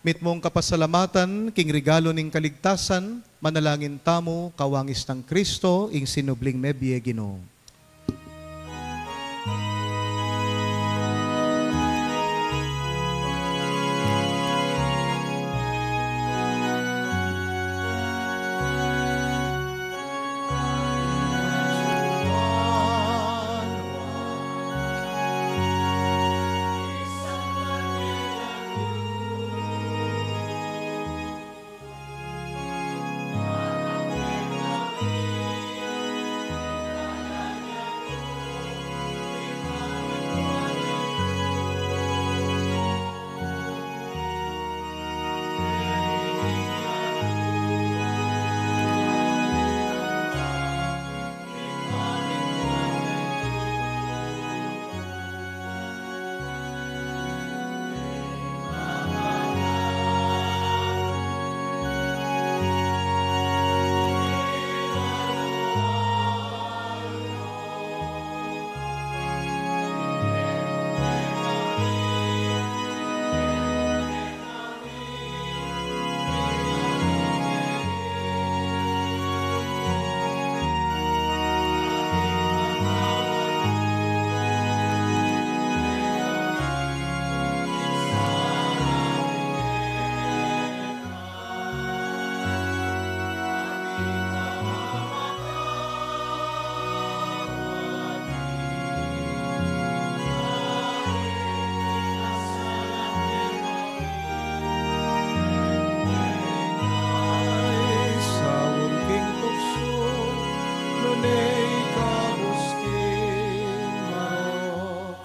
Mitmung kapasalamatan king regalo ning kaligtasan, manalangin tamu, kawangis nang Kristo, ing sinubling mebie Ginu. Saul king tuksu, nune ikabus king marok.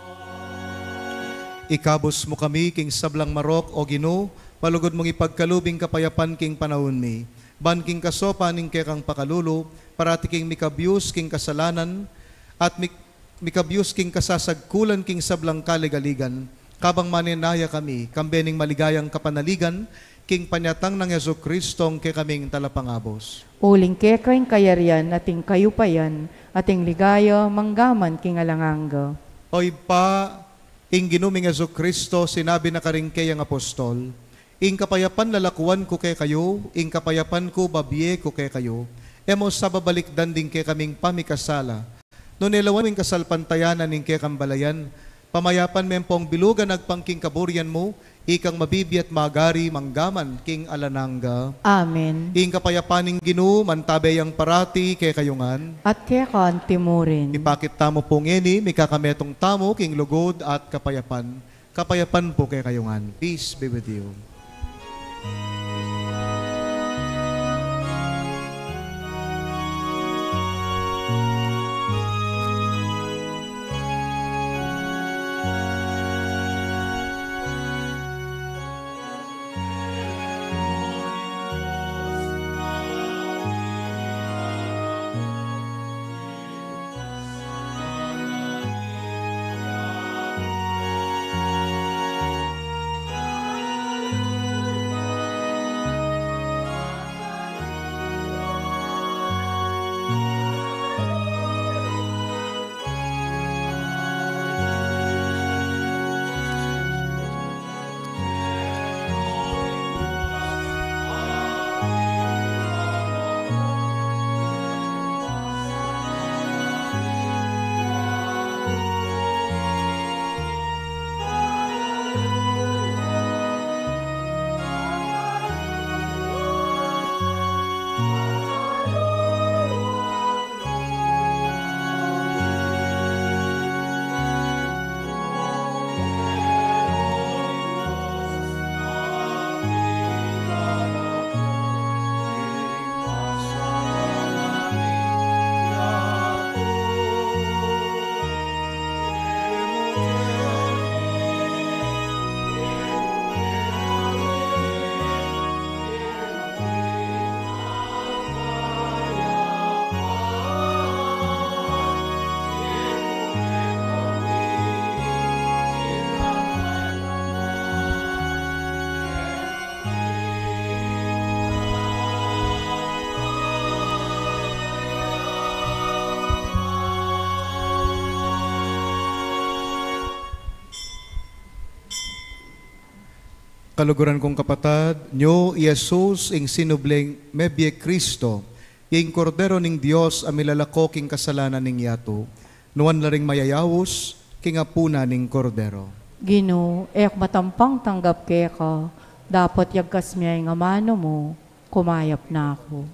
Ikabus mu kami king sablang marok, O Ginu, malugud mung ipagkalub ing kapayapan king panaun mi. Ban king kasopan ning kekang pakalulu, parati king mikabyus king kasalanan, at mik-, mikabyus king kasasagkulan king sablang kaligaligan, kabang manenaya kami, kambe ning maligayang kapanaligan, king panyatang nang Jesucristo, ing kekaming Talapangabus. Uling keka ing kayarian, at ing kayupayan, at ing ligaya, manggaman king alang angga. O Ibpa, ing Ginu ming Jesucristo, sinabi na karing keyang apostol, Ing kapayapan lalakuan ku kekayu, ing kapayapan ku babie ku kekayu. E mu sa babalikdan ding kekaming pamikasala, nune lawan mu ing kasalpantayanan ning kekang balayan, pamayapan me ampong bilugan agpang king kaburian mu, ikang mabibie at magari manggaman king alang angga. Amen. Ing kapayapan ning Ginu, mantabe yang parati kekayu ngan. At keka anti mu rin. Ipakit tamu pu ngeni, mikakametung tamu king lugud at kapayapan. Kapayapan pu kekayu ngan. Peace be with you. Kaluguran kung kapatad, nyo i Jesus ing sinubling mebie Kristo, ing Kordero ning Dios a milalako king kasalanan ning yatu. Nuan la ring mayayaus king apunan ning Kordero. Ginu, e ku matampang tanggap keka, dapot yagkas mu ing amanu mu, kumayap na ku.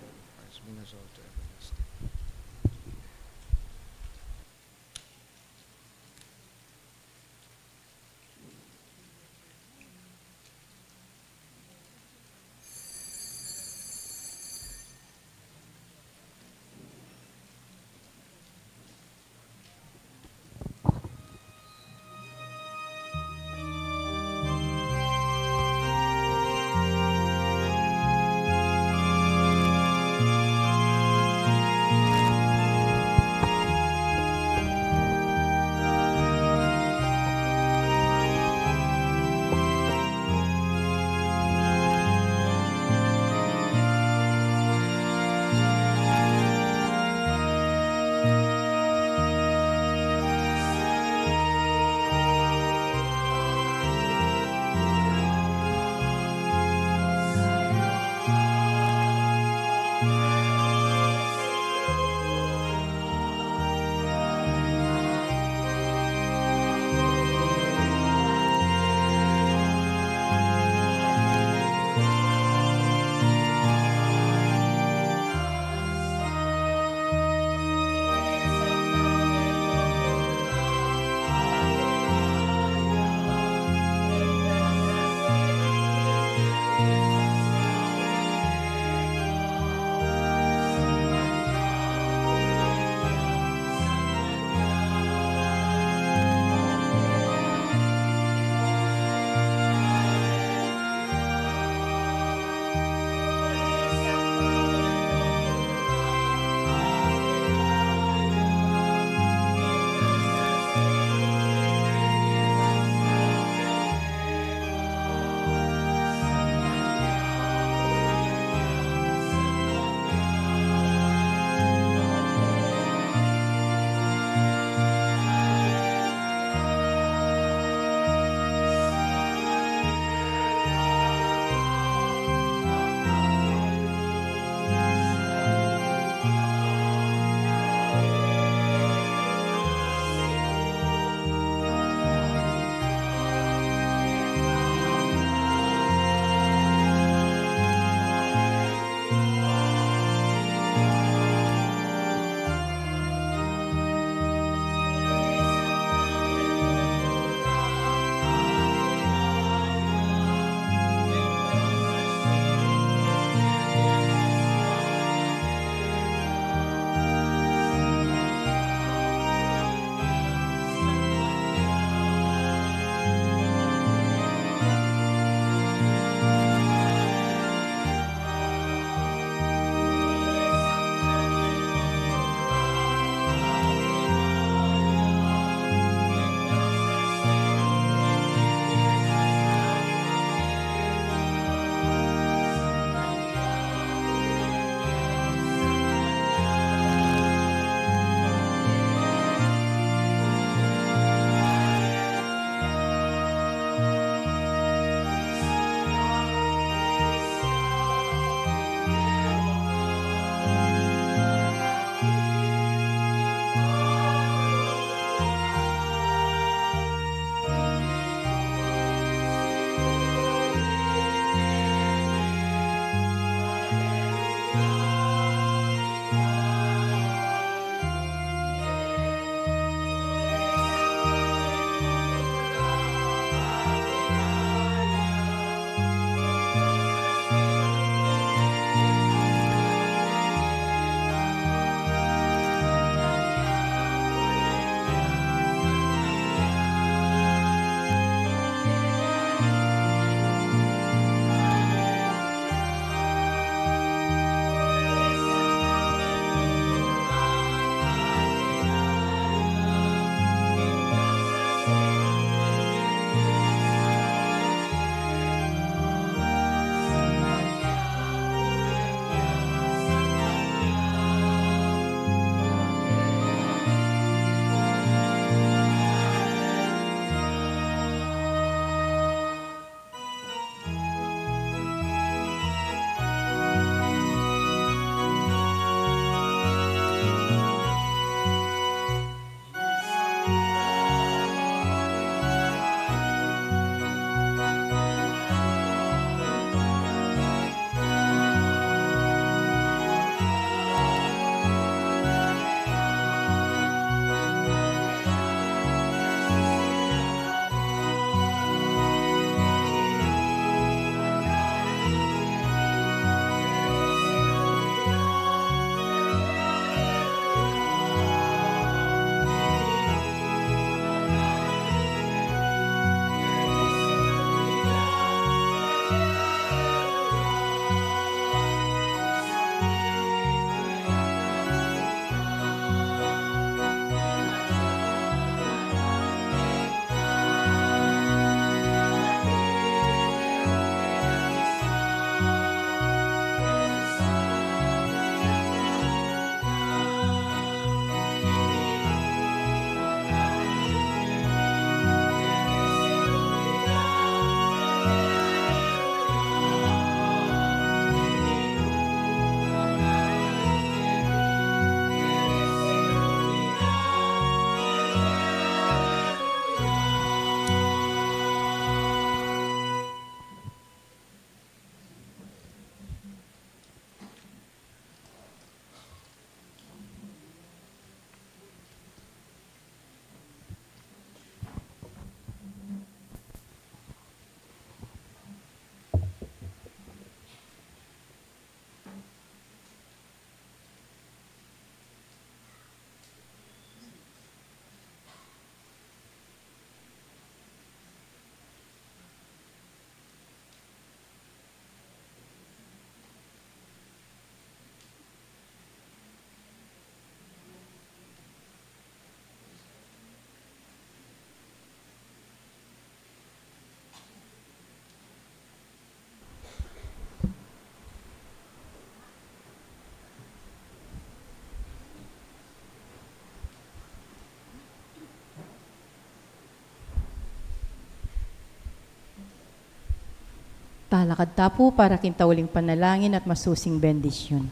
Talakad ta pu para king tauling panalangin at masusing bendisyun.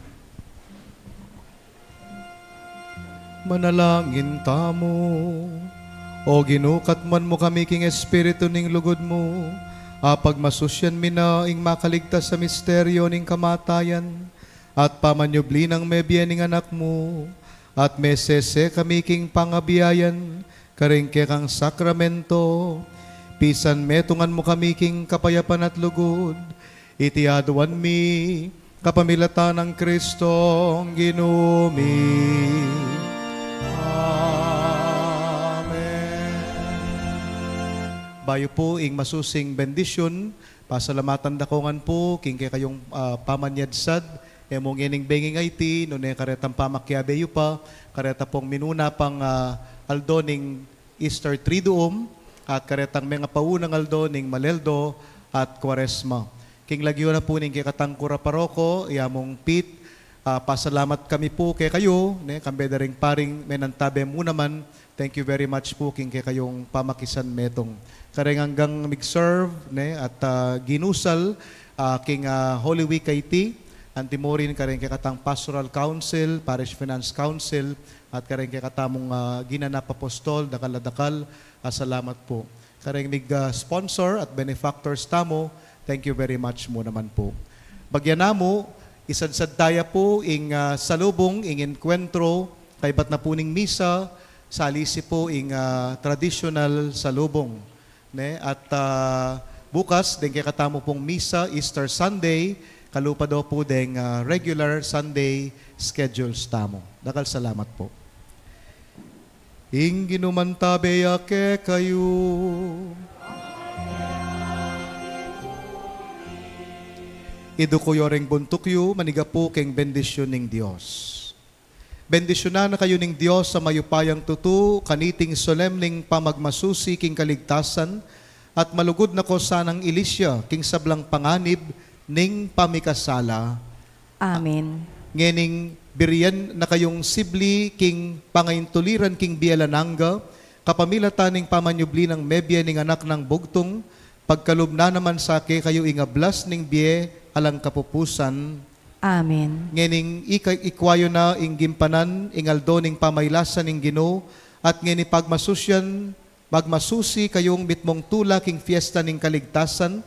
Manalangin tamu. O Ginu, katmuan mu kami king espiritu ning lugud mu, apagmasusyan mi na ing makaligtas a misteryo ning kamatayan at pamanyubli nang mebie ning Anak mu, at mesese kami king pangabiayan karing kekang sakramento, pisan metungan mu kami king kapayapan at lugud. Iti aduan mi kapamilatan nang Kristong Ginu mi. Amen. Bayu pu ing masusing bendisyun, pasalamatan da ko ngan pu king kekayung, ah, pamanyadsad, e mu ngening bengi a iti, nune karetang pamakiabe yu pa kareta pung minuna pang, ah, aldo ning Easter Triduum, at karetang mengapaunang aldo ning Maleldo at Kuaresma. King lagyu na pu ning kekatang kura paroko, ya mung Pete, ah, pasalamat kami pu kekayu, ne, kambe da ring paring menantabe mu naman. Thank you very much pu king kekayung pamakisanmetung. Kareng anggang mig-serve, ne, at, ah, ginusal, ah, king, ah, Holy Week a iti, anti mu rin kareng kekatang Pastoral Council, Parish Finance Council, at kareng kekatamung, ah, ginanap apostol, dakal a dakal a salamat pu. Kareng mig, ah, sponsor at benefactors tamu, thank you very much mu naman pu. Bagyan na mu, isadsad taya pu ing, ah, salubung, ing enkwentro, kaybat na pu ning misa, salisi pu ing, ah, tradisyonal salubung. Ne? At, ah, bukas, deng kekatamu pung misa, Easter Sunday, kalupa do pu deng, ah, regular Sunday schedules tamu. Dakal salamat pu. Ing Ginu mantabe ya kekayu. Iduku yu reng buntuk yu, manigapu keng bendisyun ning Dios. Bendisyunan na kayu ning Dios a mayupayang tutu, kaniting solemneng pamagmasusi king kaligtasan, at malugud na ko sanang ilisya king sablang panganib ning pamikasala. Amen. Ngening birian na kayung sibli king pangaintuliran king bie alang angga, kapamilatan ning pamanyubli nang mebie ning Anak nang Bugtung, pagkalub na naman sa kekayu ing ablas ning bie alang kapupusan. Amen. Ngening ika-, ikwa yu na ing gimpanan, ing aldo ning pamailasan ning Ginu, at ngeni pagmasusyan, magmasusi kayung mitmung tula king fiesta ning kaligtasan,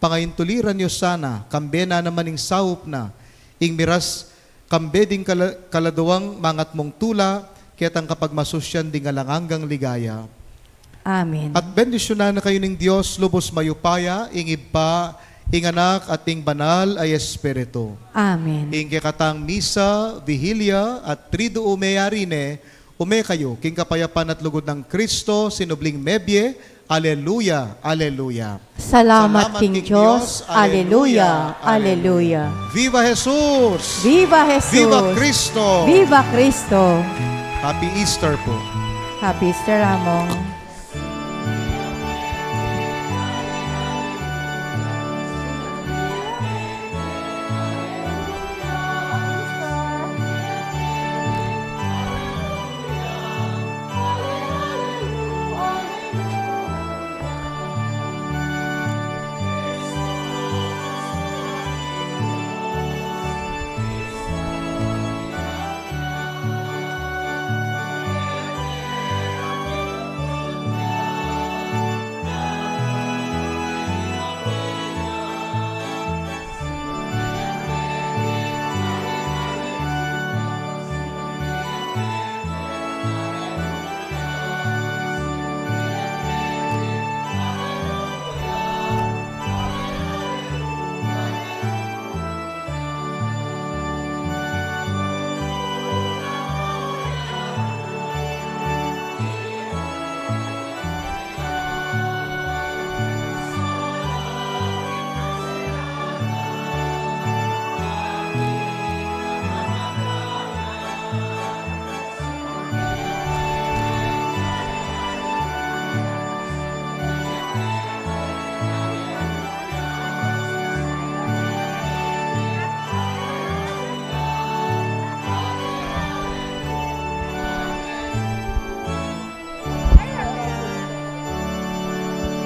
pangaintuliran yu sana, kambe na naman ing saup na, ing miras, kambe ding kala-, kaladuang mangatmung tula, ketang kapagmasusyan ding alang anggang ligaya. Amen. At bendisyunan na kayu ning Dios lubus mayupaya, ing Ibpa, ing Anak, at ing Banal a Espiritu. Amen. Ing kekatang misa, vihilia, at triduum a yari ne, ume kayu king kapayapan at lugud nang Kristo, sinubling mebie. Aleluya, aleluya. Salamat king Dios. Aleluya, aleluya. Viva Jesus! Viva Jesus! Viva Cristo! Viva Cristo! Happy Easter pu. Happy Easter, Among.